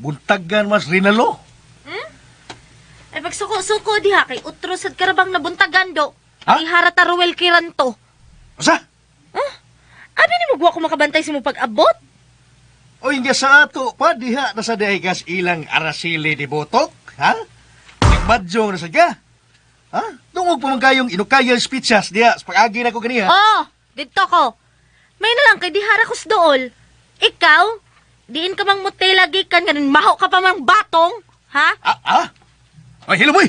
Buntagan mas rinalo. Ay pagsuko-suko diha kay utro sad karabang nabuntagan do. Ha? Ihara ta Ruel Kiranto. Asa? Huh? Abi ni mo ko makabantay sa mo pag-abot? Oy, nga sa ato pa diha na sa diay kas ilang arasili di botok, ha? Nagbadyong na sa ka. Ha? Tungog pa man kayong inukayal speeches diha sa pag-agi na ko ganiha. Oh, didto ko. May na lang kay dihara kus dool. Ikaw, diin ka mang mutela gikan ganin maho ka pa mang batong, ha? Ah, ah? Ay, hilom oy.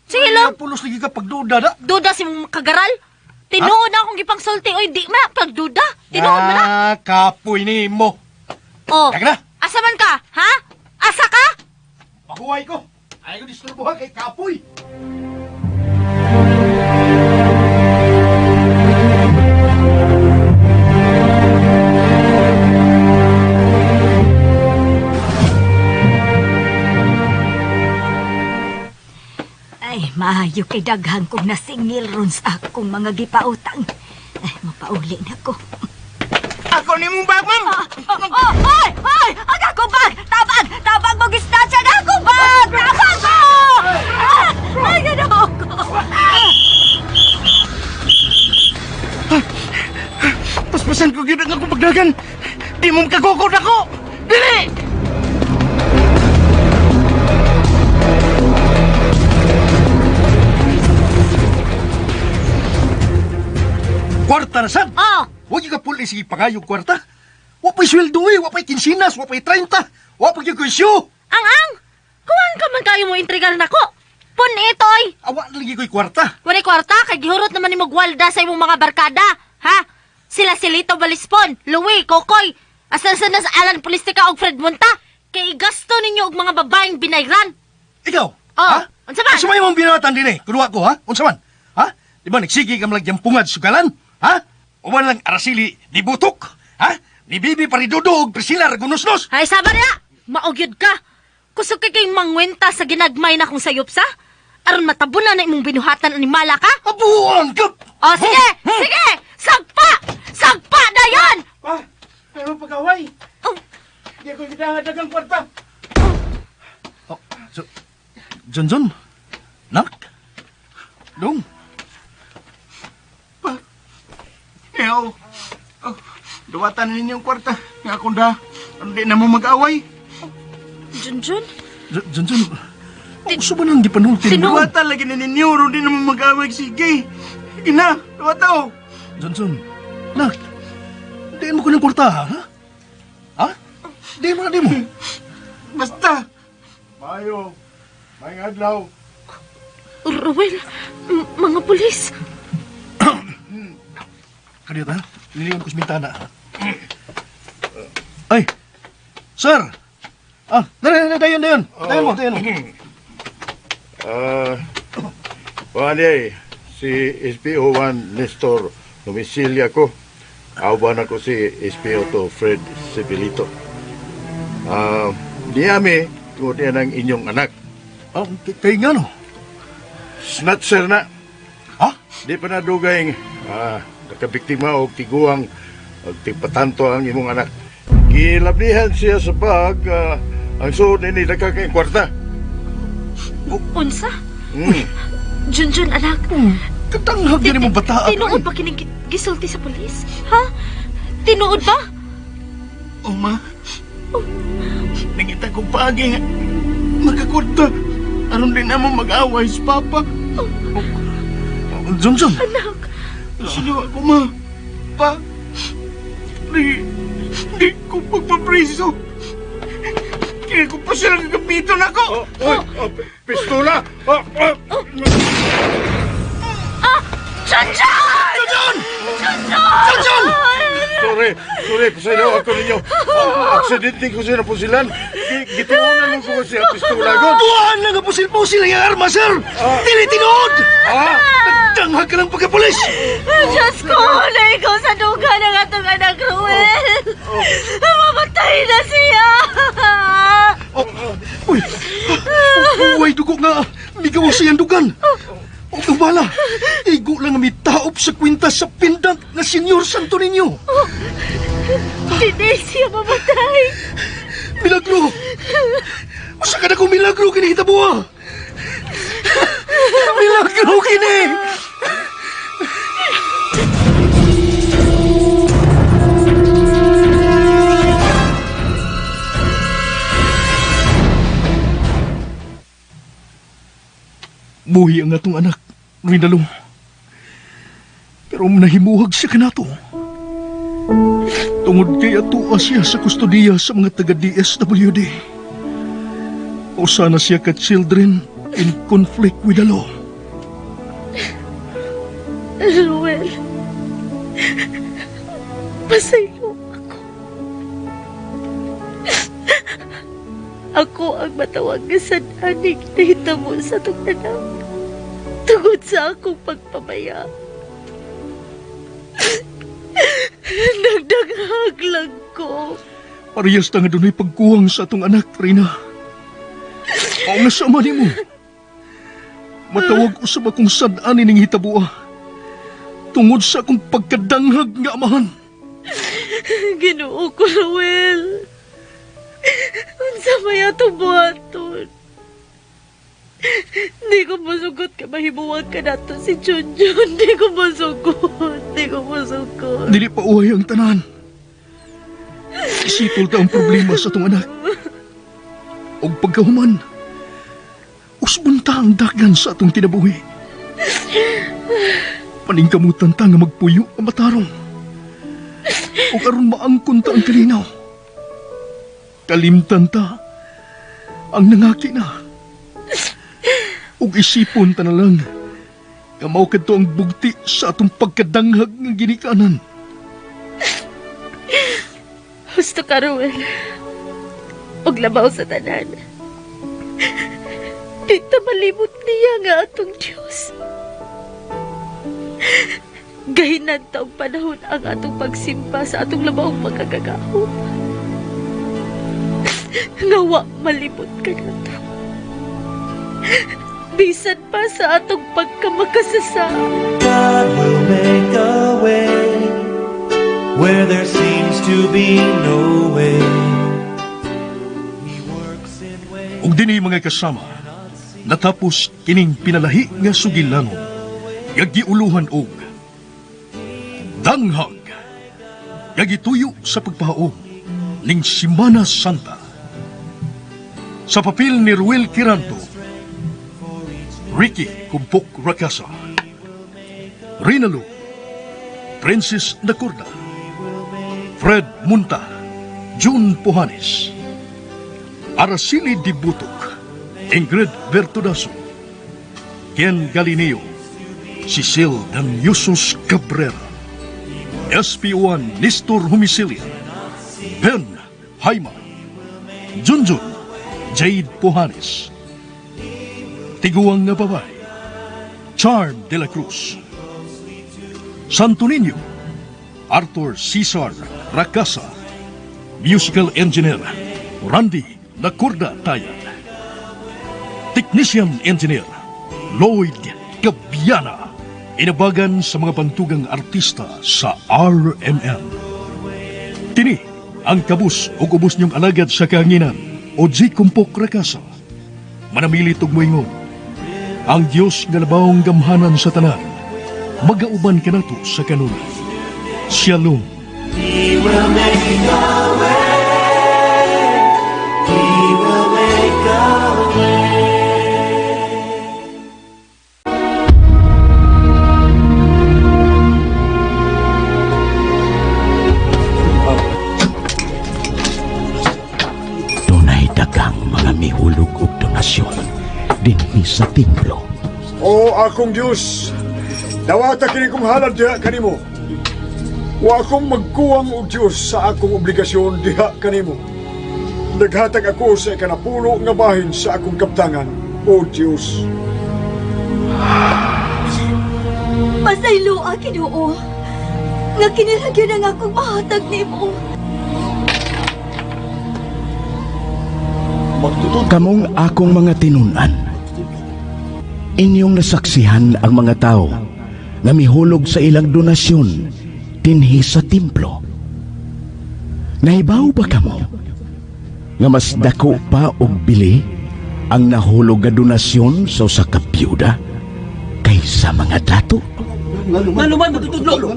Sige lang. Pulos lagi ka pagduda da. Duda si mong kagaral. Tinuod na akong gipangsulti oy, di man pagduda. Tinuod man na. Ah, kapoy nimo. Oh. Daga na. Asa man ka, ha? Asa ka? Mahuway ko. Ayaw ko disturbuhan kay kapoy. Ay, maayo kay daghan kong nasingil ron sa akong mga gipautang. Ay, mapauli na ko. Ako ni mong bag, ma'am! Oh, ay! Ay! Ang akong bag! Tabag! Tabag mo gisnatch ang akong bag! Tabag mo! Ah! Ay, ganoo ko! Paspasan ko gyud ang akong pagdagan. Di mo makagukod ako. Dili! Kwarta na sad. Oh. Huwag yung kapuli sige pangayong kwarta. Wa pa'y sweldo eh, wa pa'y kinsinas, wa pa'y 30, wa pa'y kursyo. Ang-ang! Kuwan ka man kayo mo intrigar nako. Pun itoy. Awa na lagi ko'y kwarta. Wala kwarta kay gihurot naman nimo gwalda sa imong mga barkada, ha? Sila si Lito Balispon, Louie, Kokoy, asan sa nas Alan Polistica og Fred Monta. Kay igasto ninyo og mga babaeng binayran. Ikaw? Oh, Ha? unsa man? Unsa man imong binatan din eh? Kunuha ko ha? Unsa man? Ha? Di ba nagsige ka malag pungad sugalan? Ha? Uman lang arasili di butok? Ha? Ni Bibi paridudo og Priscilla Ragunosnos? Ay, sabar na! Maugyod ka! Kusog kay kay mangwenta sa ginagmay na kong sayop sa? Aron matabunan na imong binuhatan animala ka? Abuan ka! O, sige! Sige! Sagpa! Sagpa na yan! Pa, pero pag-away. Di ako gidahadagang kwarta. Oh, so, Junjun? Nak? Dong? Ew. Oh, duwatan ninyo ang kwarta. Nga akong da. Ano di na mo mag-away? Junjun? Junjun, uso ba nang gipanulti mo? Duwatan lagi na ninyo. Ano di na mo mag-away. Sige. Sige na. Duwata oh. Junjun, nak, diin mo ko ng kwarta, ha? Ha? Diin mo na, di mo. Basta. Mayo, may adlaw. Ruel, mga pulis. Kadiyot, ha? Liliwan ko sa bintana. ha? Ay, sir! Ah, dali, dali, dayon, dayon. Dayon mo, dayon mo. Ah, uh, si SPO1 Nestor Lumisilia ko. Awan ako si SPO2 Fred Civilito. Ah, diami, tungod niya ng inyong anak. Oh, kay nga no? Snatcher na. Ha? Di pa nadugay nakabiktima og tiguang og tigpatanto ang imong anak. Gilablihan siya sa bag, ang suod nini dagkang kwarta. Unsa? Junjun, anak. Katanghag din mo bata. Tinuod ba kining gisulti sa pulis? Ha? Tinuod ba? Oh, ma. Nangita kong paagi nga. Magkakwarta. Aron di na mo mag-away sa papa. Junjun. Anak. Sino ako, ma? Pa? Di, di ko pagpapriso. Kaya ko pa sila gagamiton ako. Oh, oh, pistola! Oh, oh. Ah! Junjun! Junjun! Junjun! Junjun! Sorry, sorry, pasaylaw ako ninyo. Aksidente ko siya napusilan. Gitiunan mo ko siya pistola god. Buwan lang ang pusil-pusil ang arma, sir! Dili tinuod! Ah! Nagdanghag ka ng pagkapulis! Diyos ko, na ikaw sa duga ng atong anak, Ruel. Mamatay na siya. Oh, uy! Uy, dugo nga! Migaw sa iyang dugan! O bala, igo lang ang mitaop sa kwintas sa pendant na Senyor Santo Niño. Hindi siya mamatay. Milagro! Usa ka na kong milagro kini hitabo ah! Milagro kini! Buhi ang atong anak, Rinalo. Pero nahimuhag siya kanato. Tungod kay atua siya sa kustodiya sa mga taga DSWD. O sana siya ka children in conflict with the law. Ruel, pasaylo ako. Ako ang matawag nga sananig nahitabo sa atong anak. Tungod sa akong pagpabaya. Nagdaghag lang ko. Parehas ta nga dunay pagkuwang sa atong anak, Rina. Mao nga sama nimo. Matawag usab akong sad-an ining hitaboa. Tungod sa akong pagkadanghag nga amahan. Ginoo ko, Ruel. Unsa may atong buhaton? Di ko masugot ka mahimuwag ka nato si Junjun. Di ko masugot. Di ko masugot. Dili pa uhay ang tanan. Isitol ta ang problema sa atong anak. Og pagkahuman, usbon ta ang dagan sa atong kinabuhi. Paningkamutan ta nga magpuyo ang matarong. Og aron maangkon ta ang kalinaw. Kalimtan ta ang nangaki na. Og isipon ta na lang nga mao kadto ang bugti sa atong pagkadanghag nga ginikanan. Husto ka, Ruel. Og labaw sa tanan. Di ta malimot niya nga atong Diyos. Gahinan ta og panahon ang atong pagsimba sa atong labawng pagkagagahom. Nga wa malimot ka nato. Bisan pa sa atong pagkamakasasa. God will make a way where there seems to be no way. Ug dinhi mga kasama, natapos kining pinalahi nga sugilanon, nga giuluhan og danghag, nga gituyo sa pagpahaom ning Simana Santa. Sa papel ni Ruel Kiranto, Ricky Kumpok Rakasa, Rinalo, Princess Nacorda, Fred Munta, June Puhanes, Araceli Dibutok, Ingrid Bertudaso, Ken Galineo, Cecil Danyusos Cabrera, SP1 Nestor Humisilia, Ben Haima, Junjun Jade Puhanes, Tiguang nga babae, Charm de la Cruz, Santo Niño, Arthur Cesar Rakasa, Musical Engineer Randy Nacorda Tayan, Technician Engineer Lloyd Gabiana, inabagan sa mga bantugang artista sa RMN. Kini ang kabus ug ubos niyong alagad sa kahanginan o G. Kumpok Rakasa. Manamilit og moingon, ang Dios nga labawong gamhanan sa tanan, magauban kanato sa kanunay. Shalom. He will make a way. He will make a way. Dunay daghang mga mihulog og donasyon dinhi sa templo. O akong Dios, dawata kini kong halad diha kanimo. Wa akong magkuwang og Dios sa akong obligasyon diha kanimo. Naghatag ako sa ikanapulo nga bahin sa akong kaptangan, O Dios. Pasaylo, Ginoo. Nga kinilagyan ang akong mahatag nimo. Kamong akong mga tinun-an, inyong nasaksihan ang mga tao nga mihulog sa ilang donasyon dinhi sa templo. Nahibaw ba kamo? Nga mas dako pa og bili ang nahulog nga donasyon sa usa ka byuda kaysa mga dato? Ngano man magtutudlo?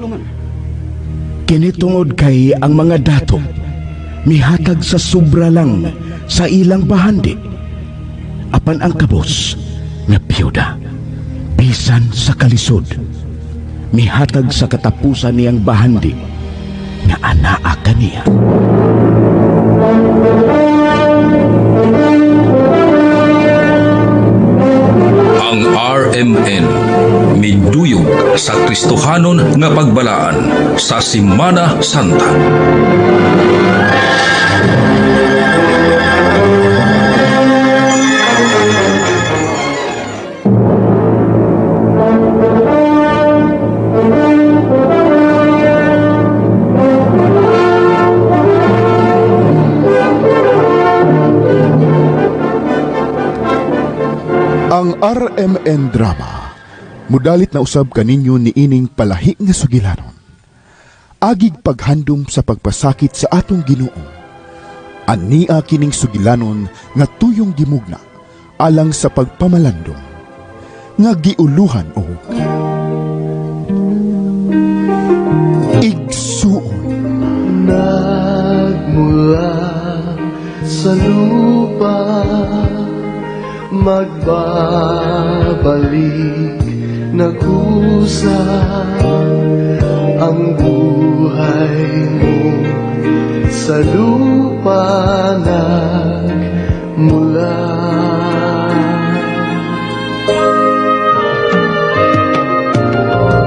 Kini tungod kay ang mga dato mihatag sa sobra lang sa ilang bahandi. Apan ang kabos nga byuda bisan sa kalisod mihatag sa katapusan niyang bahandi nga anaa kaniya. Ang RMN miduyog sa Kristohanon nga pagbalaan sa Simana Santa. Ang RMN Drama mudalit na usab kaninyo niining palahi nga sugilanon. Agig paghandom sa pagpasakit sa atong Ginoo. Ania kining sugilanon nga tuyong gimugna alang sa pagpamalandong nga giuluhan og igsuon. Nagmula sa lupa, magbabalik na kusa ang buhay mo sa lupa nagmula.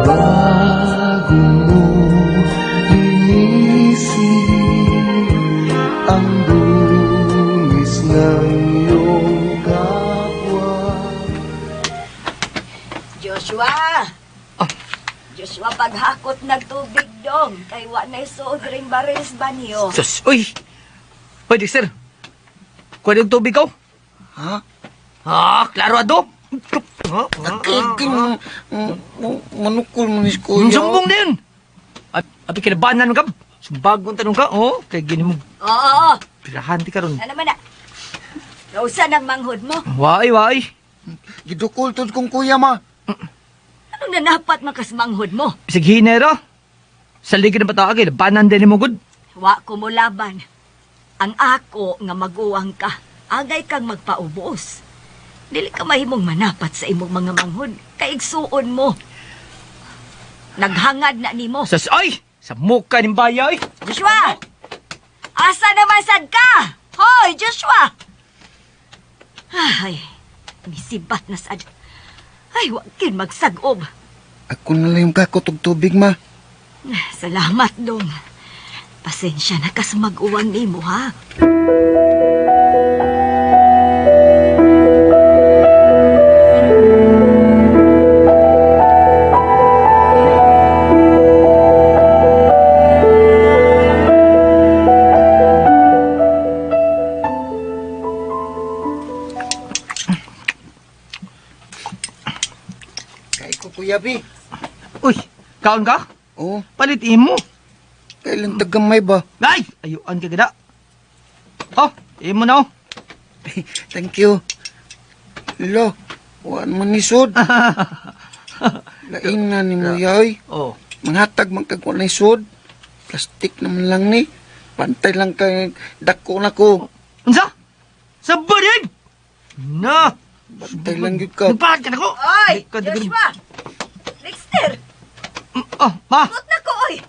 Bago mo linisin ang dungis ng iyong kapwa. Joshua! Joshua, paghakot ng tubig dong. Kay wa na suod ring barils ba niyo? Sus, uy! Hoy, Dexter. Kuha yung tubig ko. Ha? Ah, klaro ado. Kay manukol mo ni kuya. Sumbong din. Abi kinabanan ka. Sumbagong tanong ka. Oh, kay gini mo. Oo, oo. Pirahan ti karon. Ano man na? Nausa ng manghod mo. Waay, waay. Gidukol tod kong kuya ma. Anong nanapat makasmanghod mo? Bisag hinero. Sa ligid ng bata kay labanan din mo gud. Wa ko mo laban. Ang ako nga maguwang ka. Agay kang magpaubos. Dili ka mahimong manapat sa imong mga manghod. Kaigsuon mo. Naghangad na nimo. Sas ay, sa muka ning bayay. Joshua! Asa naman sad ka? Hoy, Joshua! Ay, misibat na sad. Ay, wa kin magsagob. Ako na lang yung kakot og tubig ma. Salamat, dong. Pasensya na kas mag-uwang nimo, ha? Kay ko kuya bi. Uy, kaon ka? Oo. Palit imo. Kailan tagamay ba? Ay, ayuan ka gada. Oh, imo na oh. Thank you. Lo, wan man ni sud. Lain na ni mo yoy. Oh. Manghatag man kag walay sud. Plastic naman lang ni. Pantay lang kay dako na ko. Unsa? Sa barig! Na! Bantay lang gyud ka. Nagpahat ka na ko! Oy, Joshua! Dexter! Oh, ma! Abot na ko, oy!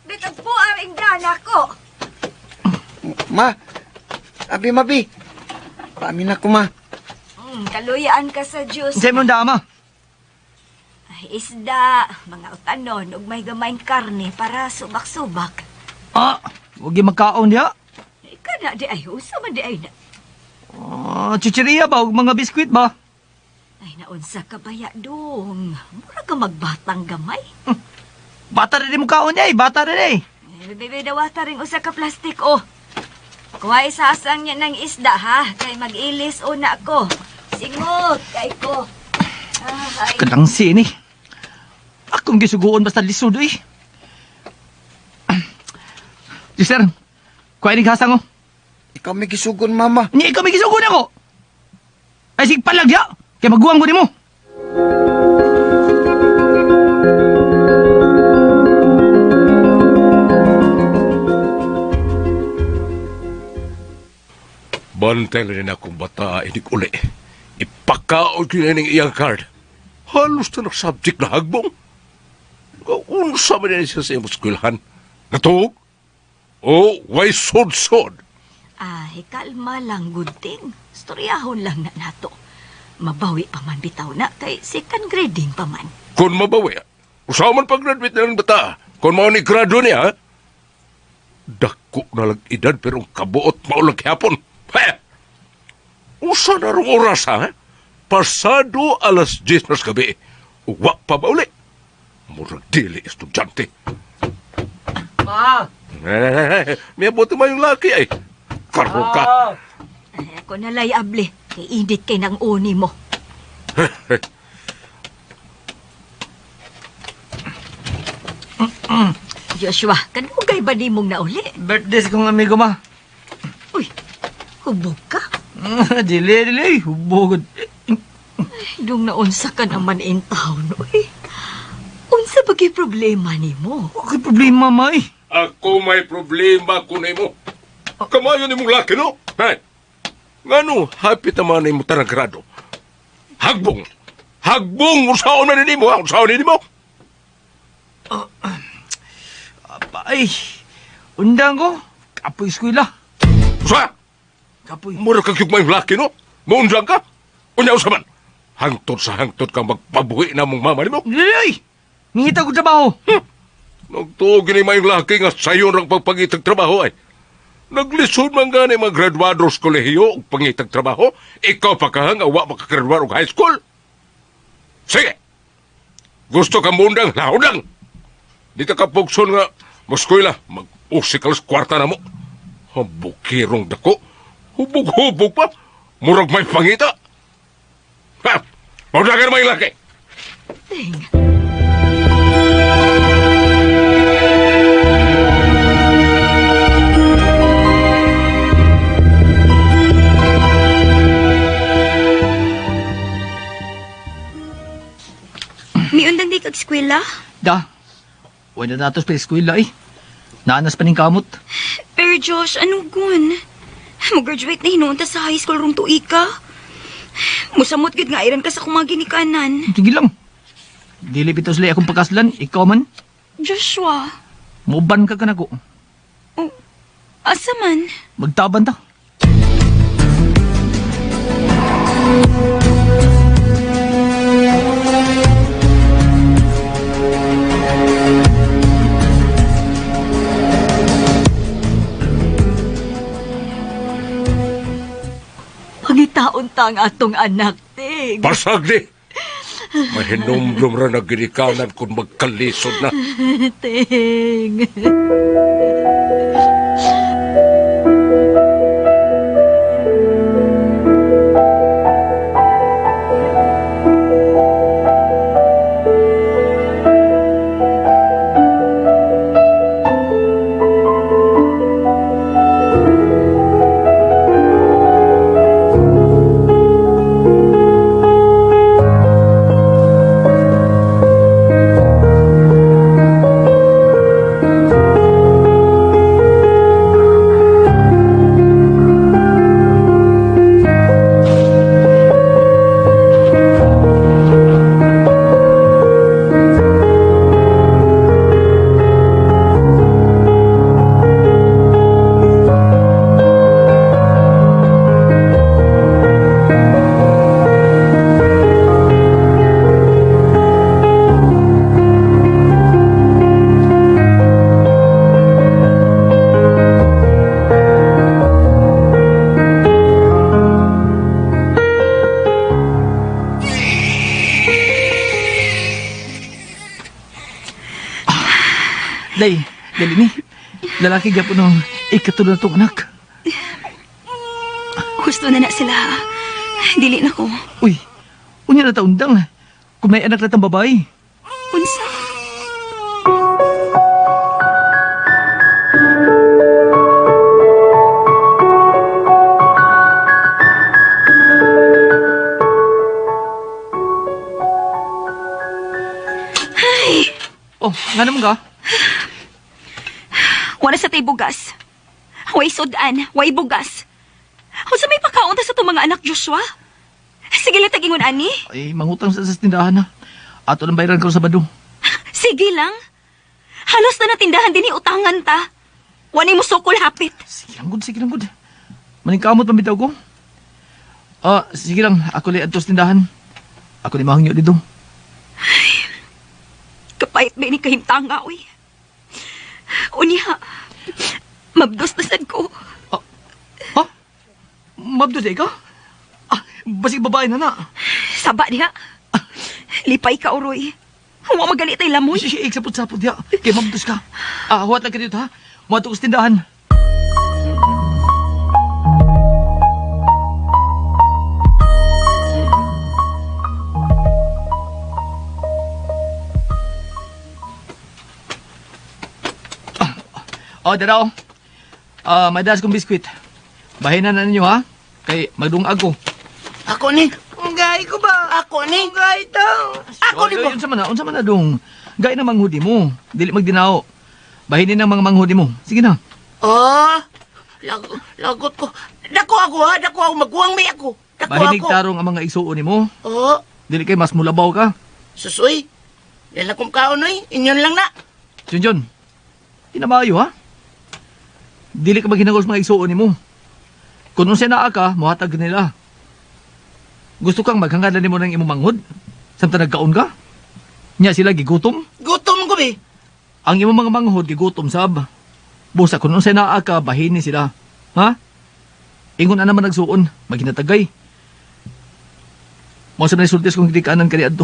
Bitag po ang ingdana ko. Ma, abi mabi. Paamin ako ma. Kaluyaan ka sa Diyos. Unsay mo dama? Ay, isda, mga utanon, ug may gamayng karne para subak-subak. Ah, wag yung magkaon diha. Ika na di ay, usa man di ay na. Ah, chichiriya ba ug mga biskwit ba? Ay, naunsa ka baya dong. Mura ka magbatang gamay. Bata rin mo kaon niya eh, bata rin eh. Eh, Bebe, dawata ring usa ka plastik, oh. Kuha isasang niya ng isda, ha? Kay mag-ilis una ko. Singot, kay ko. Ah, ay. Kadang sini. Akong gisuguon basta lisod eh. Sister, kuha ni hasang oh. Ikaw may gisugon, mama. Nya ikaw may gisugon ako. Ay sig palag ya. Kay maguwang ko nimo. Bantay lang na akong bata inig uli. Ipakaon ko na ning iyang card. Halos na subject na hagbong. Unsa man niya siya sa imong eskwelahan? Natuog? O, way sod-sod. Ay, kalma lang, gunting. Storyahon lang na nato. Mabawi pa man bitaw na kay second grading pa man. Kung mabawi, usaw man pag-graduate na ng bata. Kung mao ni grado niya, dako na lang edad pero ang kabuot maulag hapon. He! Usa na rong oras, ha? Pasado alas 10 na sa gabi. Uwa pa ba uli? Murag dili estudyante. Ma! Eh, may abot mo yung laki ay. Karoon ka. Ay, ako nalay abli. Kay init kay nang uni mo. Joshua, kanugay ba ni mong nauli? Birthday sa kong amigo ma. Hubog ka. Dili, dili. Hubog. Dung naunsa ka naman in town, uy. Unsa ba kay problema nimo? Okay problema, ma eh. Ako may problema ko nimo. Kamayo ni mong laki, no? Hey. Ngano, happy taman ni mo tanang grado. Hagbong. Hagbong, usaon na nimo, ha? Usaon ni nimo. Ay, undang ko. Kapoy eskwela. Usa! Kapoy. Mura kag yung laki, no? Maundang ka? Unya usa man. Hangtod sa hangtod kang magpabuhi na mong mama nimo. Dili, Mingita ko trabaho. Nagtuog ni may laki nga sayon rang pagpangitag trabaho ay. Naglisod man gani mga graduado sa kolehiyo og pangitag trabaho. Ikaw pa ka nga wa makagraduar og high school. Sige. Gusto ka mundang, lahundang. Di ta ka pugson nga moskwela, mag-usik alas kwarta na mo. Bukirong dako. Hubog-hubog pa. Murag may pangita. Ha! Maundangan may laki. Ting. Miundang di kag eskwela? Da. Wala na nato sa eskwela eh. Naanas pa ning kamot. Pero Josh, anong gun? Mo-graduate na hinuon ta sa high school rong tuig ka. Musamot gid nga iran ka sa akong mga ginikanan. Sige lang. Dili bitaw sila akong pagkaslan, ikaw man. Joshua, Muban ka kanako. asa man? Magtaban ta. Pangitaon ta ang atong anak, Ting. Pasag di. Mahinumdum ra na ginikanan kung magkalisod na. Ting. Day, dali ni. Lalaki gyapon ng ikatulo na tong anak. Gusto na na sila. Dili na ko. Uy, unya na taundang. Kung may anak na tang babae. Unsa? Oh, nga naman ka? Wala sa tay bugas. Way sudan, way bugas. Unsa may pakaon ta sa itong mga anak, Joshua? Sige lang tagingon ani. Ay, mangutang sa tindahan na. Ato lang bayaran karon sa Sabado. Sige lang. Halos na natindahan din utangan ta. Wala mo sukol hapit. Sige lang, good. Sige lang, good. Maningkamot man bitaw ko. Ah, sige lang. Ako li adto sa tindahan. Ako ni mahangyo dito. Kapait ba ni kahimtanga, uy. Unya, mabdos na sad ko. Mabdos eh ka? Ah, basig babae na na. Saba diha. Lipay ka, Uroy. Huwag magali tay lamoy. Sige, sapot-sapot diha. Kay mabdos ka. Ah, huwat lang ka dito ha. Muadto ko sa tindahan. Oh, daraw. Ah, may das kong biskwit. Bahinan na ninyo ha. Kay magdungag ko. Ako ni. Gay ko ba? Ako ni. Gay ta. Ako ni ba? Unsa man na, unsa man na dong. Gay na manghudi mo. Dili magdinao. Bahinin ang mga manghudi mo. Sige na. Oh, lagot ko. Dako ako ha, dako ako maguwang may ako. Dako Bahinig ako. tarong ang mga igsuon nimo. Oh, Dili kay mas mulabaw ka. susoy. Yan lang kong kaon oy, inyon lang na. Junjun, di na maayo ha? Dili ka maghinangol sa mga igsuon nimo. Kung unsay naa ka, mohatag nila. Gusto kang maghangad na nimo ng imong manghod? Samtang nagkaon ka? Nya sila gigutom? Gutom ko be. Ang imong mga manghod gigutom sab. Busa kung unsay naa ka, bahini sila. Ha? Ingon na naman nagsuon, maghinatagay. Mao sa mga sultis kung gikanan kani adto.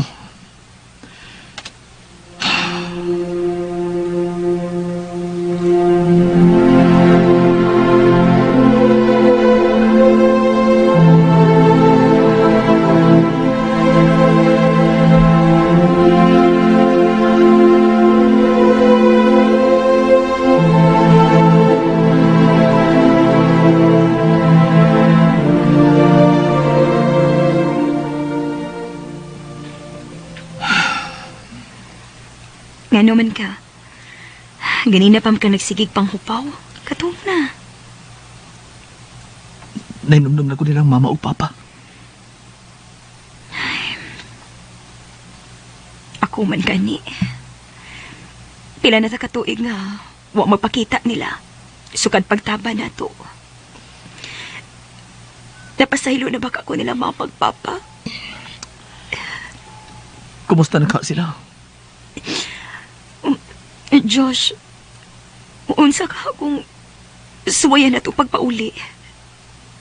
Nga naman ka. Ganina pa man ka nagsigig pang hupaw. Katong na. Nahinumdum na ko nilang mama ug papa. Ako man gani. Pila na ta katuig nga wa magpakita nila. Sukad pagtaba na to. Napasaylo na baka ko nila mga pagpapa. Kumusta na ka sila? Josh, unsa ka kung suwayan na to pagpauli.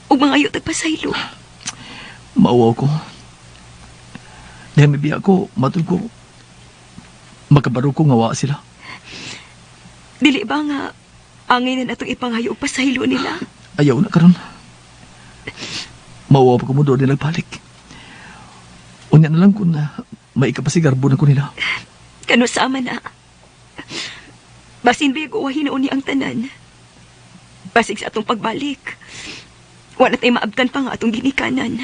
Ug mga ayo tagpasaylo. Mauwaw ko. Dahil may biya ko, matul ko. Makabaro ko nga wa sila. Dili ba nga angay na natong ipangayo og pasaylo nila? Ayaw na karon. Mauwaw pa ko mo doon nagbalik. Unya na lang kung na may ikapasigarbo na ko nila. Kano sama na. Basin ba uwahin na uni ang tanan. Basig sa atong pagbalik. Wala tay maabtan pa nga atong ginikanan.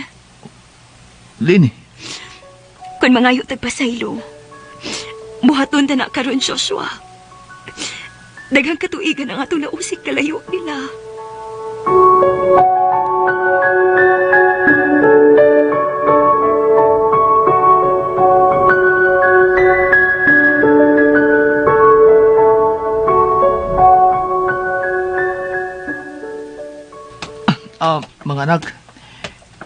Lini, Kung mangayo tagpasaylo, buhaton ta na karon Joshua. Daghang katuigan ang atong nausik kalayo nila. ah, mga anak,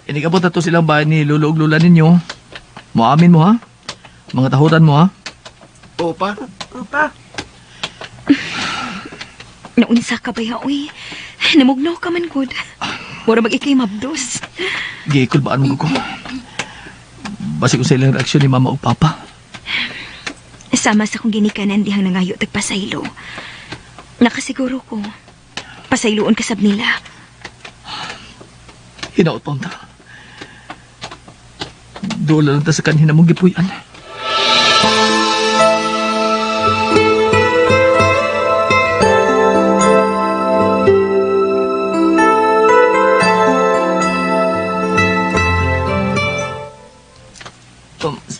inikabot na to silang bahay ni Lolo ug Lola ninyo. Moamin mo ha? Mga tahuran mo ha? Opa. Opa. Naunsa ka ba ya, uy? Namugnaw ka man gud. Mura mag ikay mabdos. Gikulbaan mo ko. Basi ko sa ilang reaksyon ni Mama ug Papa. Sama sa kong ginikanan dihang nangayo tagpasaylo. Nakasiguro ko. Pasayloon kasab nila. Hinaot pa unta. Doon lang ta sa kanhin mong gipuy-an.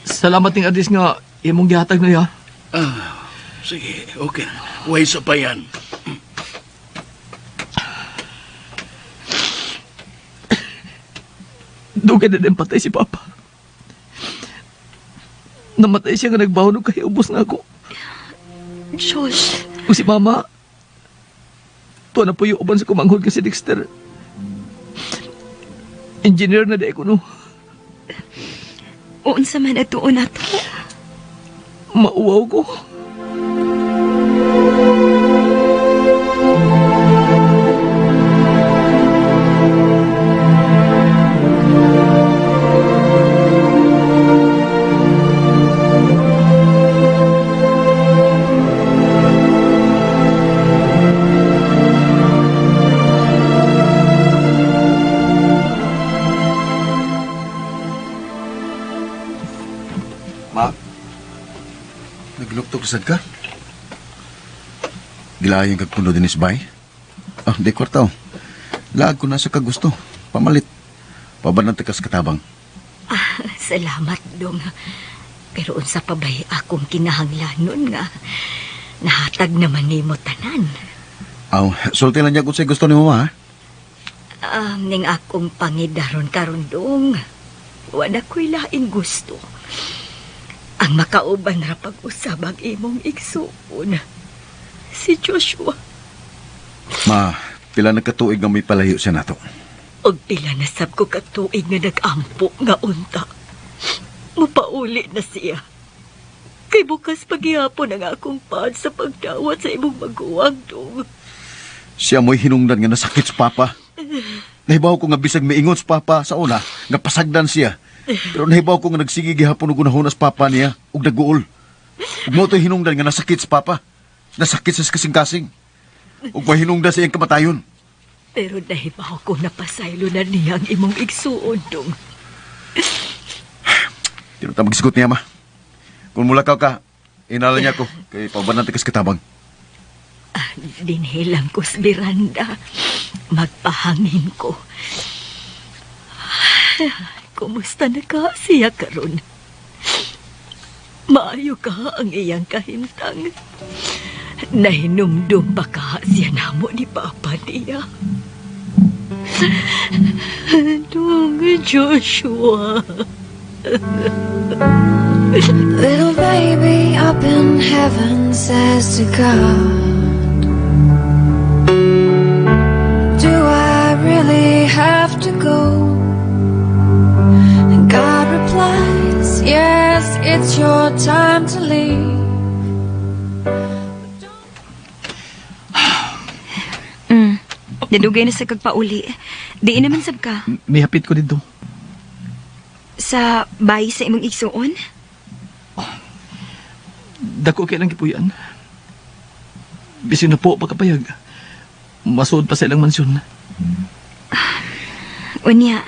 Salamat ting adres nga imong gihatag na ya. Sige, okay na. Way sa payan. Dugay na din patay si Papa. Namatay siya nga nagbahon og kahiubos na ako. Josh, O si Mama, tuwa na po yung uban sa kumanghod ka si Dexter. Engineer na di ko no. Unsa man atuon nato. Mauwaw ko. Ma, nagluktok sad ka? Gilayon kag puno dinis bay. Ah, di kwarta oh. Laag ko na sa kagusto. Pamalit. Pabanang takas katabang. Ah, salamat, Dong. Pero unsa pa bay akong kinahanglanon nga nahatag naman nimo tanan. Aw, sulti lang niya kung sa'y gusto ni mama, ha? Ning akong pangidaron karon dong. Wala ko'y laing gusto. Ang makauban ra pag-usab ang imong igsuon. Si Joshua. Ma, pila nagkatuig nga may palayo siya nato. Og pila na sab ko katuig nga nag-ampo nga unta. Mupauli na siya. Kay bukas paghihapon ang akong pad sa pagdawat sa imong maguwang dong. Siya mo'y hinungdan nga nasakit sa papa. Nahibaw ko nga bisag miingon sa papa sa una, nga pasagdan siya. Pero nahibaw ko nga nagsige gihapon og unahon sa papa niya ug naguol. Ug mao to'y hinungdan nga nasakit sa papa. Nasakit sa kasing-kasing. Ug mahinungdan sa iyang kamatayon. Pero nahibaw ko napasaylo na niya ang imong igsuon dong. Di na ta magsigot niya, ma. Kung mulakaw ka, inala niya ko kay paubanan tikas katabang. Dinhilang ko sa biranda. Magpahangin ko. Kumusta na ka siya karon? Maayo ka ang iyang kahimtang. Nahinumdum pa ka siya namo ni Papa niya. Dong Joshua. Little baby up in heaven says to God, do I really have to go? And God replies, yes, it's your time to leave. Nadugay na sa kagpauli. Di naman sab ka. Mihapit ko dito. Sa bahay sa imong igsuon? Dako kay lang gipuyan. Bisin na po pagkapayag. Masuod pa sa ilang mansyon. Unya,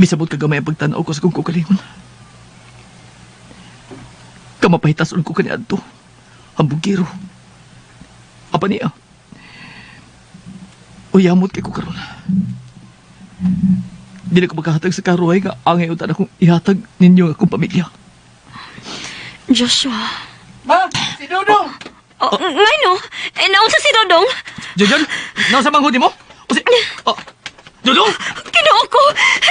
Misabot kagamay ang pagtanaw ko sa kong kukalingon. Kamapahitason ko kaniadto. Ang bugiro. Apa niya? Uyamot kay ko karon. Dili ko makahatag sa karuhay nga angay utan akong ihatag ninyo ang akong pamilya. Joshua. Ma, si Dudong! Oh, ngano? Eh, naunsa si Dodong? Jojon, nasa manghod mo? O si... Oh, Dudong! Kinoo ko!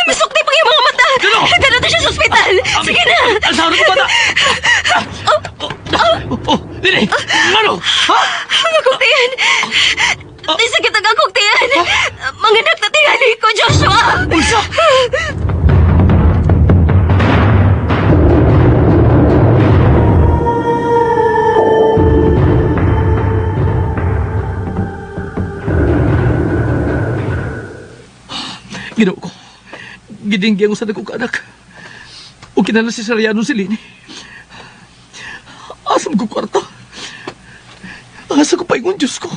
Misukti pang iyong mga mata! Dudong! Dala to siya sa ospital! Sige na! Ang saro ko bata! Oh, oh, dili! Ngano? Ha? Ang akong tiyan! Di sakit ang akong tiyan! Manganak na tingali ko, Joshua! Unsa? Ginoo ko. Gidinggi ang usad ko kaanak. O kinala si Sariano si Lini. Asam ko kwarta. Asa ko paingon Diyos ko.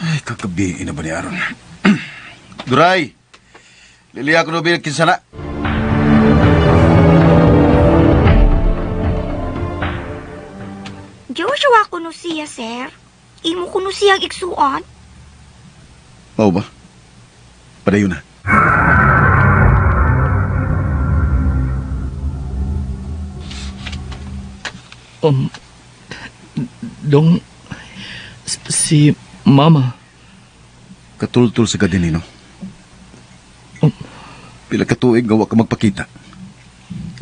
Ay, kagabi na ba ni Aaron? Duray! Liliya ko na ba kinsa na? kuno siya, sir. Imo kuno siya ang igsuon. Mao ba? Padayon na. Dong, si Mama. Katultul sa kadini, no? Pila ka tuig nga wa ka magpakita.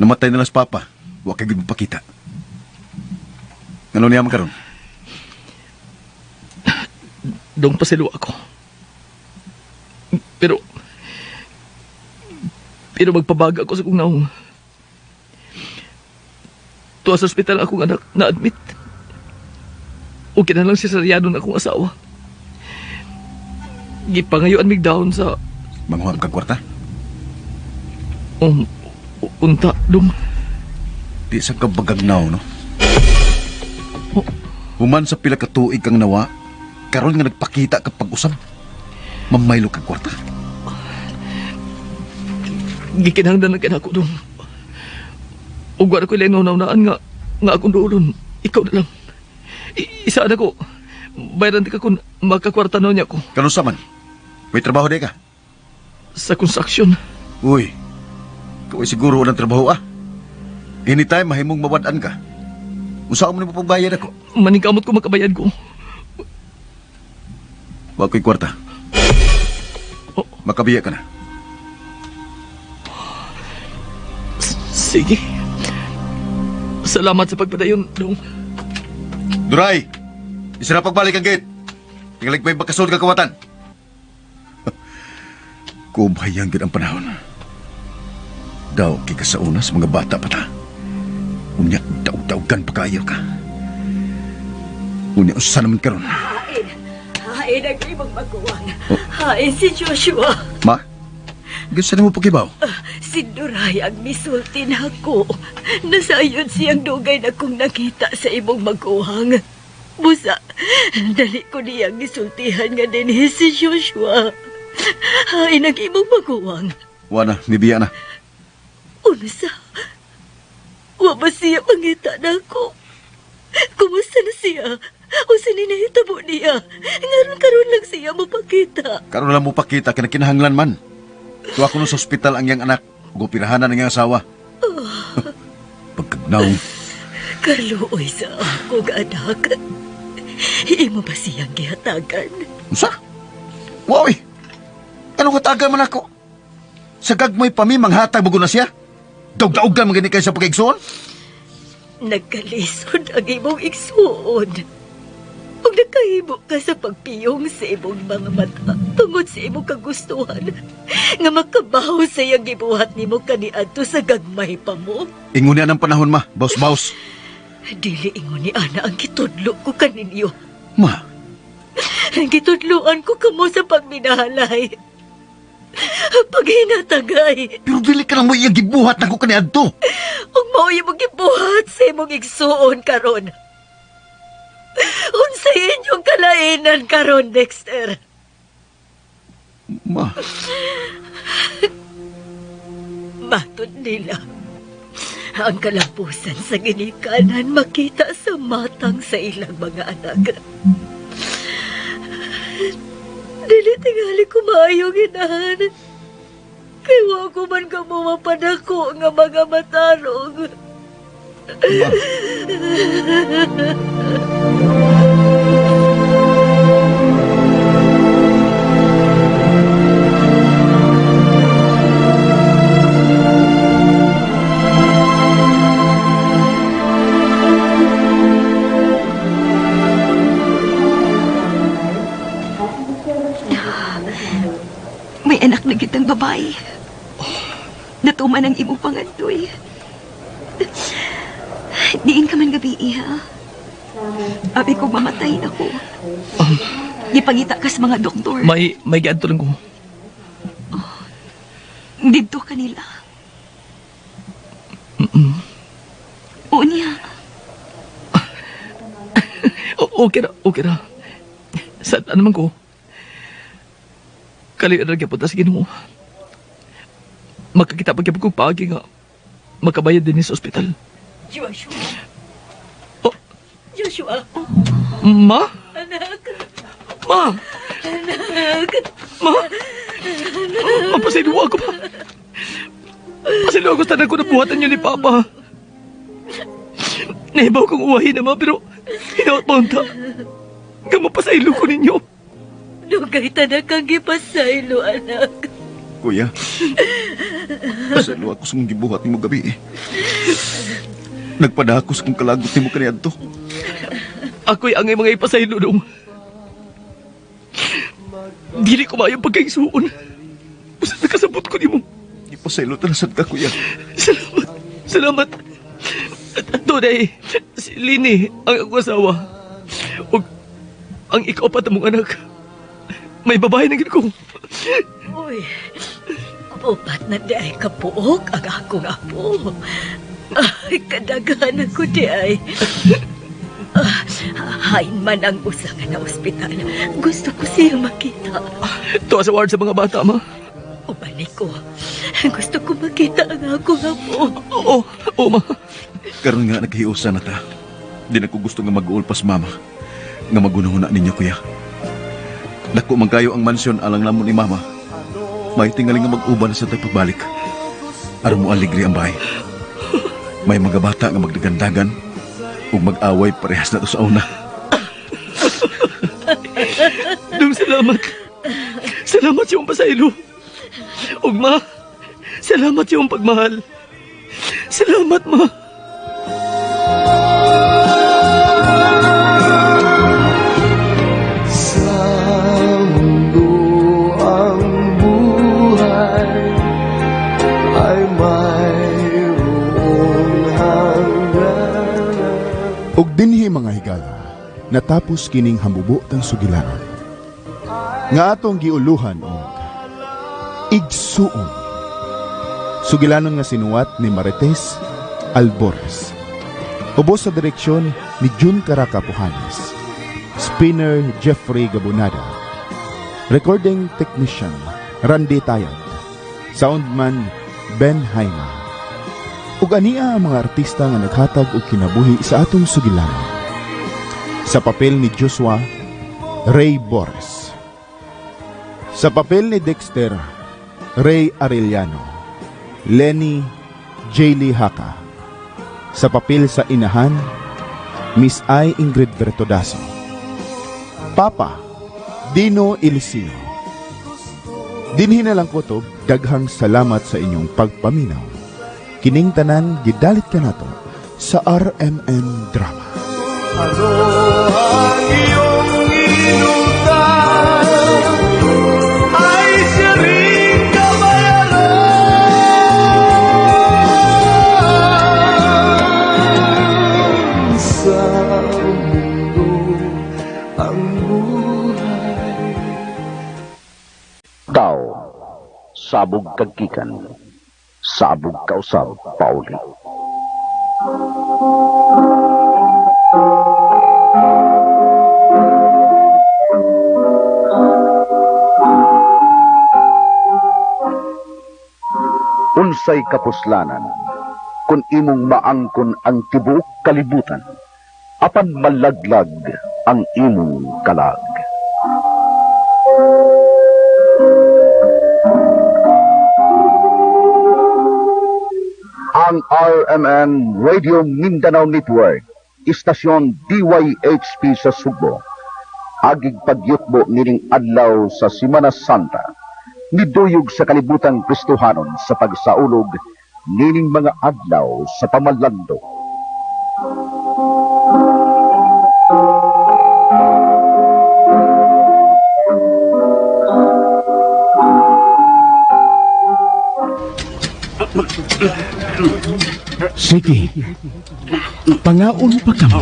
Namatay na lang si Papa. Wa ka gid magpakita. Ngano niya man karon? Dong, pasilo ako. Pero magpabaga ako sa kong naong. Tuwa sa ospital akong anak na-admit. Okay na lang si Saryado na akong asawa. Gipangayuan mig down sa... Manguha kag kwarta? Unta, dong. Di sa kabagagnaw, no? Human sa pila ka tuig kang nawa, karon nga nagpakita ka pag-usab. Mamaylo kag kwarta. Gikinahanglan na kinako, dong. Ug wala ko ilang naunaan nga akong duolon. Ikaw na lang. Isa na ko. Bayaran di ka kung makakwarta na niya ko. Kanusa man? May trabaho di ka? Sa construction. Uy, ikaw ay siguro walang trabaho ah. Anytime mahimong mawad-an ka. Unsa mo nimo pagbayad ako? Maningkamot ko makabayad ko. Wa ko'y kwarta. Makabiya ka na. Sige. Salamat sa pagpadayon, dong. Duray! Isa na pagbalik ang gate. Tingalig pa'y bakasod ka kawatan. Kubayang gid ang panahon. Daw kay ka sa una sa mga bata pa ta. Unya, daog-daogan pa kayo ka. Unya, usa naman karon. Hain. Hain ang imong maguwang. Hain si Joshua. Ma, gusto na mo pakibaw? Si Duray ang misulti na ako. Nasayon siyang dugay na kong nakita sa imong maguwang. Busa, dali ko niyang gisultihan nga dinhi si Joshua. Hain ang imong maguwang. Wa na, mibiya na. Unsa? Wa ba siya mangita na ako? Kumusta na siya? O sininahitabo niya? Ngaron karon lang siya mapakita. Karon lang mo pakita kay kinahanglan man. Tuwa ko sa ospital ang iyang anak. Ug operahanan ang iyang asawa. Pagkagnaw. Kaluoy sa akong anak. Imo ba siyang gihatagan? Unsa? Woy! Anong hatagan man ako? Sa gagmay pa mi manghatag mo na siya? Daog-daogan man gani kay sa pagkaigsoon? Nagkalisod ang imong igsuon. Ug nakahimo ka sa pagpiyong sa imong mga mata tungod sa imong kagustuhan nga makabaho sa iyang gibuhat nimo kaniadto sa gagmay pa mo. Ingon niya ng panahon ma, baus-baus. Dili ingon ni ana ang gitudlo ko kaninyo. Ma, Gitudloan ko kamo sa pagminahalay. Paghinatagay. Pero dili ka lang mo iyang gibuhat nako kaniadto. Ug mao imong gibuhat sa imong igsuon karon. Unsay inyong kalainan karon, Dexter? Ma. Matod nila. Ang kalampusan sa ginikanan makita sa matang sa ilang mga anak. Dili tingali ko maayong inahan. Kay wa ko man kamo mapadako nga mga matarong. May anak na kitang babae. Natuman ang imong pangandoy. Diin ka man gabi, iha. Abi ko mamatay ako. Gipangita ka sa mga doktor. May giadto lang ko. Didto kanila. Oo niya. Okay ra, okay ra. Sa naman ko. Kaliw na gyapon ta sa Ginoo. Makakita pa gyapon kong paagi nga makabayad din sa ospital. Joshua. Oh. Joshua. Joshua. Ma? Anak. Ma! Anak. Ma! Anak. Mapasaylo ako pa. Pasaylo ako sa tanan ko na buhatan niyo ni Papa. Nahibaw kong uwahin na ma, pero hinaot pa unta. Gamapasaylo ko ninyo. Dugay tanan kang gipasaylo, anak. Kuya, pasaylo ako sa mong gibuhat nimo gabi eh. Nagpadako sa kong kalagot nimo kaniadto. Ako'y angay mga ipasaylo dong. Dili ko maayong pagkaigsuon. Basta nakasabot ko nimo. Ipasaylo talasad ka, kuya. Salamat. Salamat. At tunay, si Lini ang akong asawa. Ug ang ikaupat na mong anak. May babae na gid ko. Uy, upat na di ay kapuok ang akong apo. Ay, kadaghan ako di ay. Ah, hain man ang usa nga na ospital. Gusto ko siya makita. Tuwa sa ward sa mga bata, ma. Ubalik ko. Gusto ko makita ang akong apo. Oo, oo, ma. Karon nga naghiusa na ta. Di na ko gusto nga mag-uulpas, mama. Nga magunahuna ninyo, kuya. Dako man kayo ang mansyon alang lamon ni mama. May tingali nga mag-uban sa tayo pagbalik. Aron mo aligri ang bahay. May mga bata nga magdagandagan ug mag-away parehas na to sa una. Dong salamat. Salamat sa iyong pasaylo. Ug ma, salamat sa iyong pagmahal. Salamat, ma. Sa mundo ang buhay ay mayroong hangganan. Ug dinhi mga higala, natapos kining hamubo tang sugilanon. Nga atong giuluhan og Igsuon. Sugilanon nga sinuwat ni Marites Albores. Ubos sa direksyon ni June Caraca Pujanes. Spinner Jeffrey Gabunada. Recording technician Randy Tayad. Soundman Ben Haima. Ug ania ang mga artista nga naghatag og kinabuhi sa atong sugilanon. Sa papel ni Joshua, Ray Bores. Sa papel ni Dexter, Ray Arellano. Lenny J. Lee Haka. Sa papel sa inahan, Miss I. Ingrid Bertodaso. Papa, Dino Ilisino. Dinhi na lang kutob, daghang salamat sa inyong pagpaminaw. Kining tanan gidalit kanato sa RMN Drama. Ano ang iyong inutang ay siya rin kabayaran sa mundo ang buhay. Tao, sabog kagkikan, sabog kausab pauli. Unsay kapuslanan kung imong maangkon ang tibuok kalibutan, apan malaglag ang imong kalag. Ang RMN Radio Mindanao Network, istasyon DYHP sa Sugbo, agig pagyutbo nining adlaw sa Simana Santa, niduyog sa kalibutan Kristohanon sa pagsaulog nining mga adlaw sa pamalando. Sige. Pangaon pa kamo.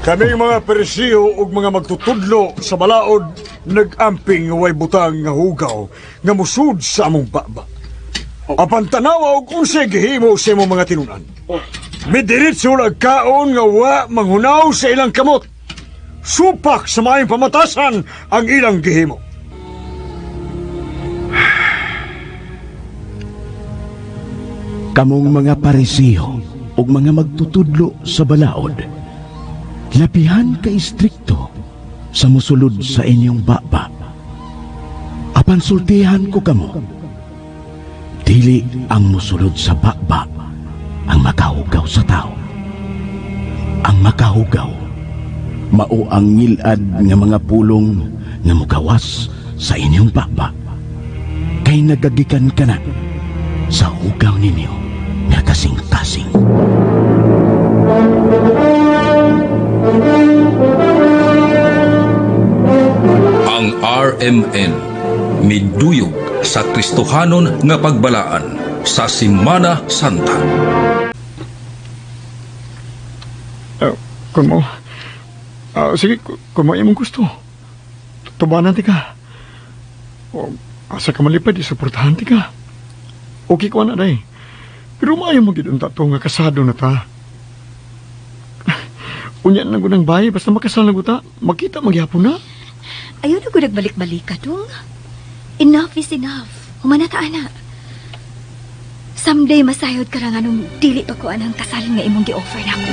Kaming mga peresiyo ug mga magtutudlo sa balaod nag-amping nga way butang nga hugaw nga musud sa among baba. Apan tanawa og unsay gihimo sa imong mga tinunan. Midiretso kaon nga wa manghunaw sa ilang kamot. Supak sa maayong pamatasan ang ilang gihimo. Kamong mga Parisiyo ug mga magtutudlo sa balaod, labihan ka istrikto sa musulod sa inyong baba. Apan sultihan ko kamo, dili ang musulod sa baba ang makahugaw sa tao. Ang makahugaw, mao ang ngilad nga mga pulong nga mugawas sa inyong baba. Kay nagagikan ka na sa hugaw ninyo nga kasing-kasing. Ang RMN miduyog sa Kristohanon nga pagbalaan sa Simana Santa. Kung mo, sige, kung mo imong gusto, tubanan ti ka. O, asa ka malipad, isuportahan ti ka. Okay ko na, day. Pero maayo mo gid unta to nga kasado na ta. Unya na gunang bayi, basta makasal na guta, makita magyapon na. Ayaw na ko nagbalik-balik ka, dong. Enough is enough. Humana ta, ana. Someday, masayod ka ra nga nung dili pa ko anang kasal nga imong gi-offer na ako.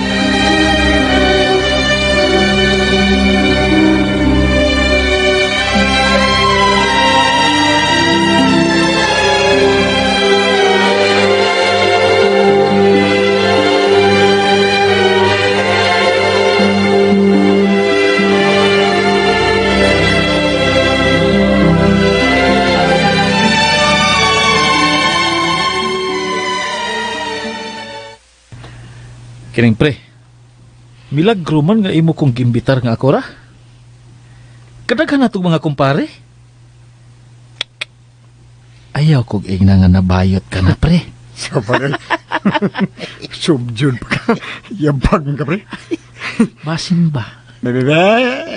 Kining pre, milagro man nga imo kong gimbitar nga ako ra. Kadaghan na itong mga kumpare. Ayaw kog ingna nga nabayot ka na, pre. Sa bagay. Subjud pa ka. Yabag mo ka, pre. Basin ba? Bebe, bebe,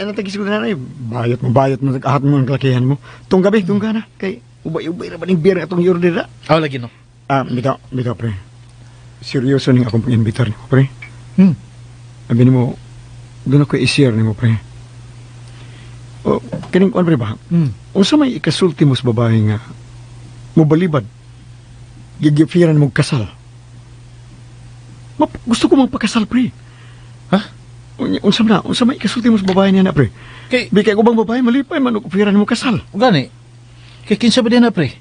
ano tagis ko na na eh. Bayot mo, nag-ahat mo ang kalakihan mo. Tung gabi, tung ka na. Kay, ubay-ubay ra ba ning beer atong i-order ra? Aw, lagi no. Ah, bitaw, pre. Seryoso ning akong pag-imbitar nimo, pre. Sabi nimo, doon ako i-share nimo, pre. O, kining kuan, pre ba? Unsa may ikasulti mo sa babae nga mobalibad, gigifiran mo kasal? Gusto ko magpakasal, pre. Ha? Unsa man na? Unsa may ikasulti mo sa babae niya na, pre? Kay Bikay ko bang babae malipay man og opiran mo kasal. Gani. Kay kinsa ba din na, pre?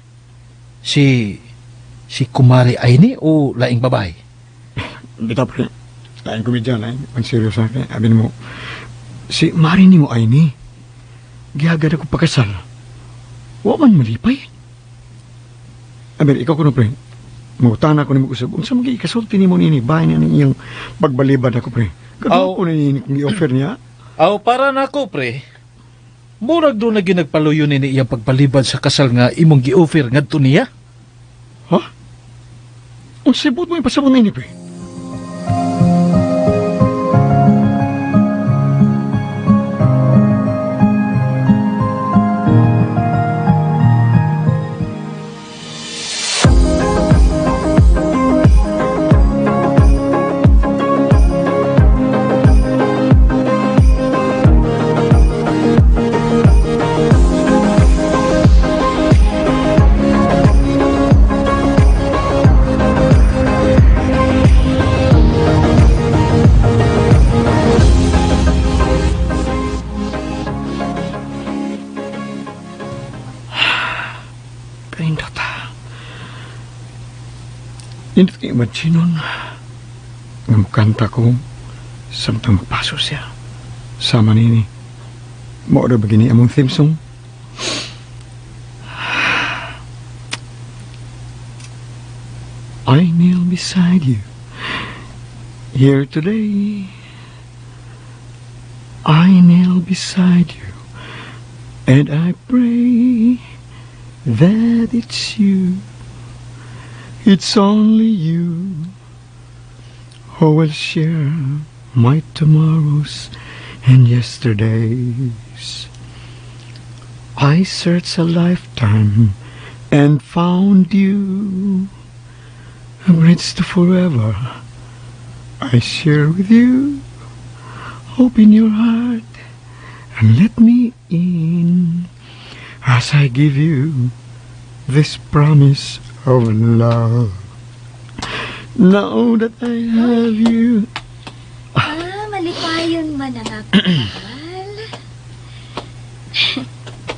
Si Kumari Aini o laing babae? Bitaw, pre. Laing komedya, laing. Ang seryoso kay abi nimo. Si Mari nimo Aini. Gihagad ako pakasal. Wa man malipay. Abi, ikaw kuno, pre. Mangutana ko nimo kusog. Unsa man ikasulti nimo nini? Bahay niya ning iyang pagbalibad ako, pre. Kagawa ko na nini kung i-offer niya. Aw, para nako, pre. Murag doon na ginagpaluyo ni iyang pagbalibad sa kasal nga imong gi-offer ngadto niya. Ha? Unsay buot mo ipasabot nini, pre? Kanindot. Nindot kay imaginon nga mukanta ko samtang magpaso siya. Sama nini. Mao ra ba gini among theme song? I kneel beside you here today. I kneel beside you and I pray that it's you. It's only you who will share my tomorrows and yesterdays. I searched a lifetime and found you. A bridge to forever I share with you. Open your heart and let me in as I give you this promise of love. Now that I have you. Ah, malipayon man ang ako, mahal.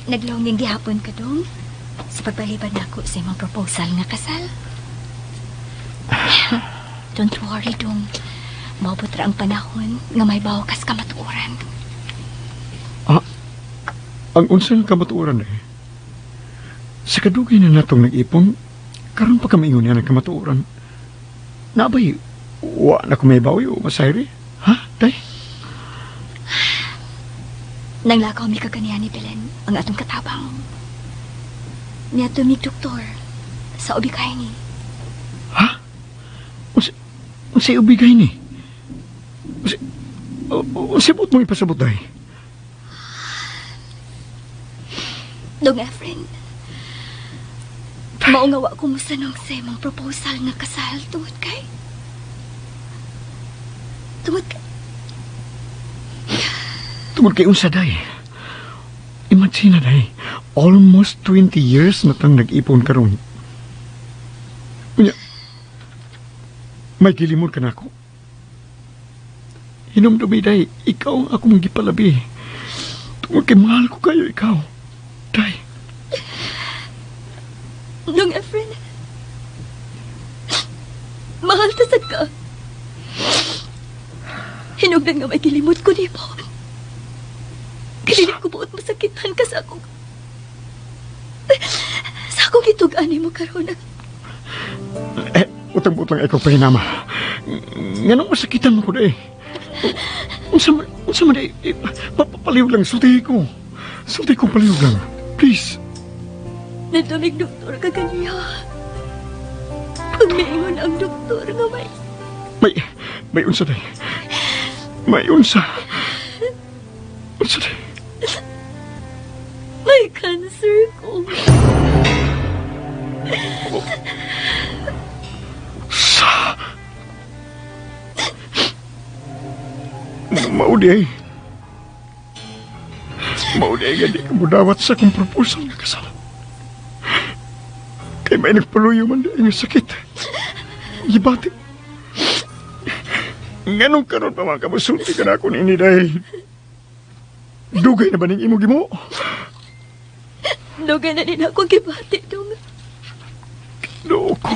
Naglonging gihapon ka dong sa pagbalibad nako sa imong proposal nga kasal. Don't worry, dong. Maabot ra ang panahon nga may bawo kas kamatuoran. Ah, ang unsang kamatuoran eh. Sa kadugay na natong nag-ipon, karon pa kami ingon niya ng kamatuoran. Nabay, wa na ko may bawi o masayri. Ha, day? Nanglakaw mi kaganiya ni Belen ang atong katabang. Niadto mi doktor sa ubikay ni. Unsay ubigay ni? Unsay buot mong ipasabot, day? Dong Efren. Mao nga wa ko mosanong sa imong proposal nga kasal tungod kay Tungod kay unsa, day? Imagine na, day. Almost 20 years na tang nag-ipon karon. Unya, may gilimod ka na ako. Hinumdumi, day, ikaw ang akong gipalabi. Tungod kay mahal ko kayo, ikaw. Day. Dong Efren. Mahal ta sad ka. Hinugdan nga may gilimod ko nimo. Kaya ko buot masakitan ka sa akong gitug-an nimo karon. Eh, utang-utang ikaw pahinama. Nganong masakitan mo ko, day? Unsa man, day? Eh, papaliw lang, sulti ko. Sulti ko, paliw lang. Please. Nadumig doktor ka ganiya. Pag miingon ang doktor nga may May unsa, day. May unsa. Unsa, day? May cancer ko. Sa... Mao di ay. Mao di ay nga di ka mudawat sa akong proposal nga kasal. Kay may nagpaluyo man di ay nga sakit. Gibati. Nganong karon pa man kamusulti ka na ako nini dahil. Dugay na ba ning imo gimo? Dugay na din ako gibati dong. Loko.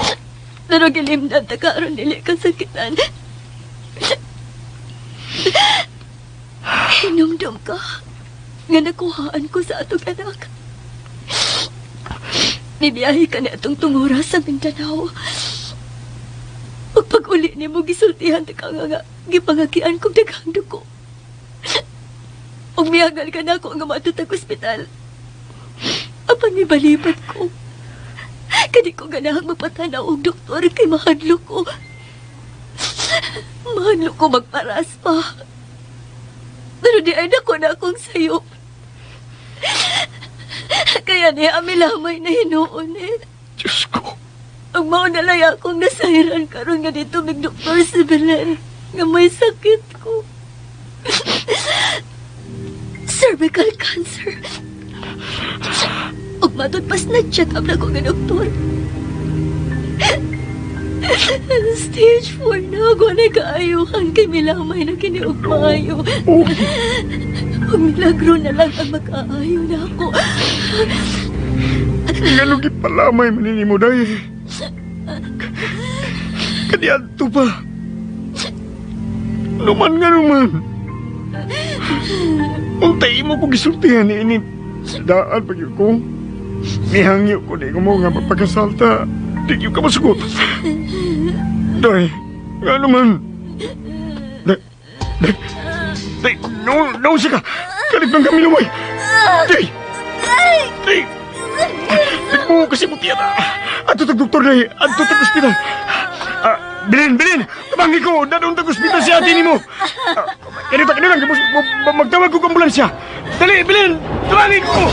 Pero gilimdan ta karon dili ka sakitan. Hinumdum ka nga nakuhaan ko sa atong anak. Nibiyahe ka na atong tungura sa Mindanao. Ug pag-uli nimo gisultihan ta ka nga gipangakian kog daghang dugo. Ug mihagal ka na ako nga maadto tag ospital. Apan mibalipat ko. Kadi ko ganahang magpatanaw og doktor kay mahadlok ko. Mahadlok ko magparas pa. Pero di ay nako na akong sayop. Kaya niya amilamay na hinuon eh. Diyos ko. Ang mao na lang akong nasahiran karon nga dito mig doktor si Belen nga may sakit ko. Cervical cancer. Ug matud pas na-check up na ko nga doktor. Stage 4 na. Ako na kaayuhan kay milamay na kini og maayo. Ug milagro na lang ang mag-aayo na ako. Nganong gipalamay man nini mo, day? Kaniadto pa. Numan nga numan. Untay mo ko gisultihan ni ini. Daan pag yun ko. Mihangyo ko di ko mo nga mapagkasalta. Di yun ka masugot. Day, nga naman. Day, day, day, no, no, siya ka. Kalit ng kami lumay. Day, day. Nagbuo kasi mo tiyan. Ato tag doktor, day. Ato tag ospital. Ah, bilin, bilin. Tabangi ko. Dadong tag ospital si ate nimo. Kanito, kanito lang. Magtawag ko ambulansya. Dali, bilin. Tabangi ko.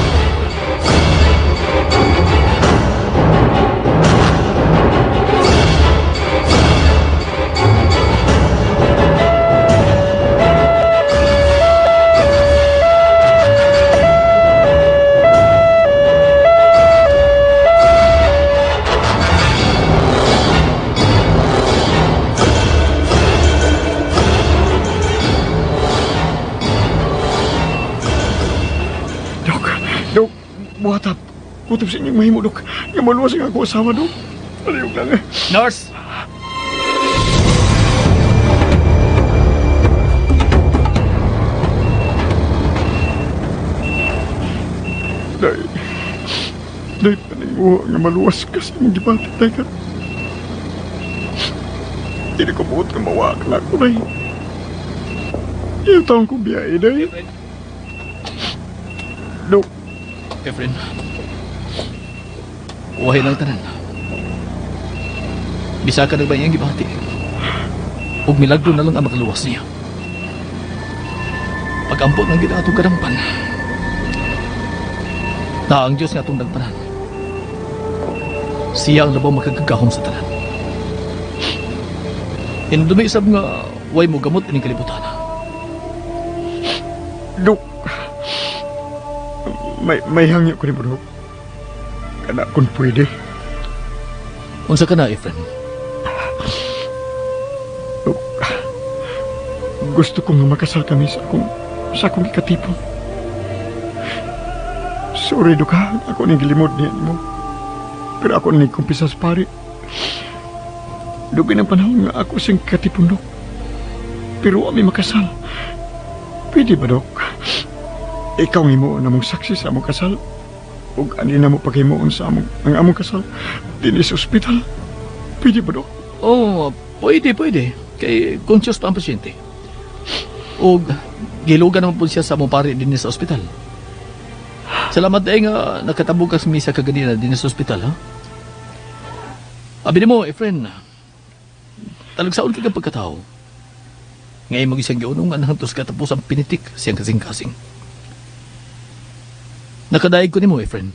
Buhatap. Kutob sa inyong mahimo, Dok. Nga maluwas ang ako asawa, Dok. Palihog lang. Nurse! Day. Day, paninguha nga maluwas ka sa imong gibati, Day ka. Dili ko buot nga mawak na ako, Day. Iyo taong ko biyahe, Day. Dok. Efren. Uwahin lang tanan. Bisaka na ba iyang gibati? Ug milagro na lang ang makaluwas niya. Pag-ampot ng gina atong kadampan. Na ang Diyos nga atong nagpanan. Siya ang labaw makagagahom sa tanan. Hinumdumi sab nga way mo gamot ining kalibutan. Dok. May hangyo ko ni mo, Dok. Kana kung pwede. Unsa ka na, Efren? Dok, gusto ko nga makasal kami sa akong ikatipon. Sorry, Dok, ha? Ako ning gilimod niya mo. Pero ako ning kumpisa sa pari. Dugay ng panahon nga ako siyang katipon, Dok. Pero ami makasal. Pwede ba, Dok? Ikaw ang himuon namong saksi sa among kasal. Ug ani na mo paghimuon sa among, ang among kasal dinhi sa ospital. Pwede ba, Dok? Oh, pwede, pwede. Kay conscious pa ang pasyente. Og gilugan naman po siya sa among pari dinhi sa ospital. Salamat ay nga nakatabog ka sa misa kaganina dinhi sa ospital, ha? Abi nimo, Efren, talagsaon ka kang pagkatao. Ngayon mag isang giunong nga hantos katapos ang pinitik siyang kasing-kasing. Nakadaig ko nimo, Efren.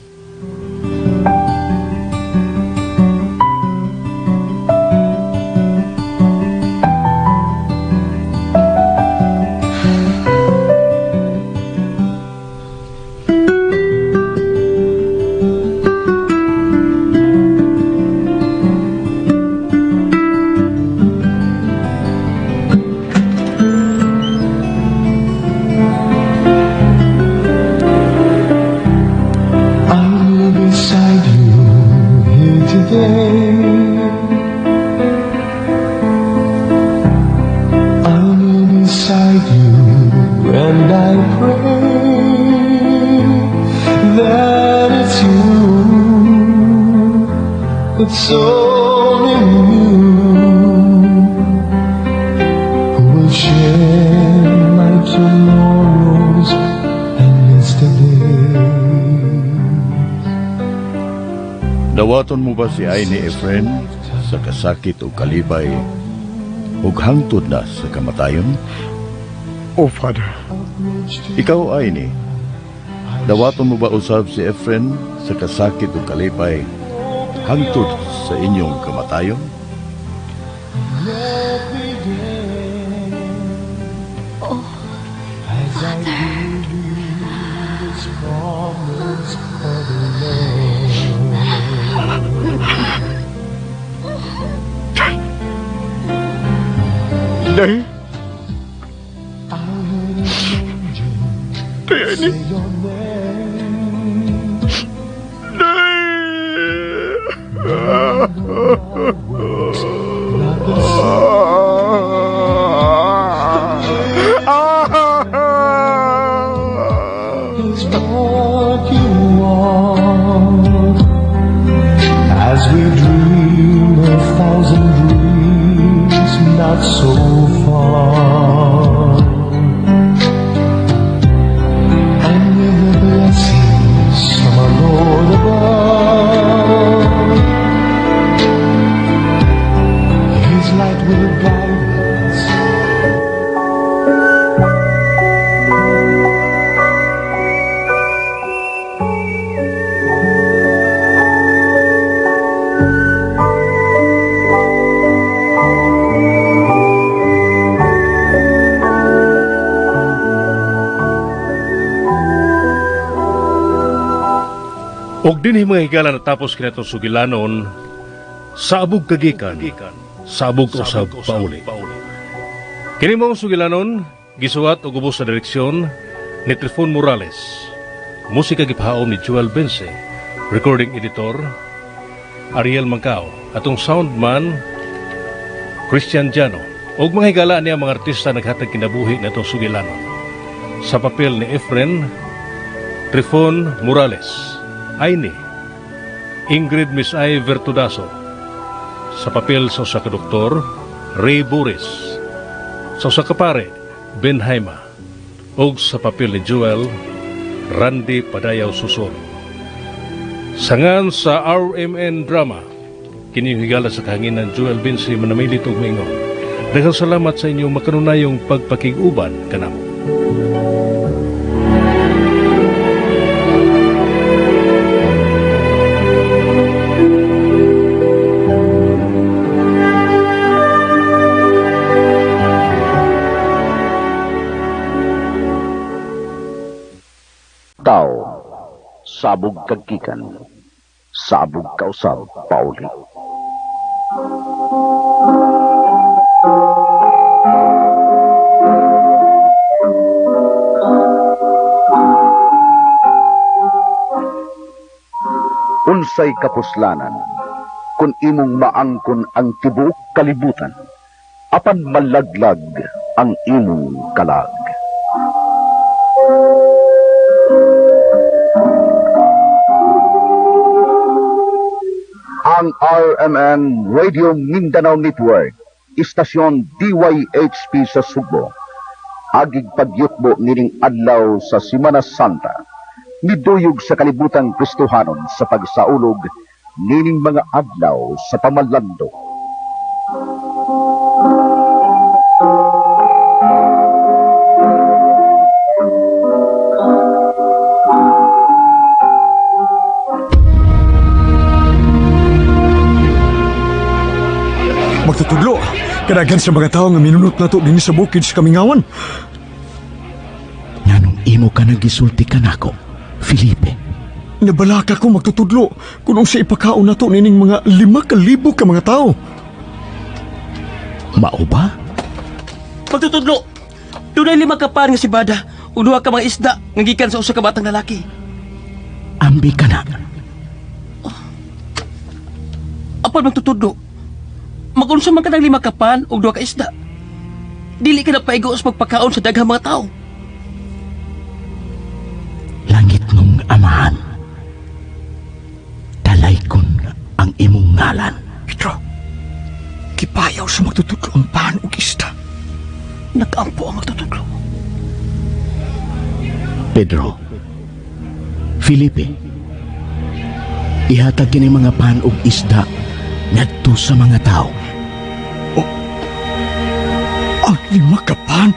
I kneel beside you here today. I kneel beside you and I pray that it's you, it's only you who will share my tomorrows and yesterdays. Dawaton mo ba si Aini, Efren, sa kasakit o kalibay ug hangtod na sa kamatayon? Oh, Father. Ikaw, Aini, dawaton mo ba usab si Efren sa kasakit o kalipay hangtod sa inyong kamatayon? Oh, Father. Day. Day, Aini. Day! Is what you want as we dream a thousand dreams not so far, and with the blessings from our Lord above, His light will guide us. Og dinhi mga higala natapos kinato sugilanon, sabog kagikan, sabog usab pauli. Kini mao sugilanon, gisuwat og ubos sa direksyon ni Trifon Morales. Musika gipahaom ni Joel Bense. Recording editor Ariel Mangkao. Atong soundman Christian Jano. Og mga higala niya mga artista naghatag kinabuhi na itong sugilanon. Sa papel ni Efren, Trifon Morales, Aini, Ingrid Miss I. Vertudaso. Sa papel sa usa ka doktor, Ray Boris. Sa usa ka pare, Ben Haima. Og sa papel ni Joel, Randy Padayaw Suson. Sangan sa RMN Drama, kini higala sa kahanginan Joel Vinci manamilit og maingon. Daghang salamat sa inyong makanunayong pagpakig-uban kanamo. Tao, sabog kag gikan, sabog kausab pauli. Unsay kapuslanan kung imong maangkon ang tibuok kalibutan, apan malaglag ang imong kalag. Ang RMN Radio Mindanao Network, istasyon DYHP sa Sugbo, agig pagyutbo nining adlaw sa Simana Santa, niduyog sa kalibutang Kristohanon sa pagsaulog nining mga adlaw sa pamalando. Magtutudlo, kadaghan sa mga tao nga minunot na to dinhi sa bukid sa Kamingawan. Nganong imo ka nagisulti kanako, Felipe? Nabalaka ko magtutudlo kung unsa ipakaon nato nining mga 5,000 ka mga tao. Mao ba? Magtutudlo, dunay 5 ka pan nga sibada ug 2 ka mga isda nga gikan sa usa ka batang lalaki. Ambi ka na. Apan magtutudlo, magunsa man ka ng 5 ka pan ug 2 ka isda. Dili ka na paigo sa pagpakaon sa daghang mga tao. Langit nung amahan, dalaykon ang imong ngalan. Pedro, gipayaw sa magtutudlo ang pan ug isda. Nag-ampo ang magtutudlo. Pedro, Felipe, ihatag kini mga pan ug isda ngadto sa mga tao. Oh, ang 5 ka pan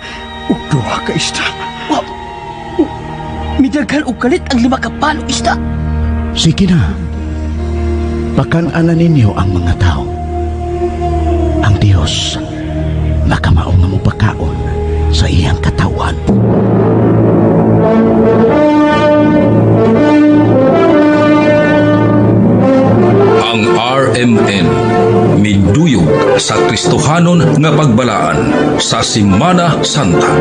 ug 2 ka isda. Wow. Midaghan og kalit ang 5 ka pan ug isda. Sige na. Pakan-anan ninyo ang mga tao. Ang Dios makamao nga mopakaon sa iyang katawan. Ang RMN miduyog sa Kristohanon nga pagbalaan sa Simana Santa.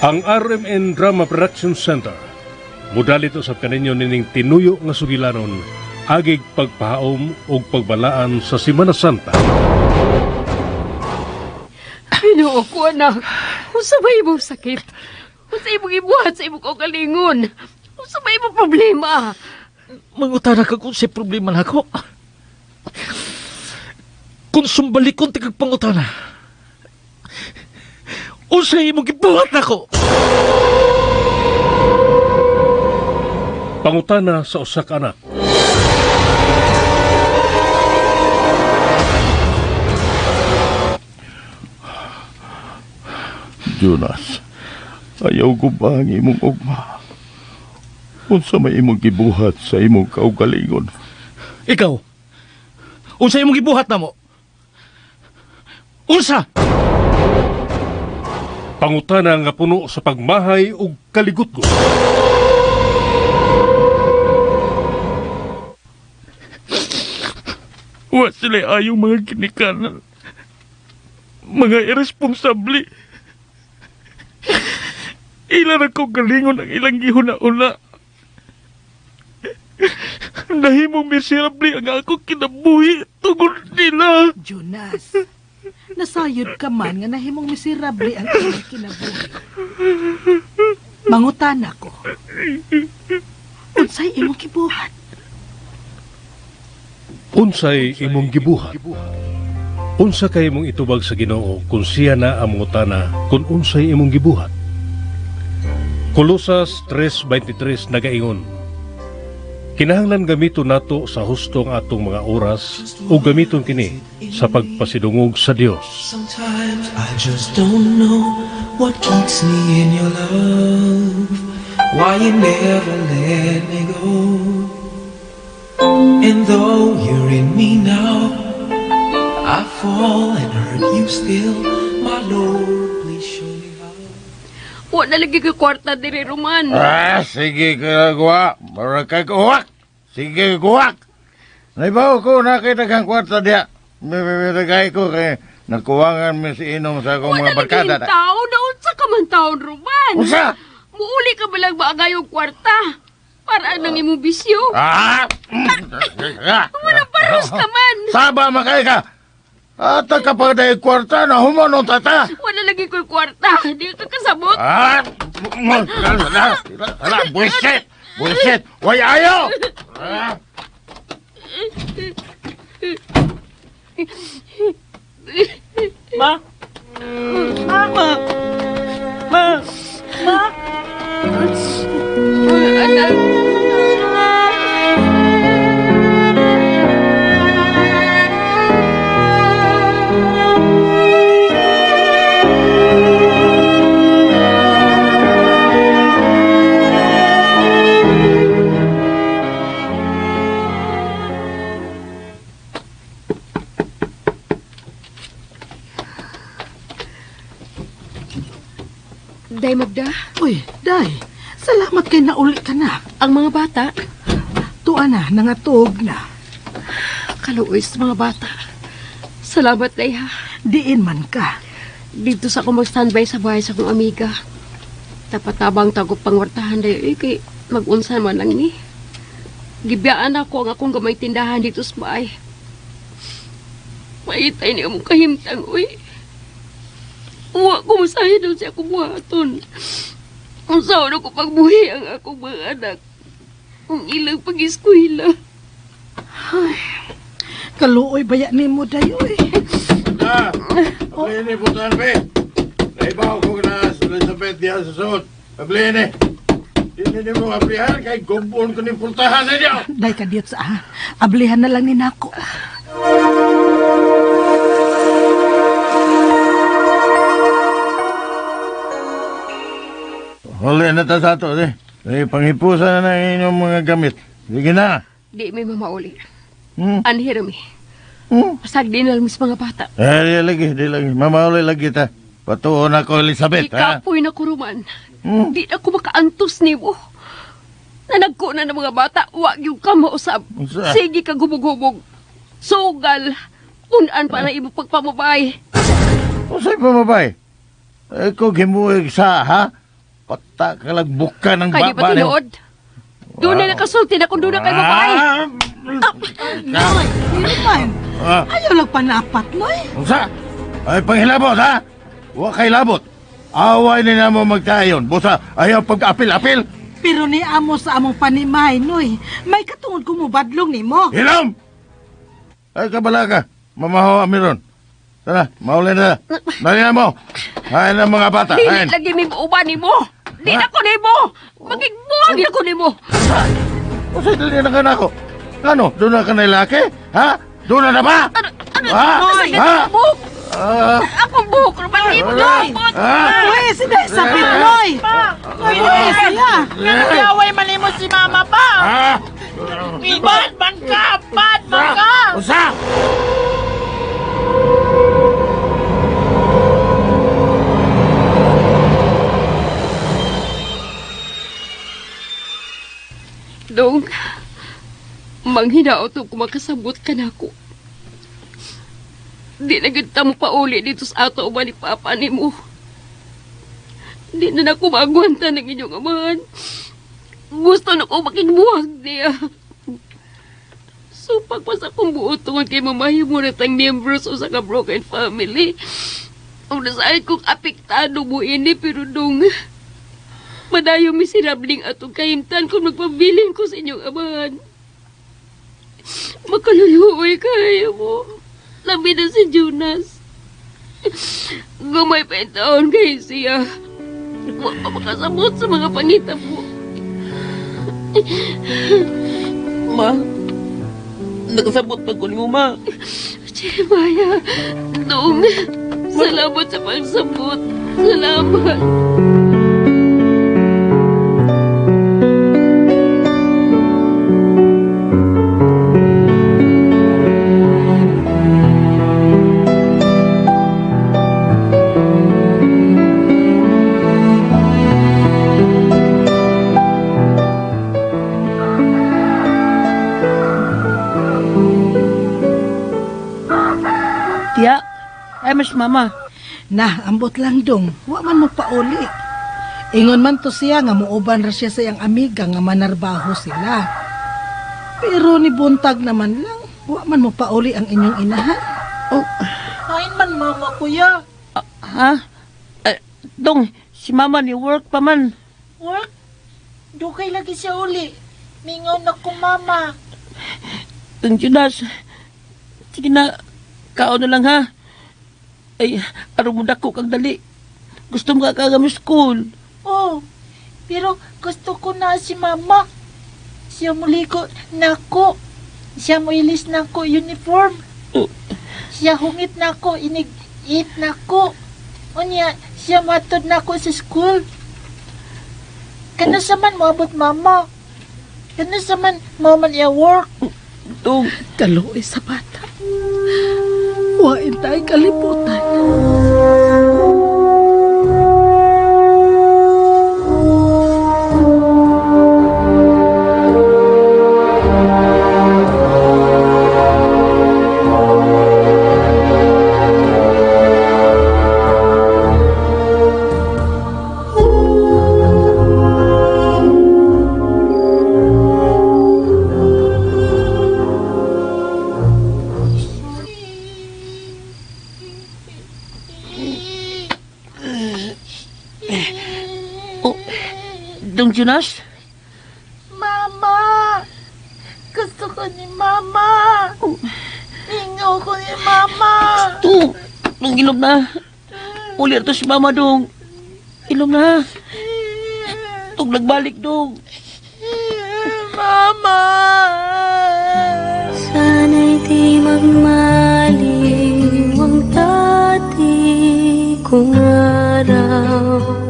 Ang RMN Drama Production Center mudalit usab kaninyo nining tinuyo nga sugilanon agig pagpahaom ug pagbalaan sa Simana Santa. Ginoo ko, anak. Unsa ba imong sakit? Unsa imong ibuhat sa imong kaugalingon? Unsa ba imong problema? Mangutana ka kung sa problema nako. Kung sumbalikon ti kag pangutana. Unsa imong gibuhat nako? Pangutana sa usa ka anak. Jonas, ayaw ko ba ang imong ugma? Unsa may imong gibuhat sa imong kaugalingon? Ikaw, unsa imong gibuhat namo? Unsa? Pangutana nga puno sa pagmahay ug kaligutgot. Wa sila ayong mga ginikanan. Mga irresponsable. Ila na ko galingon ang ilang gihuna-una. Nahimong miserable ang ako kinabuhi tungod nila. Jonas, nasayod ka man nga nahimong miserable ang imong kinabuhi. Mangutana ko. Unsay imong gibuhat? Unsay imong gibuhat? Unsa kay imong itubag sa Ginoo kung siya na ang mangutana kung unsay imong gibuhat? Kolosas 3:23 nagaingon, kinahanglan gamiton nato sa husto ang atong mga oras o gamiton kini sa pagpasidungog sa Dios. Sometimes I just don't know what keeps me in your love. Why you never let me go. And though you're in me now, I fall and hurt you still. My Lord, please show me how. Wa na lagi ko'y kwarta diri, Roman. Ah, sige ka guwa. Mara kay kuwak. Sige kuwak. Naibaw ko nakita kang kwarta diya. Miragay ko kay nagkuwangan mi si Inong sa akong Wa mga na lagi barkada. taon. Naunsa ka man taon, Roman. Unsa? Muuli ka ba lang maagayong kwarta? Para nang imong bisyo. Ah! Wala paros ka man. Saba makay ka. Ata kapag dahil kwarta na humanong tata. Wala lagi ko'y kwarta. Di ka kasabot. Ah! Ala, buisit! Buisit! Way ayo! Ah! Ma? Ma? Ma? Ma? Ma? Anak. Day Magda. Uy, Day. Salamat kay nauli ka na. Ang mga bata? Tuwa na, nangatuog na. Kaluoy sa mga bata. Salamat, Day, ha. Diin man ka. Dito sa ako mag-standby sa bahay sa akong amiga. Tapatabang tago pangwartahan dayo, eh, kay mag-unsan man lang ni. Gibiyaan ako ang akong gamay tindahan dito sa bahay. Maitay ni among kahimtang, uy. Uwa ko masahe daw siya akong buhaton. Unsa ko pagbuhi ang akong mga anak. Ang ilang pag-eskwela. Ay, kaluoy baya nimo dayo eh. Ah, Ablini po be. Naibaw ko na sa Elizabeth diya sa suot. Ablini. Hindi mo ablihan kay gumpon ko ni pultahan ninyo. Day ka diyot sa ah. Ablihan na lang ni nako. Huli na ta sa ato, eh. Eh, panghipusan na ng inyong mga gamit. Sige na. Di may mamauli. Anhi rami. Pasag di na lang sa mga bata. Eh, di lagi, di lagi. Mamauli lagi ta. Patuon ako, Elizabeth, ha? Ikapoy na ko, Roman. Di na ko makaantos nimo. Nanagko na ng mga bata, wag yung ka mausab. Unsa? Sige ka gubog-hubog. Sugal. Unan pa na imo pagpamabay. Unsay pamabay? Eh, ko gimuig sa, ha? Pata ka lang buka ng Kaya ba baba niyo. tinuod? Doon na nakasulti na kung doon na kayo babae. Noy, Roman. Ah. Ayaw lang panapat, Noy. Unsa? Ay, panghilabot, ha? Wa kay labot. Away ni namo magtayon. Busa, ayaw pag-apil-apil. Pero ni amo sa among panimay, Noy. May katungod ko mo badlong nimo. Hilom! Ay, kabala ka. Mamahaw amiron. Tara, mauli na. Dali na mo. Hain ang mga bata. Dili Hain. lagi may uban nimo. Di na ko nimo. Magigbuwag na ko nimo. Unsay dili na ka nako? Ano? Doon na ka na laki? Ha? Doon na na ba? Ano? Ha? Nasagad Ha? mo. Ah. Akong Buhok naman ni mo. Noy! Uy, si Day, sapit, Noy! Noy, uy, siya! Nagaway man nimo si mama pa. Bad man ka, bad man ka. Usa! Dong, manghinaot ko makasabot ka na ako. Di na gud ta mo pauli dito sa ato uban ni Papa nimo. Di na nako maagwanta ng inyong amahan. Gusto na ko makigbuwag niya. So pagpas akong buot tungod kay mamahimo na tang miyembro sa usa ka broken family. Ang nasahin kong apektado mo ini pero dong madayo miserabling atong kahimtan kung magpabilin ko sa inyong amahan. Makaluluoy kayo mo. Labi na si Jonas. Gumay pa yung taon kayo siya. Huwag pa makasabot sa mga pangita mo. Ma, nakasabot pa ko ni mo, ma. Jeremiah, Dong, salamat sa pagsabot. Salamat. Tiya, ay mas mama. Nah, ambot lang dong. Wa man mo pauli. Ingon man to siya nga muuban ra siya sa iyang amiga nga manarbaho sila. Pero ni buntag naman lang, wa man mo pauli ang inyong inahan. Oh. Kain man mama kuya. Ha? Eh, dong, si mama ni work pa man. Work? Dugay lagi siya uli. Mingaw na ko mama. Dong Jonas, sige na, kaon na lang ha. Ay, aron mo dako kag dali. Gusto mo ka kagami school. Oh, pero gusto ko na si mama. Siya muliko nako. Siya muilis nako uniform. Oh. Siya hungit nako inig eat nako. Unya, siya matod nako sa school. Kano sa man moabot mama? Kano sa man mao man iya work? Dong, Kaluoy sa bata. Wain tayo kalibutan. Oh, Dong Jonas? Mama! Gusto ko ni mama! Mingaw ko ni mama! Dong, dong ilom na. Uli na to si mama, dong. Ilom na. Dong, nagbalik, dong. Mama! Sana'y di magmaliw ang dati kong araw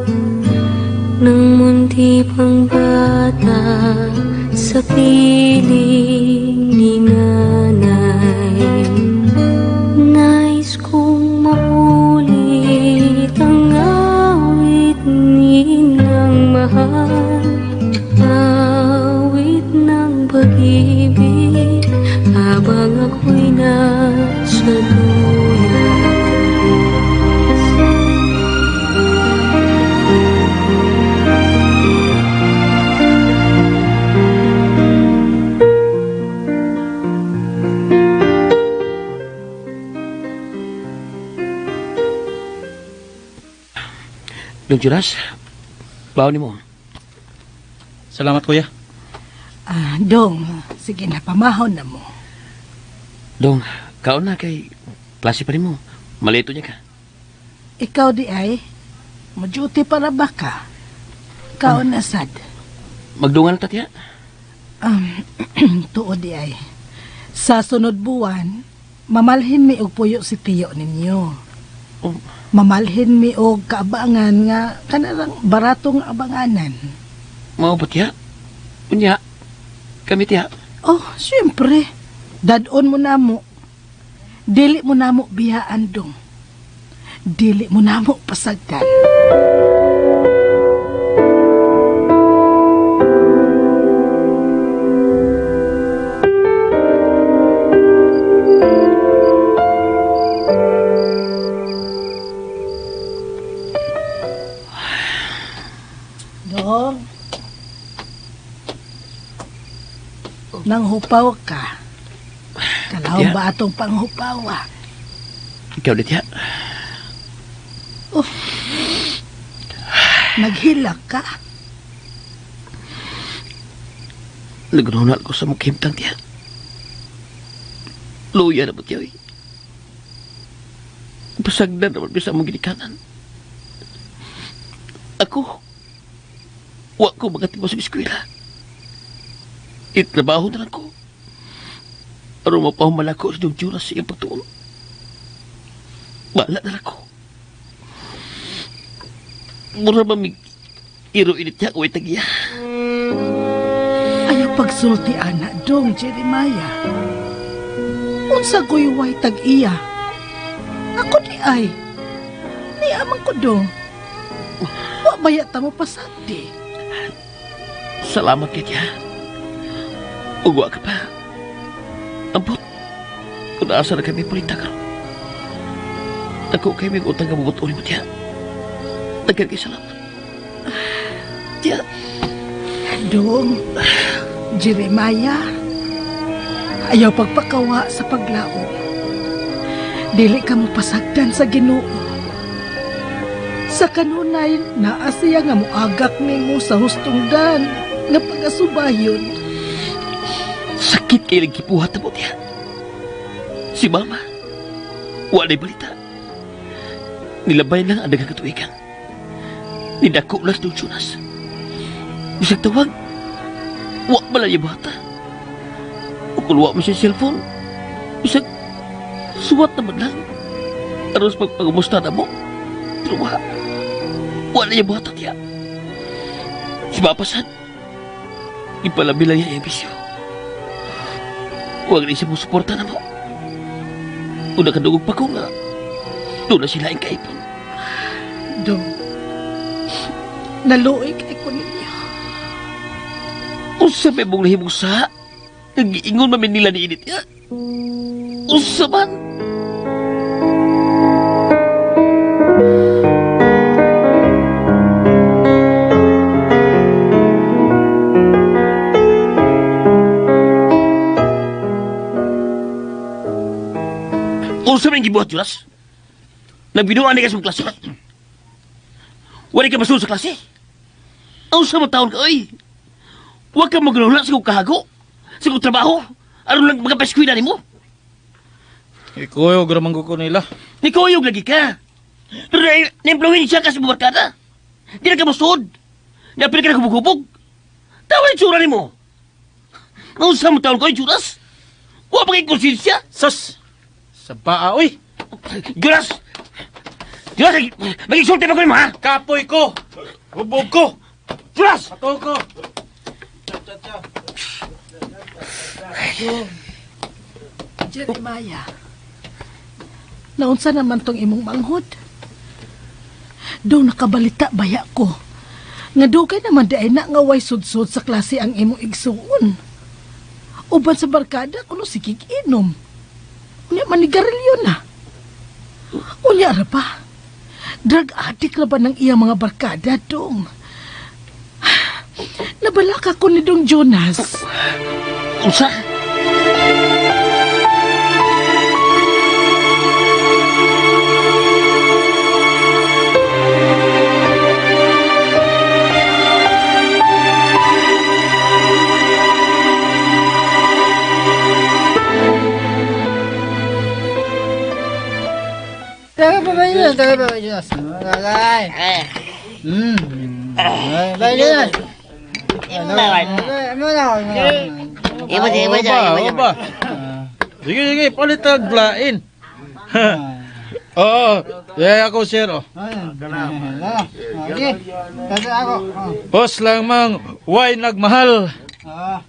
nang munti pang bata sa piling ni nanay. Nais kong maulit ang awit ni nang mahal, awit ng pag-ibig habang ako'y nasa duyan. Dong Jonas, baon nimo. Salamat, kuya. Ah, dong, sige na, pamahon na mo. Dong, kaon na kay klase pa nimo. Malito niya ka. Ikaw di ay, mo-duty para ba ka? Kaon na sad. Magdungan na ta, tiya. Tuod di ay. Sa sunod buwan, mamalhin mi og puyo si tiyo ninyo. Mamalhin mi og kaabangan nga kanarang barato nga abanganan. Mao ba tiya? Unya, kami tiya. Oh, siyempre. Dadon mo namo. Dili mo namo biyaan dong. Dili mo namo pasagdan. Dong. Nang hupaw ka. Kalaw Yeah. ba atong panghupawa? Ikaw na tiya. Oh. Naghilak ka. Nagrunal ko sa mukhimtang tiya. Luya na ba tiya? Oy. Pasagdan naman bisa mong ginikanan. Ako, wa ko makatimo sa eskwela. Itrabaho na lang ko. Aron mapahumala ko sa Dong Jonas sa iyang pagtuon. Bahala na lang ko. Mura ba mig iro init niya kung itagiya. Ayaw pagsulti ana dong Jeremiah. Unsa ko'y way tag-iya? Ako di ay. Ni amang ko dong. Wa baya ta mo pasagdi. Salamat kay tiya. Ugwa ka pa. Ambot. Kung naasa na kami pulita karon. Dako kay may utang nga bubuton mo tiya. Daghan kay salamat. Tiya. Dong, Jeremiah, ayaw pagpakawa sa paglaom. Dili ka mo pasagdan sa Ginoo. Sa kanunay, naa siya nga moagak nimo sa hustong dan nga pagasubayon. Sakit kay gibuhat mo tiya. Si mama, walay balita. Nilabay lang ang daghang katuigan. Nidako lang sa Jonas. Bisag tawag, wa man lang niya buhata. O kung wa man siya cellphone, bisag suwat naman lang. Aros pagpagumusta na mo, pero wa, wa na niya buhata tiya. Si Papa sad, ipalabi lang niya ang bisyo. Huwag na siya mo suporta na mo. Una kadugog pa ko nga, doon na sila ang kaipon. Dong, naluoy kay ko ninyo. Unsa may mong nahimong sa? Nag-iingon man nila ni init ya. Unsa man? Unsa man gibuhat, Jonas? Nagbinuan ni ka sa mong klase. Wala ka masulod sa klase. Unsa man taon ka, oy? Huwag ka magnula sa kong kahago, sa kong trabaho, aron lang magapaskwila nimo. Ikuyog ramang ko nila. Nikuyog lagi ka. Pero na-influensya ka sa mga barkada. Di na ka masud. Napil ka na hubog-hubog. Tawa yung tsura nimo. Unsa mo taon ko, Judas? Huwag pa kay konsensya. Sus! Sa baa, oy! Judas! Judas, mag-insulti pa ko nimo, ha? Kapoy ko! Hubog ko! Judas! Ato ko! Dong, Jeremiah, naunsa naman tong imong manghod? Dong nakabalita baya ko. Nga dugay naman di ay na nga way sudsud sa klase ang imong igsuon. Uban sa barkada kuno sige inom. Unya manigarilyo na. Unya ra ba? Drug addict ra ba ng iyang mga barkada, dong? Nabalaka ko ni Dong Jonas. Unsa? Iba, iba. Sige, sige, palit ang lain. Oo, yeah, ako sir. Oh. Okay. Kasi ako. Boss lang mang, why nagmahal?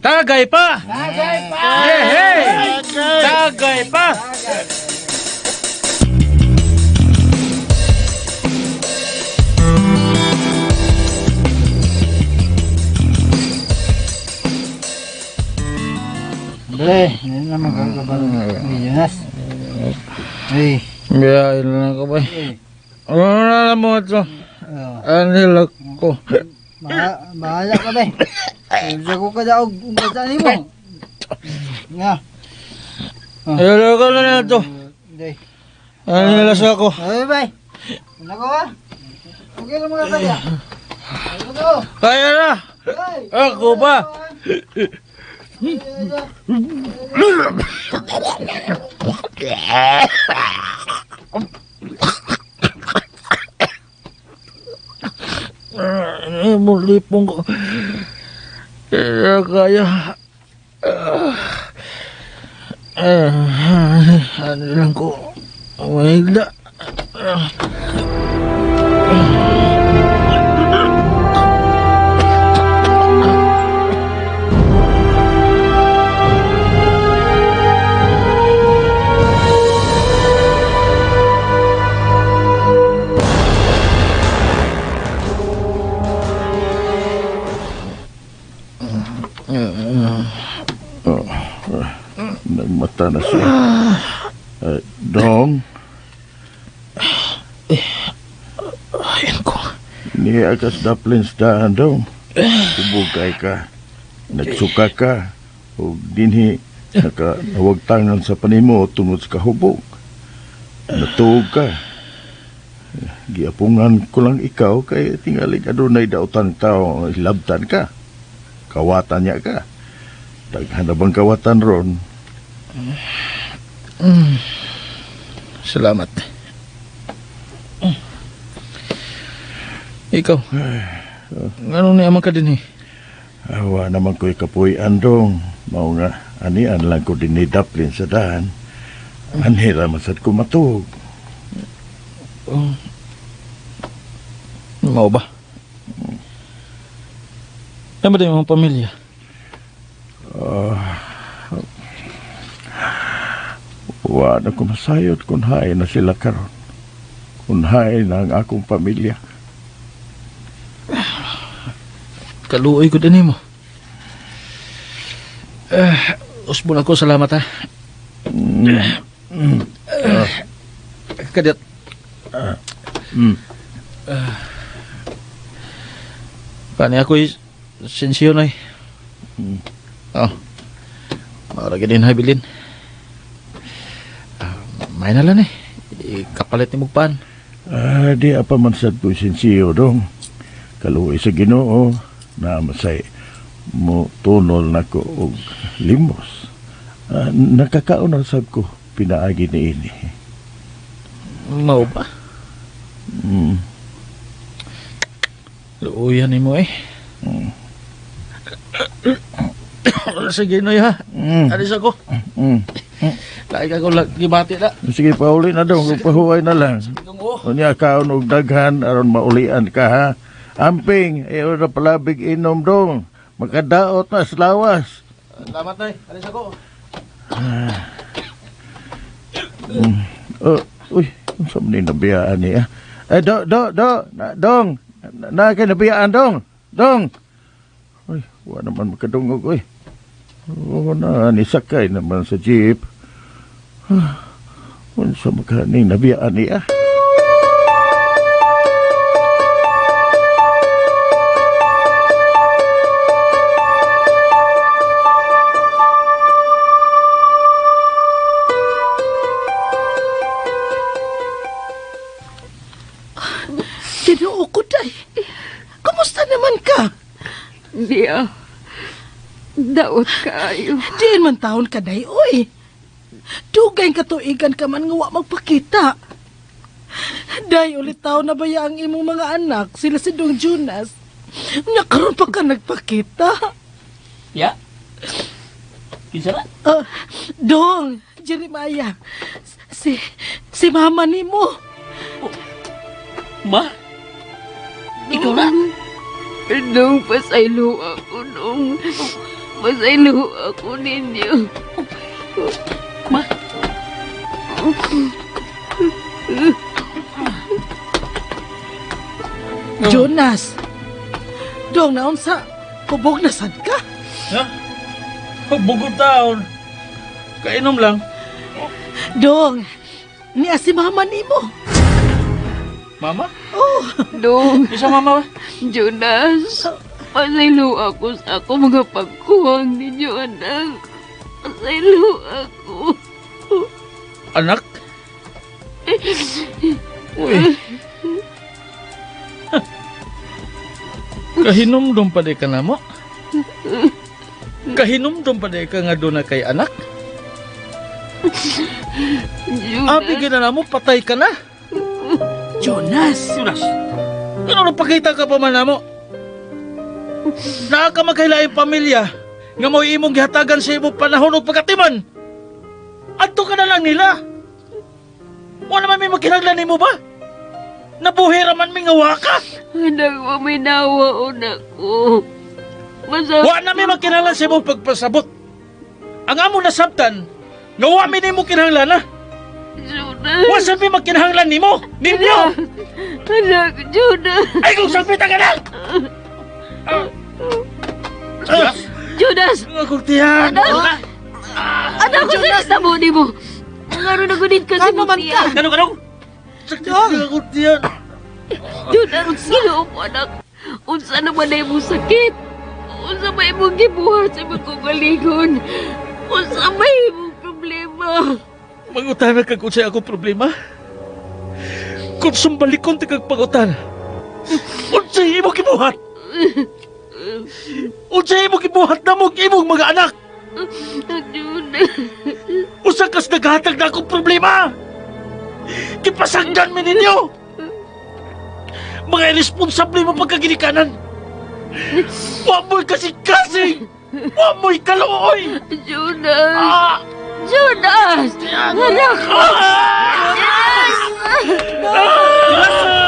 Tagay pa! Tagay pa! Yehey! Tagay pa! Bre, yun naman kagabalo ni Jonas. Ay. Biyahe na lang ko ba? Ano na mo ito? Ano ko? Bahala ka ba? Sa ko kada og bata nimo. Nga. Ayun ko na ito. Day. Ano nila sa ako? Ay, bay. Nako ha. Okay lang mga kaya. Kaya na! Ako ba? Muli pong ko. Kaya kaya. Ano lang ko. Mahigda. Oh, nagmata na siya. Dong? Ayan ko. Niya ka sa daplin sa daan, Dong. Ubugay ka. Nagsuka ka. O dinhi, naka nawagtangan sa panimo tungod sa kahubog. Natuog ka. Giapungan ko lang ikaw kay tingali adunay dautan tao hilabtan ka. Kawatan niya ka. Daghan na bang kawatan ron? Salamat. Ikaw, ngano ni amang ka din eh? Awa naman ko'y kapuy andong. Mao nga, anian lang ko din ni Daplin sa daan. Anhira man sad ko matuog. Oh. Mao ba? Ano ba din mga pamilya? Wa na ko masayod kung hain na sila karon. Kung hain na ang akong pamilya. Kaluoy ko din mo. Usbon ako, salamat ha. Kadyat. Kani ako sensiyon ay. Oh. Maura gid din habilin. May na lang eh. Kapalit ni mugpan. Di apa man sad ko sensiyo dong. Kaluoy sa Ginoo na masay mo tunol nako og limos. Nakakaon na sad ko pinaagi ni ini. Mao ba? Luoyan nimo eh. Sige noy ha. Alis ako. Lahi ka ko gibati na. Sige, pauli na dong. Pahuway na lang. Unya kaon og daghan aron maulian ka ha. Amping, ayaw na palabig inom dong. Makadaot na sa lawas. Salamat noy. Alis ako. Oh, uy, unsa man ni nabiyaan niya? Eh, do, do, do, na, dong. Na, na kay nabiyaan dong. Dong. Uy, wa naman makadungog uy. Oo na, nisakay naman sa jeep. Unsa man ka ning nabiyaan niya? Ginoo ko, day. Kumusta naman ka? Biya, daot kaayo. Diin man taon ka, day, oy. Dugay katuigan ka man nga wa magpakita. Day, ulit taon na baya ang imong mga anak, sila si Dong Jonas. Nakaroon pa ka nagpakita. Ya? Kinsa na? Dong, Jeremiah. Si Si mama nimo. Ma? Ikaw na? Dong, pasaylo ako, dong. Pasaylo ako ninyo. Ma? Jonas. Dong, naunsa? Kubog na sad ka? Ha? Bugod taon. Kainom lang. Dong, niya si mama nimo. Mama? Oh. Dong. Isa mama ba? Jonas, pasaylo ako sa ako mga pagkuwang ninyo, anak. Pasaylo ako. Anak? Uy. Kahinumdum pa di ka na mo? Kahinumdum pa di ka nga doon na kay anak? Jonas. Abi gina na mo, patay ka na. Jonas. Jonas. Ano napakita ka pa man namo? Naa ka magkailaing pamilya nga mo'y imong gihatagan sa imong panahon ug pagkatiman. Adto ka na lang nila. Wala man may magkinahanglan nimo ba? Nabuhi ra man mi nga waka. Anak, maminawa na ko. Wa na mi magkinahanglan sa imong pagpasabot. Ang among nasabtan nga wa mi nimo kinahanglan na. Jonas. Wa sad mi magkinahanglan nimo. Ninyo. Anak, Jonas. Ay kung salpita ka na. Jonas. Jonas. Akong tiyan. Anak. Anak, kung saan sa mo nimo? Ngano na gunit ka sa Ano man ka? Kano, kano? Sakit akong tiyan. Jonas, Ginoo ko, anak. Unsa naman na imong sakit? Unsa may imong gibuhat sa imong kagalingon? Unsa may imong problema? Mangutana kag unsay akong problema? Kung sumbalikon ti kag pangutan, unsay imong gibuhat? Unsay imong gibuhat namo imong mga anak? Jonas. Usa kas naghatag na akong problema? Gipasagdan mi ninyo! Mga irresponsable mo pagkaginikanan! Wa mo'y kasing-kasing! Wa mo'y kaluoy! Jonas! Ah! Jonas! Anak ko! Jonas! Ah!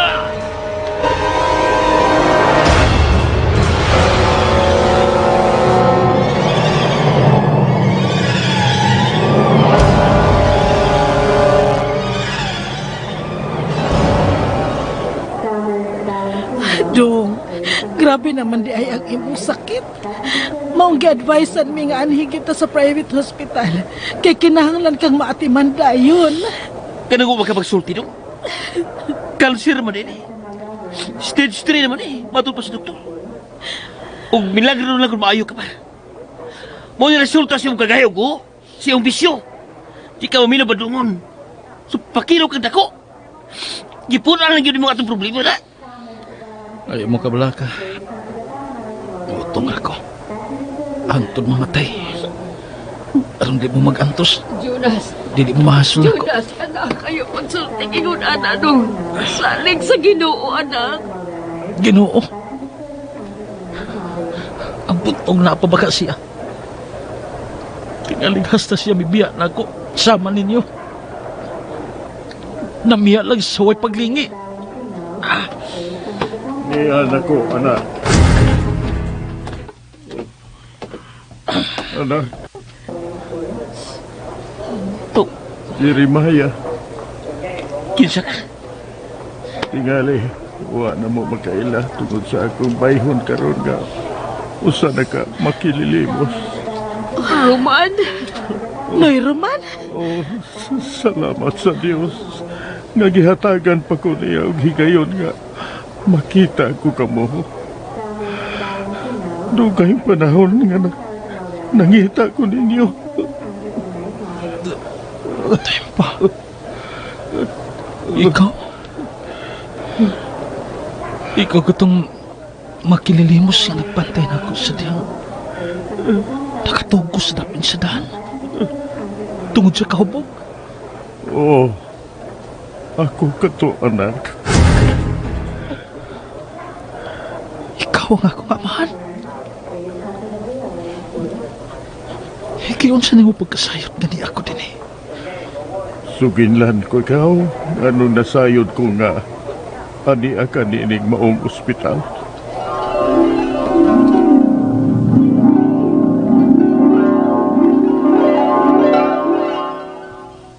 Dong, grabe naman di ay ang imong sakit. Maong gi-advisean mi nga anhi kita sa private hospital. Kay kinahanglan kang maatiman dayon. Kanang ko makapagsulti dong. Cancer man din eh. Stage 3 naman eh. Matod pa sa doktor. Ug milagro lang kung maayo ka pa. Mo ni resulta sa iyong kagayog ko, sa iyong bisyo. Di ka mamilo badungon. So pakilo kang dako. Gipunan lang yun mo atong problema na. Ayaw mo kabala ka. Utong ako. Antod mamatay. Aron di mo mag-antos. Jonas! Dili mo mahasol ako. Jonas, anak, kayo pagsulti ingon anak dong. Salig sa Ginoo, anak. Ginoo. Ang buntong na pa baka siya. Tingaling hasta siya mibiya na ako. Sama ninyo. Namiya lang sa way paglingi. Niya anak ko, anak. Anak. To. Jeremiah. Kinsa ka? Tingali, wa na mo makaila tungod sa akong bayhon karon nga usa na ka makililimos. Roman? Noy, Roman? Oh, salamat sa Dios nga gihatagan pa ko niya og higayon nga makita ko kamo. Dugay panahon nga nangita ko ninyo. Tempa. Ikaw? Ikaw katong makililimos nga nagbantay na ako sa diyang nakatugos sa dapin sa daan. Tungod sa kahubog. Oo. Ako kato, anak. Ikaw ang akong amahan. Hikiyon sa nimo pagkasayot nga ni ako din eh. Suginlan ko ikaw, anong nasayod ko nga ani ka niinig maong ospital.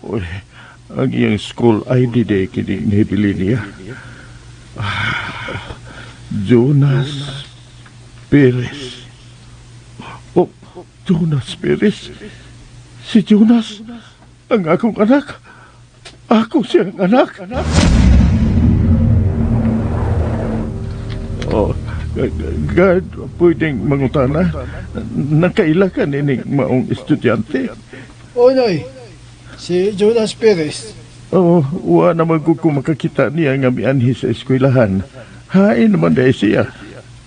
Uy, ang iyang school ID day kini nahibili niya. Ah, Jonas Perez. Oh, Jonas Perez. Si Jonas, ang akong anak. Ako siyang anak. Oh, God, pwedeng mangutana. Nakaila ka nining maong estudyante. Onoy, si Jonas Perez. Oo, wa naman ko kung makakita niya nga mianhi sa eskwelahan. Hain naman dahil siya.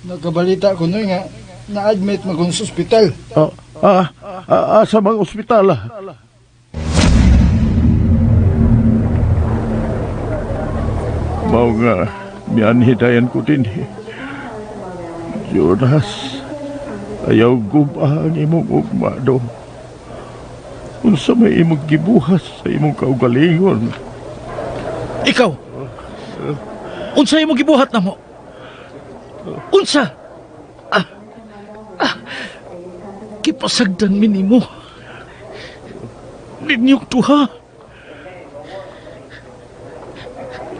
Nakabalita ko noy nga na-admit magun sa ospital. Sa mga ospital ah. Mao nga, mianhi dayan ko din eh. Jonas, ayaw guba ang imong ugma do. Unsa may imong gibuhat sa imong kaugalingon. Ikaw! Unsa imong gibuhat namo? Unsa? Ah, kipasagdan mi nimo. Ninyong tuha.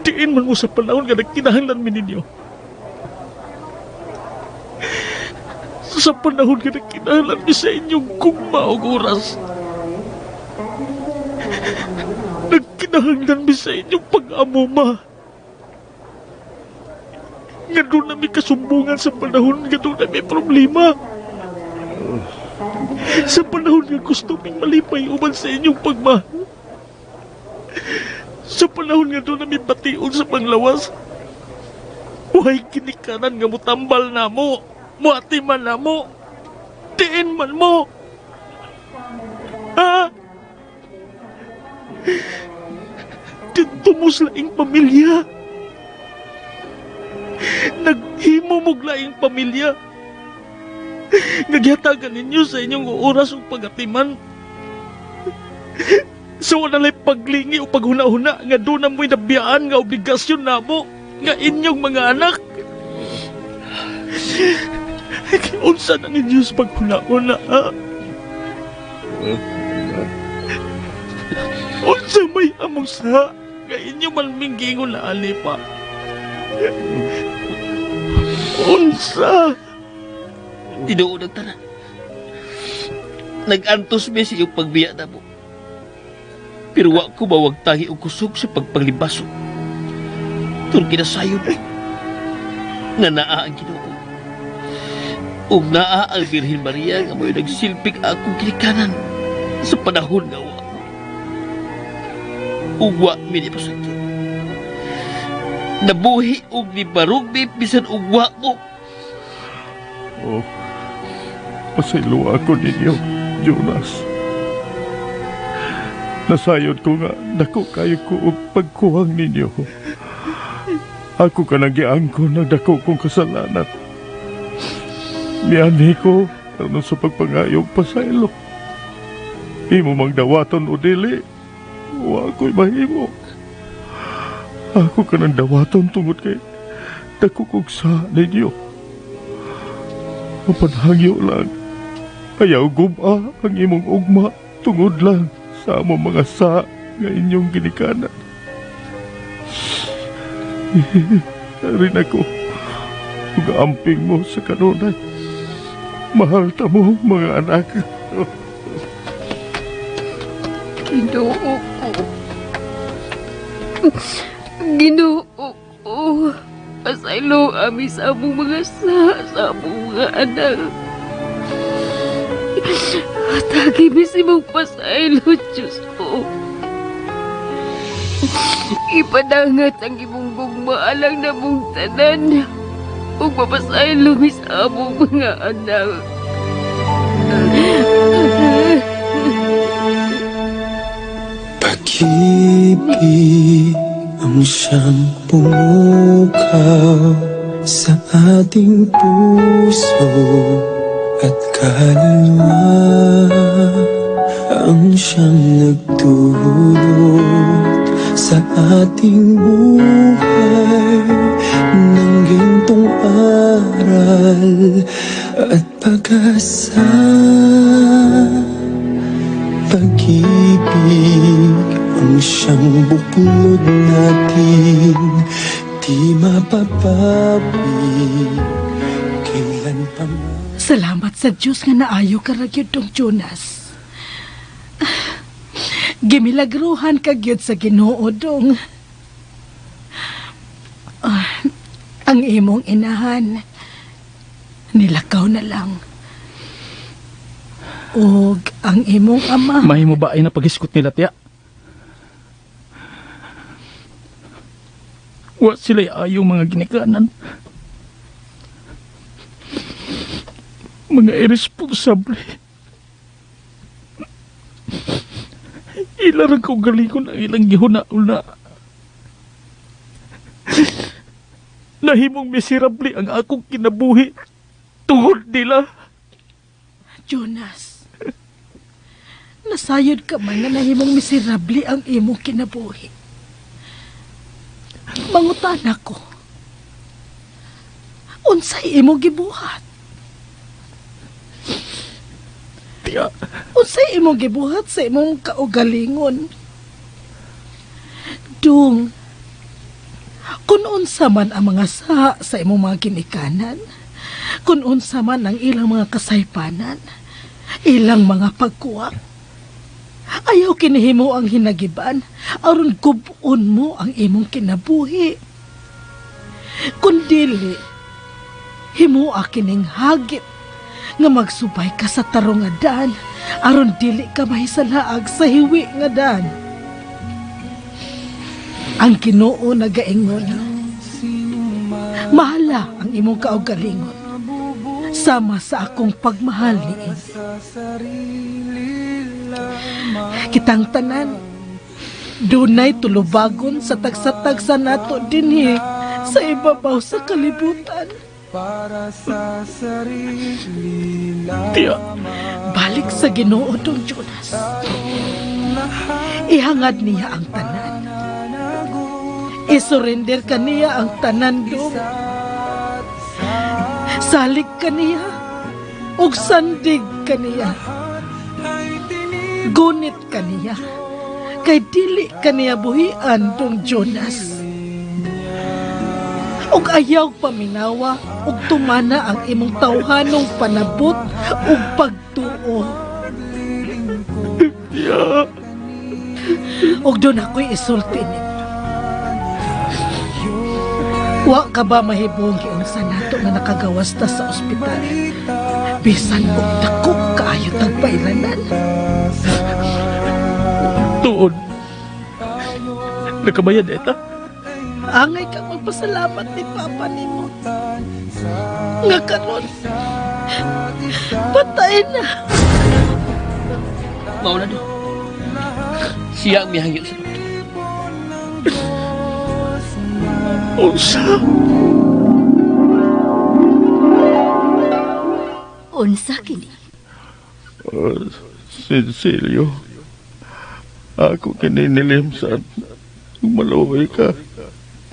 Diin man mo sa panahon nga nagkinahanglan mi ninyo. Sa panahon nga nagkinahanglan mi sa inyong gugma og oras. Nagkinahanglan mi sa inyong pag-amuma. Nga doon na mi kasumbungan sa panahon nga doon na may problema. Sa panahon nga gusto ming malipay uban sa inyong pagmahal. Sa panahon nga doon na mi bation sa panglawas. Buhay kinikanan nga mutambal na mo. Muati man na mo. Diin man mo. Ha? Dito mo sa laing pamilya. Naghimo mo'g laing pamilya. Nagyatagan ninyo sa inyong oras ug pagatiman. Sa wala lay paglingi o paghuna-huna nga doon na mo'y nabiyaan nga obligasyon namo nga inyong mga anak. Unsa na ninyo sa paghuna-huna, ha? Unsa may among sa nga inyo man minggingon na ani pa. Unsa? Tinuod ang tanan. Nag-antos mi sa iyong pagbiya na mo. Pero wa ko mawagtangi og kusog sa pagpanglibaso. Tungod kinasayod nga naa ang Ginoo. Ug naa ang Birhen Maria nga mo'y nagsilbing akong ginikanan sa panahon nga wa. Ug wa mi ni pasakit. Nabuhi og nibarog mi bisan og wa mo. Oh, pasaylo ako ninyo, Jonas. Nasayod ko nga, dako kayo ko og pagkuhang ninyo. Ako ka nang giangkon ng dako kong kasalanan. Mianhi ko aron sa pagpangayog pasaylo. Imo mang dawaton o dili, wa ko'y mahimo. Ako ka nang dawaton tungod kay dako kog sa ninyo. Mapanhangyo lang, ayaw guba ang imong ugma tungod lang sa among mga sa nga inyong ginikanan. Rin ako, ug amping mo sa kanunay. Mahal ta mo, mga anak. Ginoo ko. Ginoo ko. Pasaylo ami sa among mga sa among mga anak. Atagi mi si mong pasaylo, Diyos ko. Ipadangat ang imong gugma alang namong tanan. Ug mapasaylo mi sa among mga anak. Pag-ibig ang siyang pumukaw sa ating puso at kaluluwa. Ang siyang nagdulot sa ating buhay ng gintong aral at pag-asa. Pag-ibig ang siyang buklod natin, di mapapawi kailan pa man. Salamat sa Diyos nga naayo ka ra gyud, Dong Jonas. Gimilagruhan ka gyud sa Ginoo, dong. Ah, ang imong inahan nilakaw na lang. Og ang imong ama. Mahimo ba ay napagisgot nila, tiya? Wa sila ayong mga ginikanan. Mga irresponsable. Ila ra ko galingon ang ilang gihuna-una. Nahimong miserable ang akong kinabuhi tungod nila. Jonas, nasayod ka man nga nahimong miserable ang imong kinabuhi. Mangutana ko, unsay imong gibuhat? Tiya. Unsay imong gibuhat sa imong kaugalingon? Dung, kung unsa man ang mga saha sa imong mga ginikanan, kung unsa man ang ilang mga kasaypanan, ilang mga pagkuha, ayaw kinihimo ang hinagiban, aron gub-on mo ang imong kinabuhi. Kung dili, himoa kining hagit nga magsubay ka sa tarong nga daan, aron dili ka mahisalaag sa hiwi nga daan. Ang Ginoo nagaingon, mahala ang imong kaugalingon, sama sa akong pagmahal niini. Kitang tanan, dunay tulubagon sa tagsa-tagsa nato dinhi sa ibabaw sa kalibutan. Tiya. Balik sa Ginoo, Dong Jonas. Ihangad niya ang tanan. Isurrender ka niya ang tanan, Dong. Salig ka niya, ug sandig ka niya. Gunit ka niya, kay dili ka niya buhian, Dong Jonas. Ug ayaw paminawa, ug tumana ang imong tawhanong panabot ug pagtuo. Tiya. Ug doon ako'y isulti nimo. Wa ka ba mahibong giunsa nato nga nakagawas ta sa ospital? Bisan og dako kaayo tagpairanan. Tuod. Nakabayad eta. Angay ka magpasalamat ni Papa nimo. Nga karon patay na. Mao na do. Siya ang mihangyo sa doktor. Unsa? Unsa kini? Cecilio, ako kini nilimsan. Maluoy ka.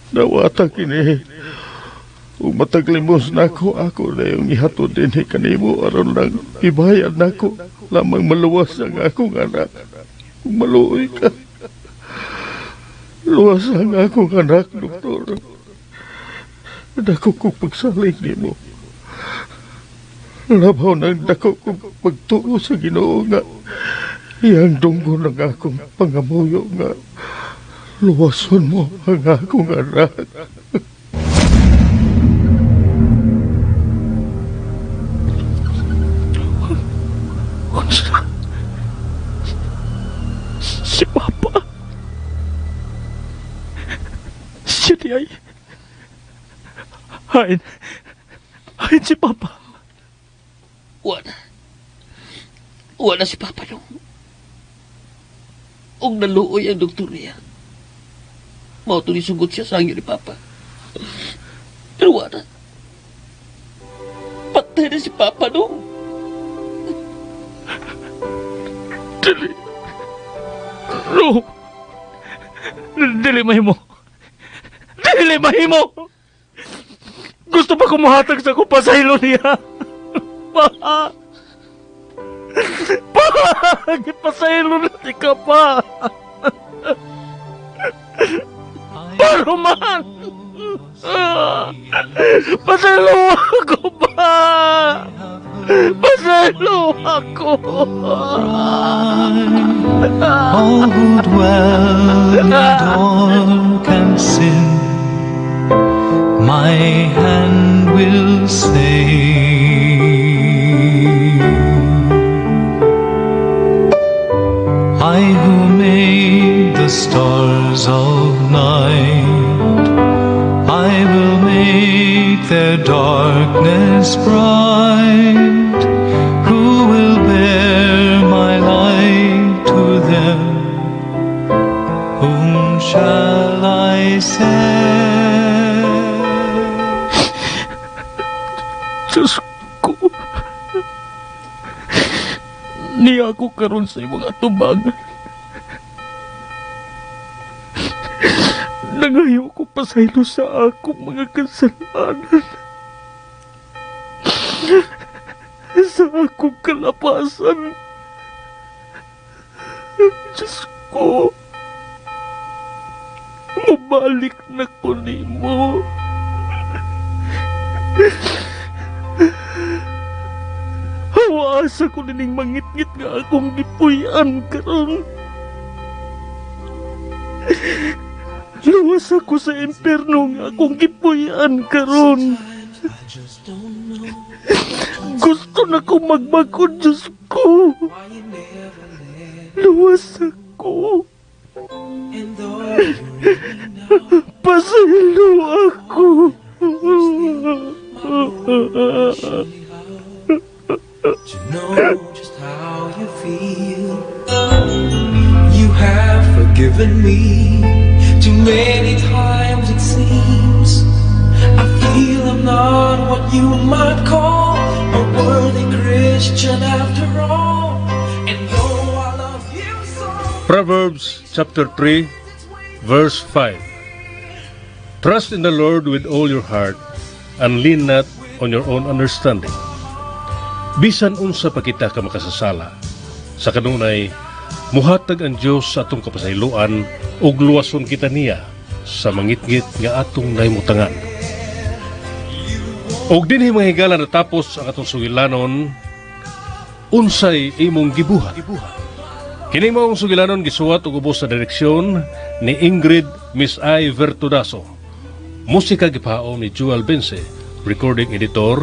Dawata kini. Ug mataglimos nako, ako na yung ihatod din kanimo aron lang ibayad nako lamang maluwas ang akong anak. Kung maluoy ka, luwas ang akong anak, doktor. Dako kong pagsalig nimo. Labaw nang dako kong pagtuo sa Ginoo nga iyang dunggon ang akong pangamuyo nga luwason mo ang akong anak. Unsa? Si Papa. Siya di ay. Hain. Hain si Papa. Wala. Wala si Papa nung. Og naluoy ang doktor niya. Mao to nisugot siya sa hangyo ni Papa. Pero wala. Patay na si Papa nung. Dili. No. Dili mahimo. Dili mahimo. Gusto pa ko muhatag sa akong pasaylo niya. Pa. Pa! Gipasaylo na di ka pa. Paruman! Pasaylo ako pa! Pasaylo ako! All who dwell in dark and sin, my hand will save. I who made the stars of night, I will make their darkness bright. Who will bear my light to them? Whom shall I send? Diyos ko. Niya ako karon sa imong atubang. Nangayo ko pasaylo sa akong mga kasalanan. Sa akong kalapasan. Diyos ko. Mubalik na ko nimo. Hawaasa ko nining mangitngit nga akong gipuy-an karon. Luwas ako sa impierno nga akong gipuy-an karon. Gusto na ko magbag-o, Diyos ko. Luwas ako. Pasaylo ako. To know just how you feel. You have forgiven me too many times, it seems. I feel I'm not what you might call a worthy Christian after all. And though I love you so, Proverbs chapter 3, verse 5. Trust in the Lord with all your heart and lean not on your own understanding. Bisan unsa pa kita ka makasasala, sa kanunay, muhatag ang Dios sa atong kapasayloan ug luwason kita niya sa mangitngit nga atong nahimutangan. Og dinhi mga higala natapos ang atong sugilanon, unsay imong gibuhat. Kini maong sugilanon gisuwat og ubos sa direksyon ni Ingrid Miss I. Vertudaso. Musika gipahaom ni Joel Bense, recording editor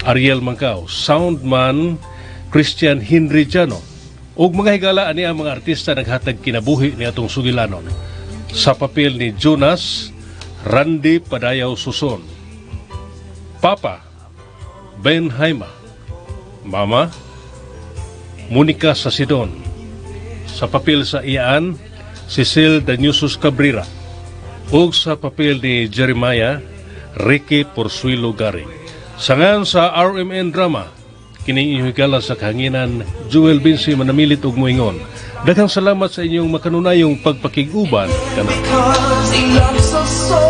Ariel Mangkao, soundman Christian Henry Jano. Ug mga higala ani ang mga artista naghatag kinabuhi ni atong sugilanon. Sa papel ni Jonas, Randy Padayaw Suson. Papa, Ben Haima. Mama, Monica Sasidon. Sa papel sa Ian, Cecil Danusus Cabrera. Ug sa papel ni Jeremiah, Ricky Porsuelo Garing. Sangan sa RMN Drama, kining inyong higala sa kahanginan, Joel Vinci manamilit og moingon. Daghang salamat sa inyong makanunayong pagpakig-uban kanang. Because he loves us so,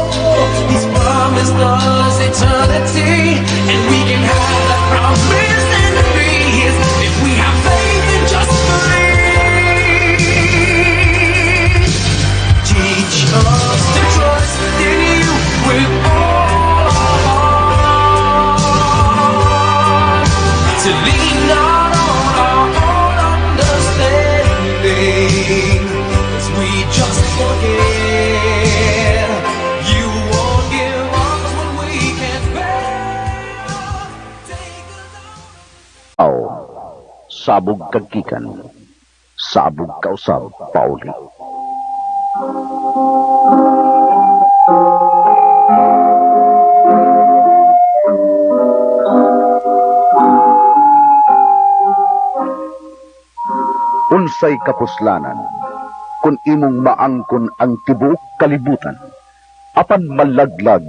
he's promised us eternity, and we can have that promise and be his if we have faith and just believe. Teach us to trust in you with all our heart, to lean not on our own understanding, 'cause we just forget. You won't give us what we can't bear. Aw, sabog kagkikan, sabog kausab pauli. Unsay kapuslanan kung imong maangkon ang tibuok kalibutan, apan malaglag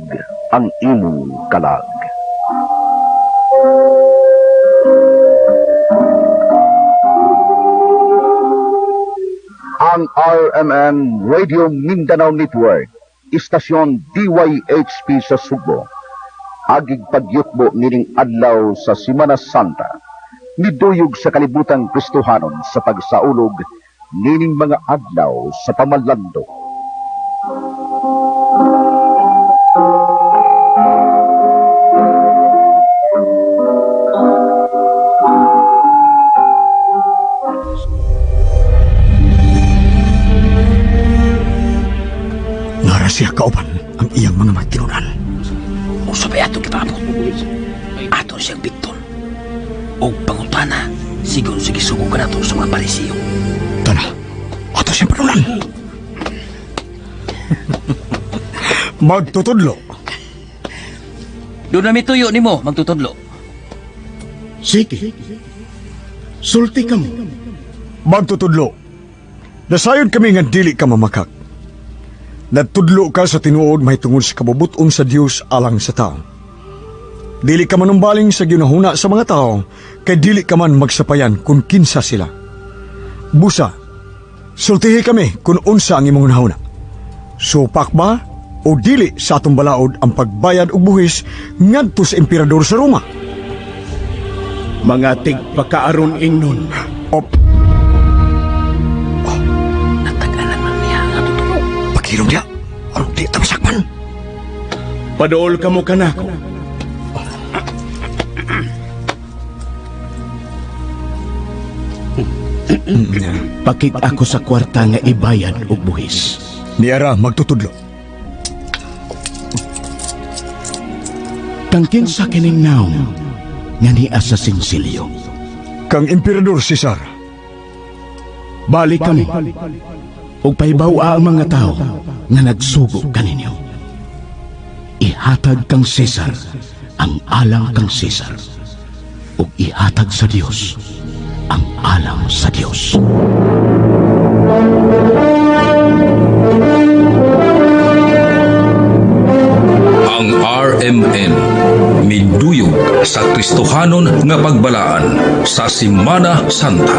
ang imong kalag. Ang RMN Radio Mindanao Network, istasyon DYHP sa Sugbo. Agig pagyutbo nining adlaw sa Simana Santa. Miduyog sa kalibutang Kristohanon sa pagsaulog nining mga adlaw sa pamalando. Nara siya kauban ang iyang mga magtinunan. Usa ba ato gipaabot? Ato siyang bigton. Og pangutana, sigon sige sugo ka nato sa mga parisiyo. Tana, ato siyang panulan. Magtutudlo. Doon na mituyo nimo magtutudlo. Sige. Sulti ka mo. Magtutudlo. Nasayod kami nga dili ka mamakak. Nagtudlo ka sa tinuod mahitungod sa kabubuton sa Dios alang sa tao. Dili ka manumbaling sa ginahuna sa mga tao, kay dili ka man magsapayan kung kinsa sila. Busa, sultihi kami kung unsa ang imong nahuna. Supak ba o dili sa atong balaod ang pagbayad og buhis ngadto sa emperador sa Roma? Mga tigpakaaron ingnon. Op. Natagalan man niya ang atuturo. Pakilom niya. Aron di ta masakpan. Padool ka mo kanako. Pakit ako sa kwarta nga ibayad og buhis. Niara magtutudlo. Kang kinsa kining naong nga niya sa sinsilyo. Kang Emperador Cesar. Balik kami ug pahibaw-a ang mga tao nga nagsugo kaninyo. Ihatag kang Cesar ang alang kang Cesar ug ihatag sa Dios ang alang sa Dios. Ang RMN miduyog sa Kristohanon nga pagbalaan sa Simana Santa.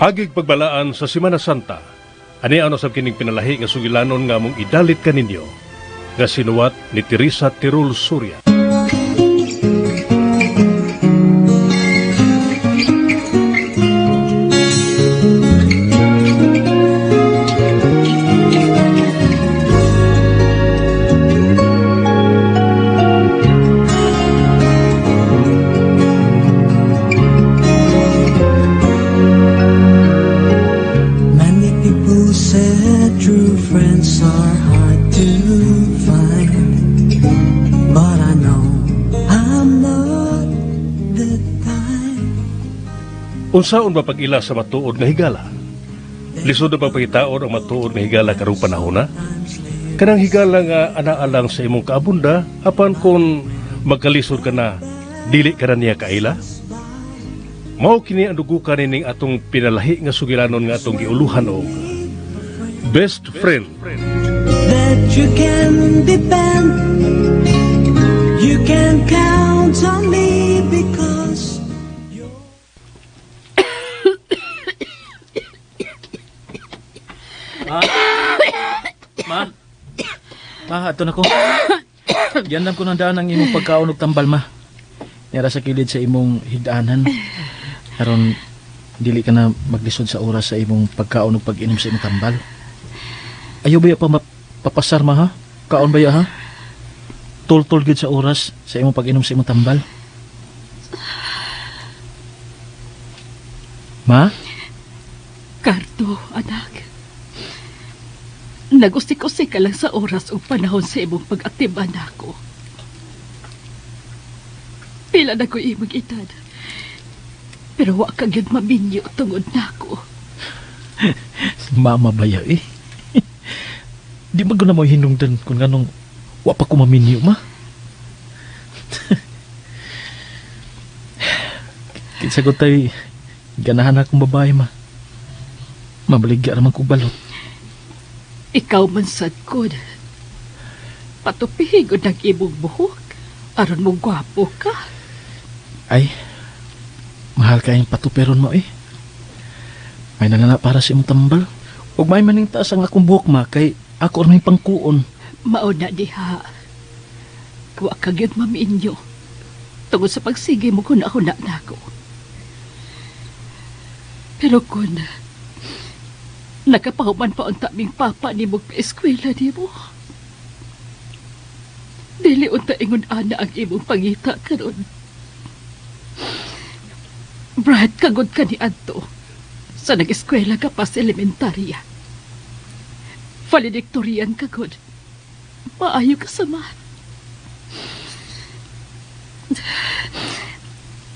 Agig pagbalaan sa Simana Santa. Ani ano sab kining pinalahi nga sugilanon nga among idalit kaninyo nga sinuwat ni Teresa Tirul Surya. Many people said true friends are hard to find. But I know I'm not the type. Unsaon ba pag-ila sa matuod nga higala? Lisod na ba pangitaon ang matuod nga higala karong panahona? Kanang higala nga anaalang sa imong kaabunda, apan kung magkalisod ka na, dili ka na niya kaila? Mao kini ang dugukan nining atong pinalahi nga sugilanon nga atong giuluhan og best friend. That you can depend. You can count on me because Ma? Ma? Ma, ato na ko. Giandam ko ng daan ang imong pagkaon og tambal, ma. Nira sa kilid sa imong higdaanan. Aron dili ka na maglisod sa oras sa imong pagkaon ug pag-inom sa imong tambal. Ayaw ba ya pa papasar, ma, ha? Kaon ba ya, ha? Tultol gyud sa oras sa imong pag-inom sa imong tambal. Ma? Cardo, anak. Nagusik-usik ka lang sa oras ug panahon sa imong pag-aktiba nako. Pila na ko imong edad. Pero wa ka gyud maminyo tungod nako. Mama baya eh. Di ba na mo hinungdan kung anong wa pa ko maminyo, ma? Kinsa ko tay ganahan akong babae, ma. Mabaligya raman ko balot. Ikaw man sad ko. Patupihi gud ang imong buhok. Aron mo gwapo ka. Ay, mahal kayong patuperon mo eh. May nangana para sa imong tambal. Ug may maning taas ang akong buhok, ma, kay ako may pangkuon. Mao na diha. Wa ka gyud maminyo. Tungod sa pagsige mo kung ako na nako. Pero kun nakapahuman pa unta ming papa ni mo pa-eskwela nimo. Dili unta ingon ana ang imong pangita karon. Brad, kagod ka ni adto sa nag-eskwela ka pa sa elementarya. Valedictorian ka gud. Maayo ka sa math.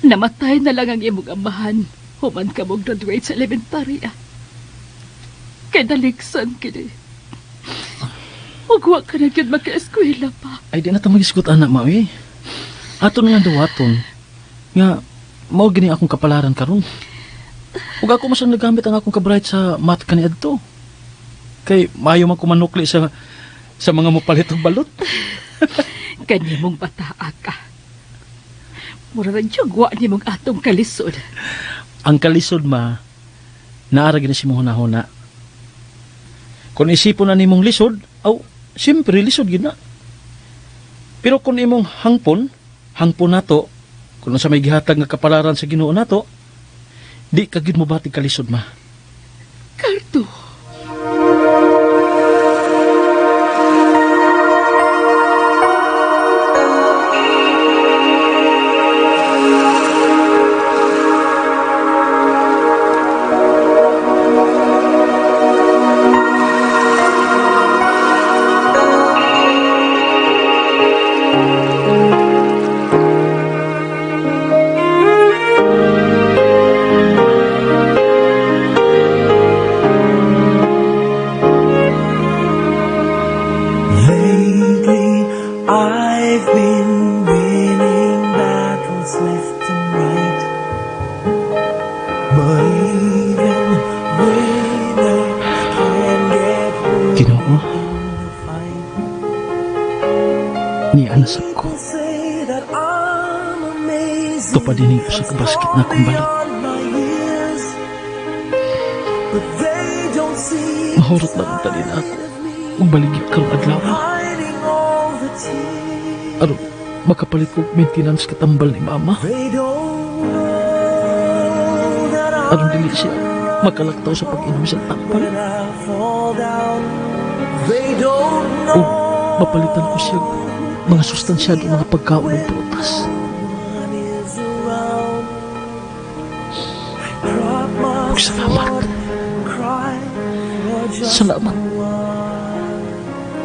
Namatay na lang ang imong amahan human ka mo graduate sa elementarya. Kay naligsan kini. Ug wa ka na gyud maka-eskwela pa. Ay, di na ta magisgot, anak, ma, eh. Ato na nga dawaton. Nga, mao gini akong kapalaran karon. Ug ako mas ang nagamit ang akong kabright sa math kaniadto. Kay maayo man ko manukli sa mga mopalit og balot. Kani mong bataa ka. Mura ra jud wa nimong atong kalisod. Ang kalisod ma, naara gini si hunahuna. Kung isipon na nimong lisod, aw, siyempre lisod gid na. Pero kung imong hangpon, hangpon nato, kung sa may gihatag nga kapalaran sa Ginoo nato, di ka gid mo bati kalisod ma. Cardo. Lately, I've been winning battles left and right. But even winners can get wounded Ginoo. in the fight. Ni anasap ko. People say that I'm amazing. Tupad din usa ka basket na akong balot. Beyond my years. But they don't see Mahurot lang ang tali na ako. Ug baligya karong adlaw. hiding all the tears. Aron makapalit ko maintenance katambal ni mama. They don't know that Aron dili siya makalaktaw sa pag-inom sa tambal. when I fall down. They don't Ug know mapalitan ko siya mga sustansyado mga pagkaon ug prutas. one is around. I drop my Ug salamat. sword and cry for just Salamat.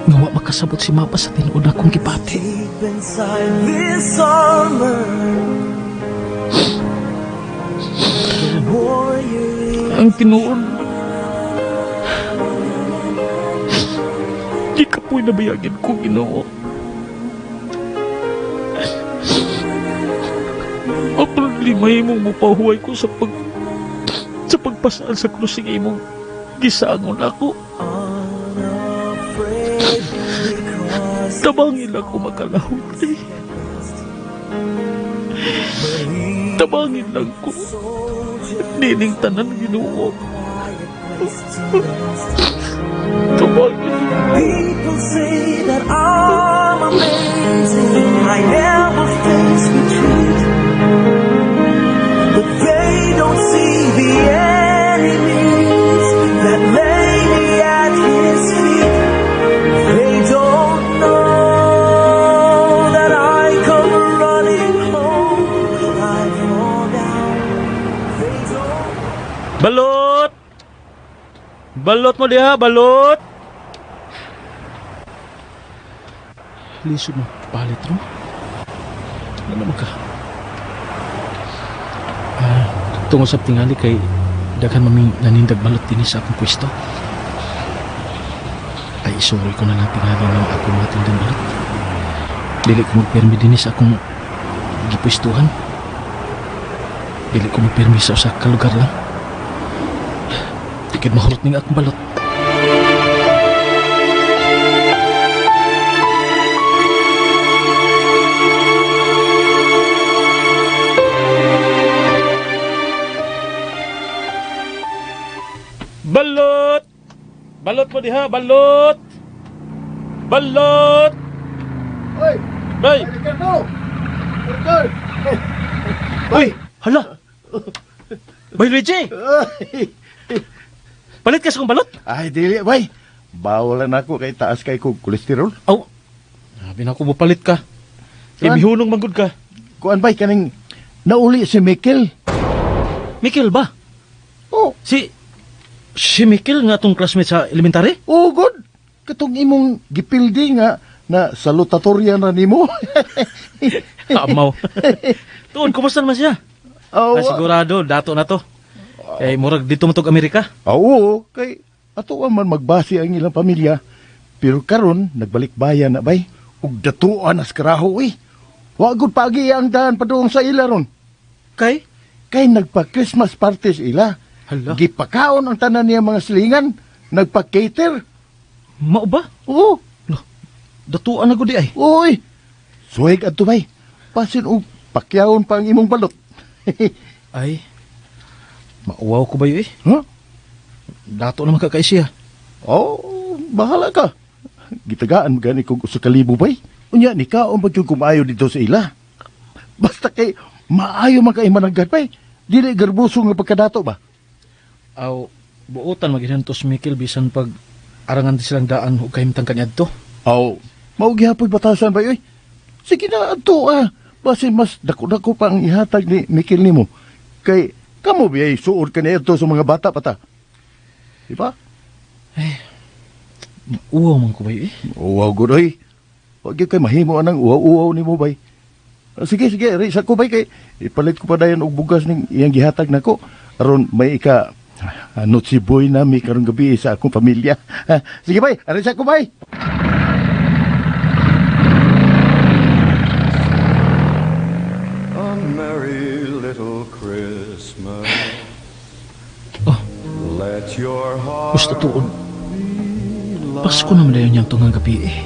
Nga wa makasabot si mama sa tinuod akong gibati. deep inside this armor. The warrior Ang tinuod. Di ka po'y nabayagin ko, Ginoo. Apan limay mong mupahuway ko sa pagpasaan sa krus ng imong gisangon ako. unafraid because Tabangin ako makalahutay. Tabangin lang ko. Nining tanan Ginoo. Tabangin. People say that I'm amazing. I never face retreat. But they don't see the enemies that lay me at his feet. They don't know that I come running home when I fall down. They don't. Balot! Balot mo diha, balot! Lisod mo, palit ro. Ano naman ka? Tungod sa tingali kay Daghan maming nanindag balot dinhi sa akong pwesto. Ay isuroy ko na lang tingali ng akong mga tindang balot. Dili ko magpirmi dinhi sa akong gipwestuhan. Dili ko magpirmi sa usa ka lugar lang. Tikid mahurot ning akong balot. Balot! Balot mo diha, balot! Balot! Oy! Bay! Ricardo! Ricardo! Uy! Hala! Bay Luigi! Palit ka sa kong balot? Ay, dili, bay. Bawal na ako kay taas kay kog kolesterol. Aw. Sabi na ako palit ka. Kay mihunong manggod ka. Kuan bay kaning nauli si Mikkel. Mikkel ba? Oh. Si Mikkel nga atong classmate sa elementary? Oh, good. Katong imong gipildi nga na salutatorian na nimo. Amaw. Tuon, kumusta naman siya? Oh, Ah, sigurado, dato na to. Kay murag dito mo tog Amerika. Oo, kay ato man magbase ang ilang pamilya. Pero karon nagbalik bayan na bay. Ug datuan as karaho eh. Wa gud paagi ang daan padung sa ila ron. Kay? Kay nagpa-Christmas party sa ila. Hala. Gipakaon ang tanan niya mga silingan. Nagpa-cater. Mao ba? Oo. Datuan na gud di ay. Uy. Suweg adto bay. Pasin og pakyawon pa ang imong balot. Ay. Mauwaw ko ba yun eh? Huh? Dato naman ka kay siya. Oh, bahala ka. Gitagaan gani kog usa ka libo bay. Unya ni kaon ba gyud kumayo dito sa ila. Basta kay maayo man kay managad bay. Dili garbuso nga pagkadato ba. Aw, buotan maghinantos Mikkel bisan pag arangan di silang daan ug kahimtang kaniadto. Aw, mao gihapoy batasan bay oy. Sige na adto ah. Basin mas dako-dako pa ang ihatag ni Mikkel nimo. Kay kamo biyay suod kaniadto sa mga bata pa ta. Di ba? Uwaw man ko bay eh. Uwaw gud oy. Wag gyud kay mahimo anang uwaw-uwaw nimo bay. Ah, sige sige, ri sa ko bay kay ipalit ko pa dayon og bugas ning iyang gihatag nako aron may ika Notsi boy na mi karong gabi sa akong pamilya. Sige bay, ari sa ko bay. A merry little Christmas. Let your heart Gusto tuon. Pasko naman dayon niyang tungang gabi eh.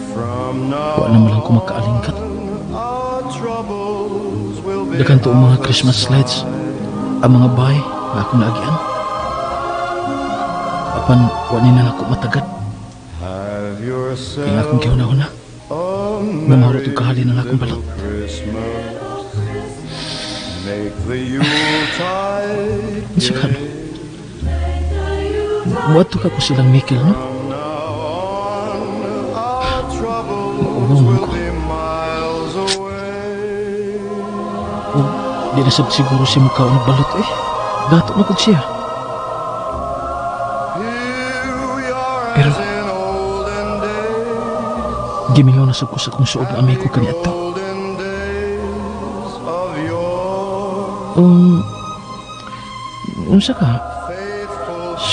from now Wa naman lang ko makaalingkat. our troubles will be Daghan to ang mga Christmas lights, ang mga bahay nga akong naagian. Apan wa ni na nako matagad. Have yourself Kaya akong gihuna-huna. a Nga mahurot og kahalin ang akong balot. Christmas. Make the Yuletide Unsa ka no? Muadto ka ko silang Mikkel, no? Our troubles Mauwaw man will ko. be miles away. Ug di na sad siguro si mukha og balot eh. Dato na pud siya. Pero gimingaw na sad ko sa akong suod nga amigo kaniadto. Unsa ka?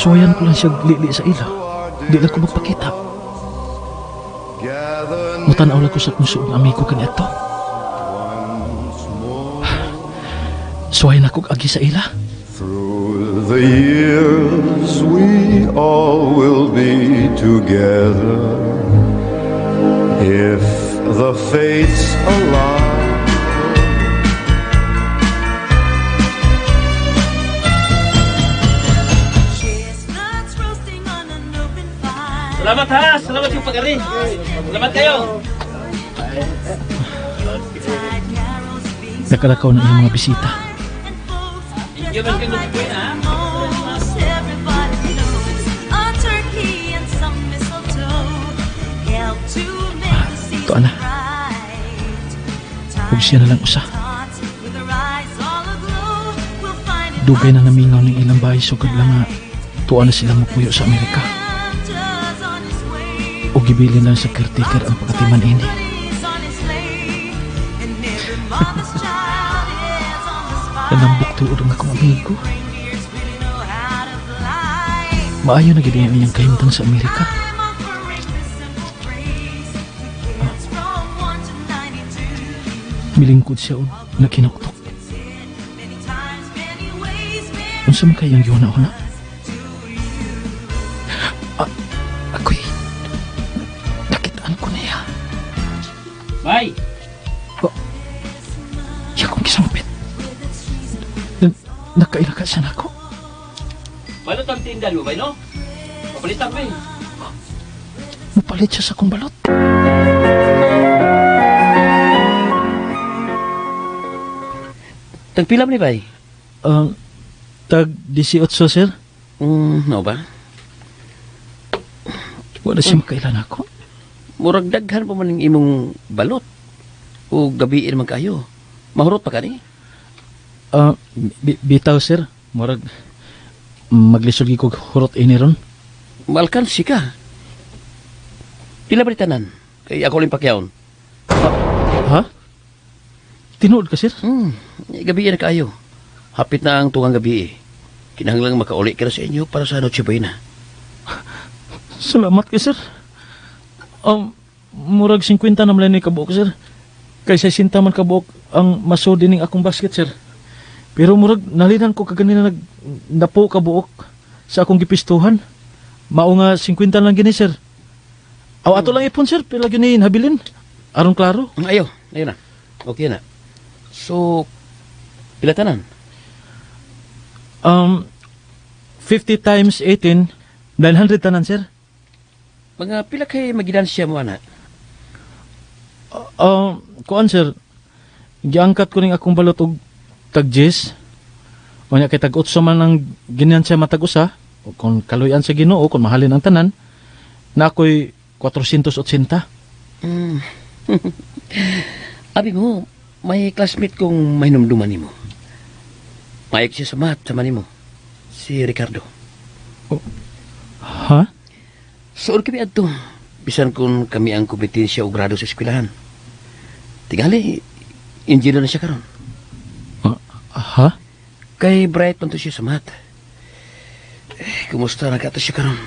Suwayan ko lang siya lili sa ila. Di lang ko magpakita. Mutanaw lang ko sa akong suod nga amigo kaniadto. Suwayan ako agi sa ila. Through the years we all will be together if the fates allow. Salamat ha! Salamat yung pag-ari. Salamat kayo! Nakalakaw na iyang mga bisita. Thank you, man kang ha? Ito ana. Ug siya na lang usa. Dugay na namingaw ng ilang bahay sugod lang nga tuwa na sila mupuyo sa Amerika. Ug gibilin lang sa caretaker ang pagkatiman ini. Nanambok tuod ang akong amigo. Maayo na gid ang iyang kahimtang sa Amerika. Milingkod siya og nakinuktok. Unsa man kay iyang gihuna-huna? Ako'y nakitaan ko niya. Bay! Iya kong gisampit. Nakaila ka siya nako. Balot ang tindan mo, bay, no? Papalitan, bay. Mupalit siya sa akong balot. Tagpila man ni, bay? Tag 18, sir. No ba? Wala siya makailan ako. Murag daghan pa man ang imong balot. O gabiin man kayo. Mahurot pa ka ni? Bitaw, sir. Murag maglisod gyud kog hurot ini ron. Malkansi ka. Pila ba ni tanan? Kay ako rin pakyaon. Ha? Tinuod ka, sir? Gabi na kayo. Hapit na ang tugang gabi eh. Kinahanglang makauli ka na sa inyo para sa Noche Buena. Salamat kay sir. Murag 50 na man ni kabuok, sir. Kay 60 man kabuok ang maso dining akong basket, sir. Pero murag nalinan ko kaganina nag napo kabuok sa akong gipistuhan. Mao nga 50 lang gini, sir. Aw, ato lang ipon, sir. Pila gyud ni habilin. Aron klaro. Ayo, ayo na. Okay na. So, pila tanan? 50 times 18, 900 tanan, sir. Mga pila kay maginansya mo, ana? Kuan, sir. Giangkat ko ning akong balot og tag 10. Unya kay tag 8 man ang ginansya matag usa. O kung kaluyan sa Ginoo, kung mahalin ang tanan, na ako'y 480. Abi mo, may classmate kong mahinumduman nimo. Mayag siya sa math sama nimo. Si Ricardo. Oh. Ha? Suod kami adto. Bisan kung kami ang kompetensya o grado sa eskwelahan. Tingali, engineer na siya karon. Ha? Kay bright man to siya sa math. Eh, kumusta na ka to siya karon?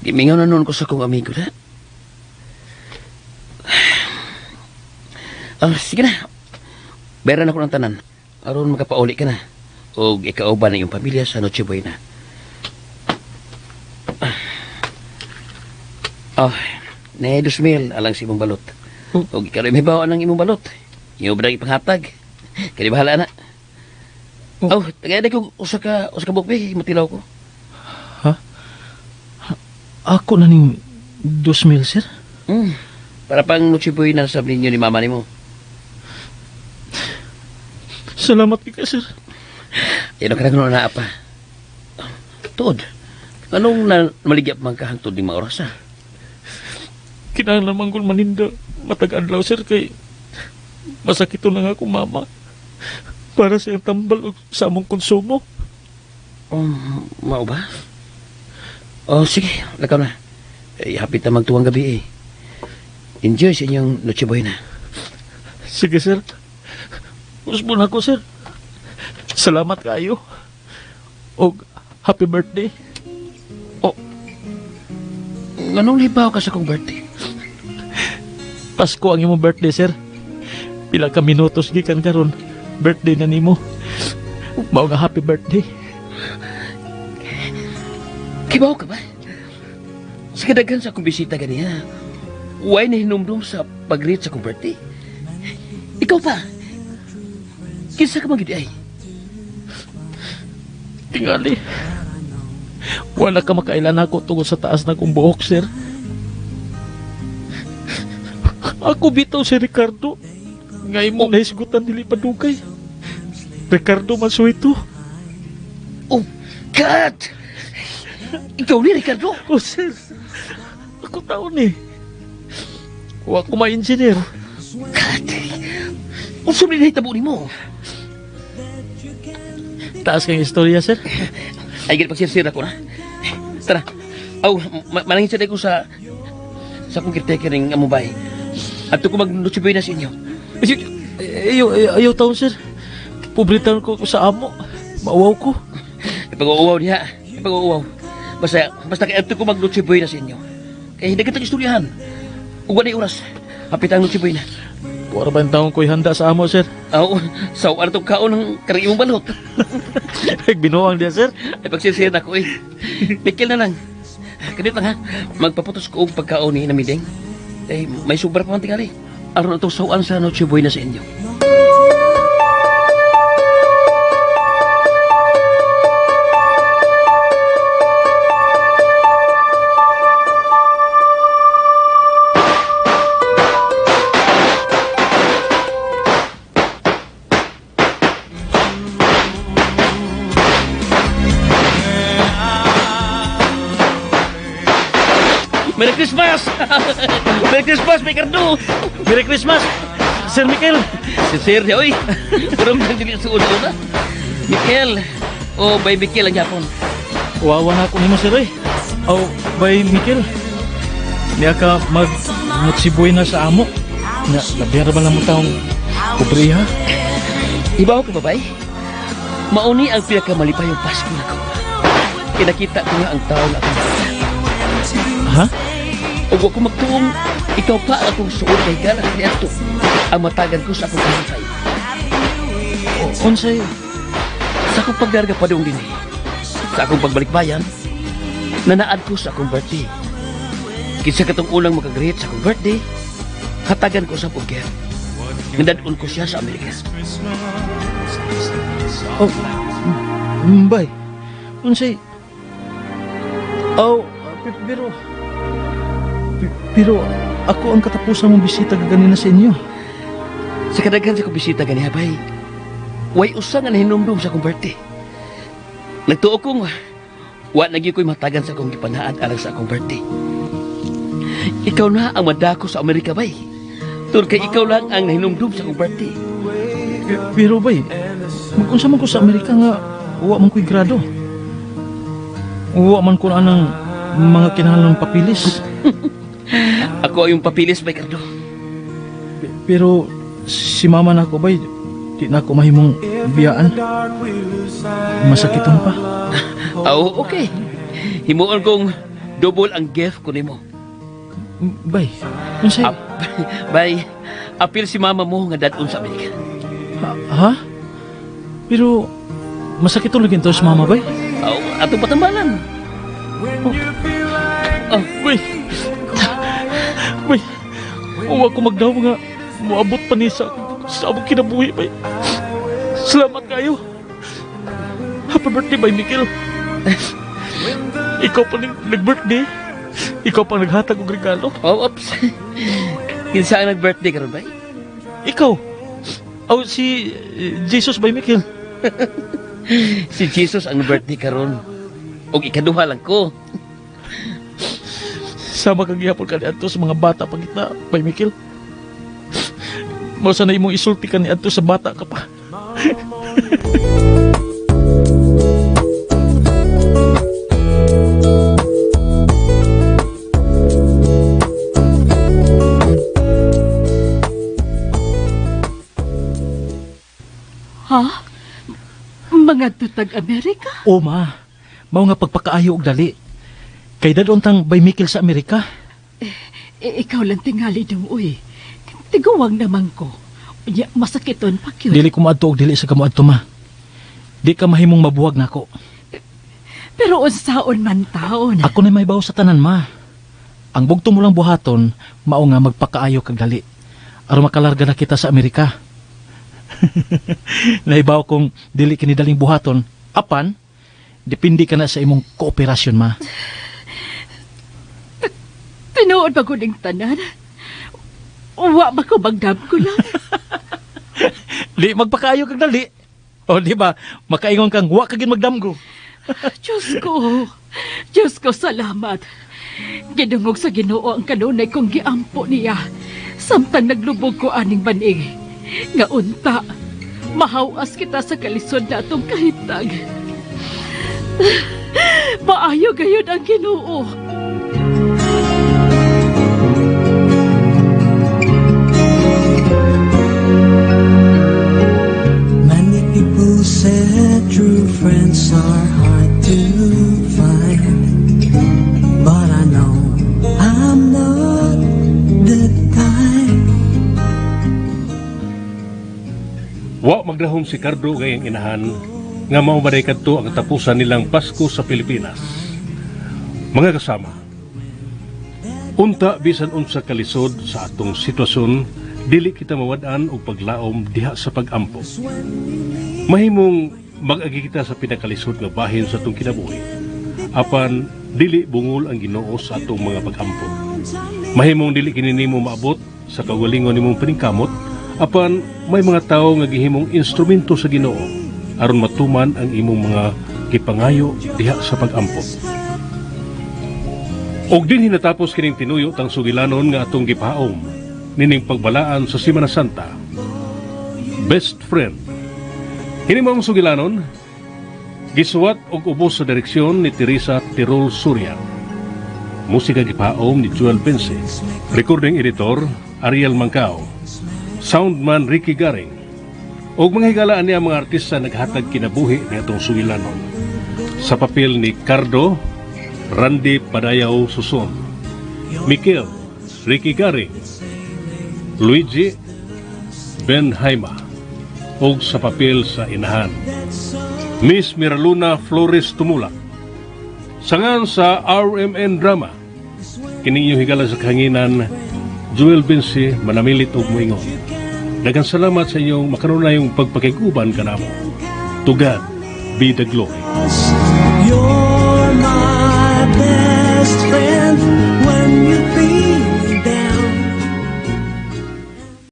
Gimingaw na noon ko sa kong amigo na. Sige na. Bayaran ako ng tanan. Aron makapauli ka na. O ikauban ng iyong pamilya sa Noche Buena. Oh, ne 2,000 alang sa imong balot. O ikaw rin may bawa ng imong balot. Iyo ba ipanghatag? Kaya bahala na. Oh, tagay ko usa ka bukbi, matilaw ko. Ha? Ako na ning 2,000, sir? Para pang Noche Buena sa ninyo ni mama nimo. Salamat kay sir. Yan ang karang na pa. Tuod, anong na maligya pa man ka hangtod ning mga orasa? Kinahanglan man kong maninda matag adlaw, sir, kay masakit na nga akong mama para sa iyang tambal og sa among konsumo. Mao ba? Oh, sige, lakaw na. Eh, hapit na magtuwang gabi eh. Enjoy sa inyong Noche Buena. Sige, sir. Usbon ako, sir. Salamat kayo. Og happy birthday. Oh, nganong libaw ka sa akong birthday? Pasko ang imong birthday, sir. Pila ka minutos gikan karon, birthday na nimo. Mao nga happy birthday. Kibaw ka ba? Sa kadaghan sa akong bisita ganiha, way na hinumdum sa pag-greet sa akong birthday. Ikaw pa, kinsa ka man gyud ay? Tingali, wala ka makailan ako tungod sa taas na kong buhok, sir. Ako bitaw si Ricardo. Nga imong nahisgutan dili pa dugay. Ricardo Mansueto. Oh, God! Ikaw ni Ricardo? Oh, sir. Ako taon eh. Wa ko ma-engineer. God! Unsa man nahitabo nimo? Taas kang istorya, sir. Ay, gani pagsirsir ako na. Tara. Aw, manangin sa ko sa akong caretaker ning among bahay. Adto ko mag-Noche Buena sa inyo. Ayaw, ayaw, ayaw taon, sir. Pobre taon ko sa amo. Mauwaw ko. Ipag-uuwaw niya. Ipag-uuwaw. Basta, basta kay adto ko mag-Noche Buena sa inyo. Kay hindi kita istoryahan. Ug walay oras. Hapit ang Noche Buena. Wala ba yung taon ko'y handa sa amo, sir? Oo, sa ano itong kaon ng karang imong balot. Binuang diya, sir. Ay, pagsisir ako eh. Mikil na lang. Kanit lang ha. Magpaputos ko og pagkaon ni Namideng. Eh, may sobra pa man tingali. Aron itong sawaan sa Noche Buena sa inyo. Merry Christmas! Merry Christmas, Ricardo! Merry Christmas, Sir Michael! Si Sir, niya, oy! Pero may dili suod na. Mikel! O, by Mikel ang Japon. Wawa na ako nimo, sir, eh. Oh, by Michael. Niya ka mag Noche na sa amo. Nga, labihan ra ba lang mo taong pobre, ha? Ibaw ka ba, bay? Mauni ang pinakamalipayong Pasko na ko. Kinakita ko nga ang tao na akong nakita. Ha? Ug wa ko magtuong, ikaw pa ang akong suod kay gala niadto. Ang matagan ko sa akong kalipay. Unsay? Sa akong pagdarga padung dinhi. Sa akong pagbalikbayan, nanaad ko sa akong birthday. Kinsa katong unang makagreet sa akong birthday, hatagan ko sa og gift. Nandadon ko siya sa Amerika. Oh, bay. Unsay? Oh, pero pero ako ang katapusan mong bisita kaganina sa inyo. Sa kadaghan sa akong bisita ganiha, bay, way usa nga nahinumdum sa akong birthday. Nagtuo kong wa na gyud ko'y matagan sa akong gipanaad alang sa akong birthday. Ikaw na ang madako sa Amerika, bay. Tungod kay ikaw lang ang nahinumdum sa akong birthday. Pero bay, mag-unsa man ko sa Amerika nga wa man ko'y grado. Wa man ko na ng mga kinahanglang papilis. Ako ang papilis, bay, Cardo. Pero si mama na ako bay, di na ako mahimong biyaan. Masakiton pa. Oh, okay. Himuon kong double ang gift ko nimo. Bay, unsay? Bay, apil si mama mo nga dadon sa Amerika. Ha? Pero masakiton lagi to si mama bay. Oh, ato patambalan. Oh, bay. Bay. Uwa ko magdaw nga moabot pa ni sa among kinabuhi bay. Salamat kayo. Happy birthday bay Mikil. Ikaw pa ning nag-birthday. Ikaw pa naghatag og regalo. Oh, oops. Kinsa ang nag-birthday karon bay? Ikaw. Oh, si Jesus bay Mikil. Si Jesus ang birthday karon. Og ikaduha lang ko. Sama kang gihapon ka niadto sa mga bata pa kita, bay Mikil. Mao sana imong isulti ka niadto sa bata ka pa. Ha? Mga tutag Amerika? O ma, mao nga pagpakaayo og dali. Kay dadon tang bay Mikil sa Amerika. Eh, ikaw lang tingali dong, uy. Tiguwang naman ko. Unya, masakiton pa kyud. Dili ko moadto og dili sa kamo adto ma. Di ka mahimong mabuwag nako. Pero unsaon man taon. Ako na may sa tanan ma. Ang bugto mo lang buhaton, mao nga magpakaayo kag dali. Aron makalarga na kita sa Amerika. Nahibaw kong dili kini daling buhaton, apan depende ka na sa imong kooperasyon ma. Tinuod ba ko ning tanan? Uwa ba ko magdam ko lang? Di magpakaayo kag dali. O di ba, makaingon kang wa ka gid magdamgo. Diyos ko. Diyos ko, salamat. Gidungog sa Ginoo ang kanunay kong giampo niya. Samtang naglubog ko aning banig. Nga unta, mahawas kita sa kalisod na atong kahitag. Maayo gayud ang Ginoo. Said true friends are hard to find, but I know I'm not the type. Wa magdahom si Cardo ug iyang inahan nga mao maday kadto ang katapusan nilang Pasko sa Pilipinas. Mga kasama, unta bisan unsa kalisod sa atong sitwasyon, dili kita mawad-an og paglaom diha sa pag-ampo. Mahimong mag-agi kita sa pinakalisod nga bahin sa atong kinabuhi. Apan dili bungol ang Ginoo sa atong mga pag-ampo. Mahimong dili kini nimo maabot sa kaugalingon nimong paningkamot, apan may mga tawo nga gihimong instrumento sa Ginoo aron matuman ang imong mga gipangayo diha sa pag-ampo. Og dinhi natapos kining tinuyo tang sugilanon nga atong gipahaom nining pagbalaan sa Semana Santa. Best Friend. Kini maong sugilanon gisuwat og ubos sa direksyon ni Teresa Tirol Surya. Musika gipahaom ni Joel Vence. Recording editor Ariel Mangkao. Soundman Ricky Garing. Og mga higalaan niya mga artista naghatag kinabuhi ni atong sugilanon. Sa papel ni Cardo, Randy Padayaw Suson, Mikel, Ricky Garing, Luigi, Ben Haima, og sa papel sa inahan, Miss Miraluna Flores Tumulak. Sangan sa RMN Drama, kining inyong higala sa kahanginan, Joel Vinci, manamilit og moingon. Daghang salamat sa inyong makanunayong pagpakig-uban kanamo. To God be the glory. You're my best friend.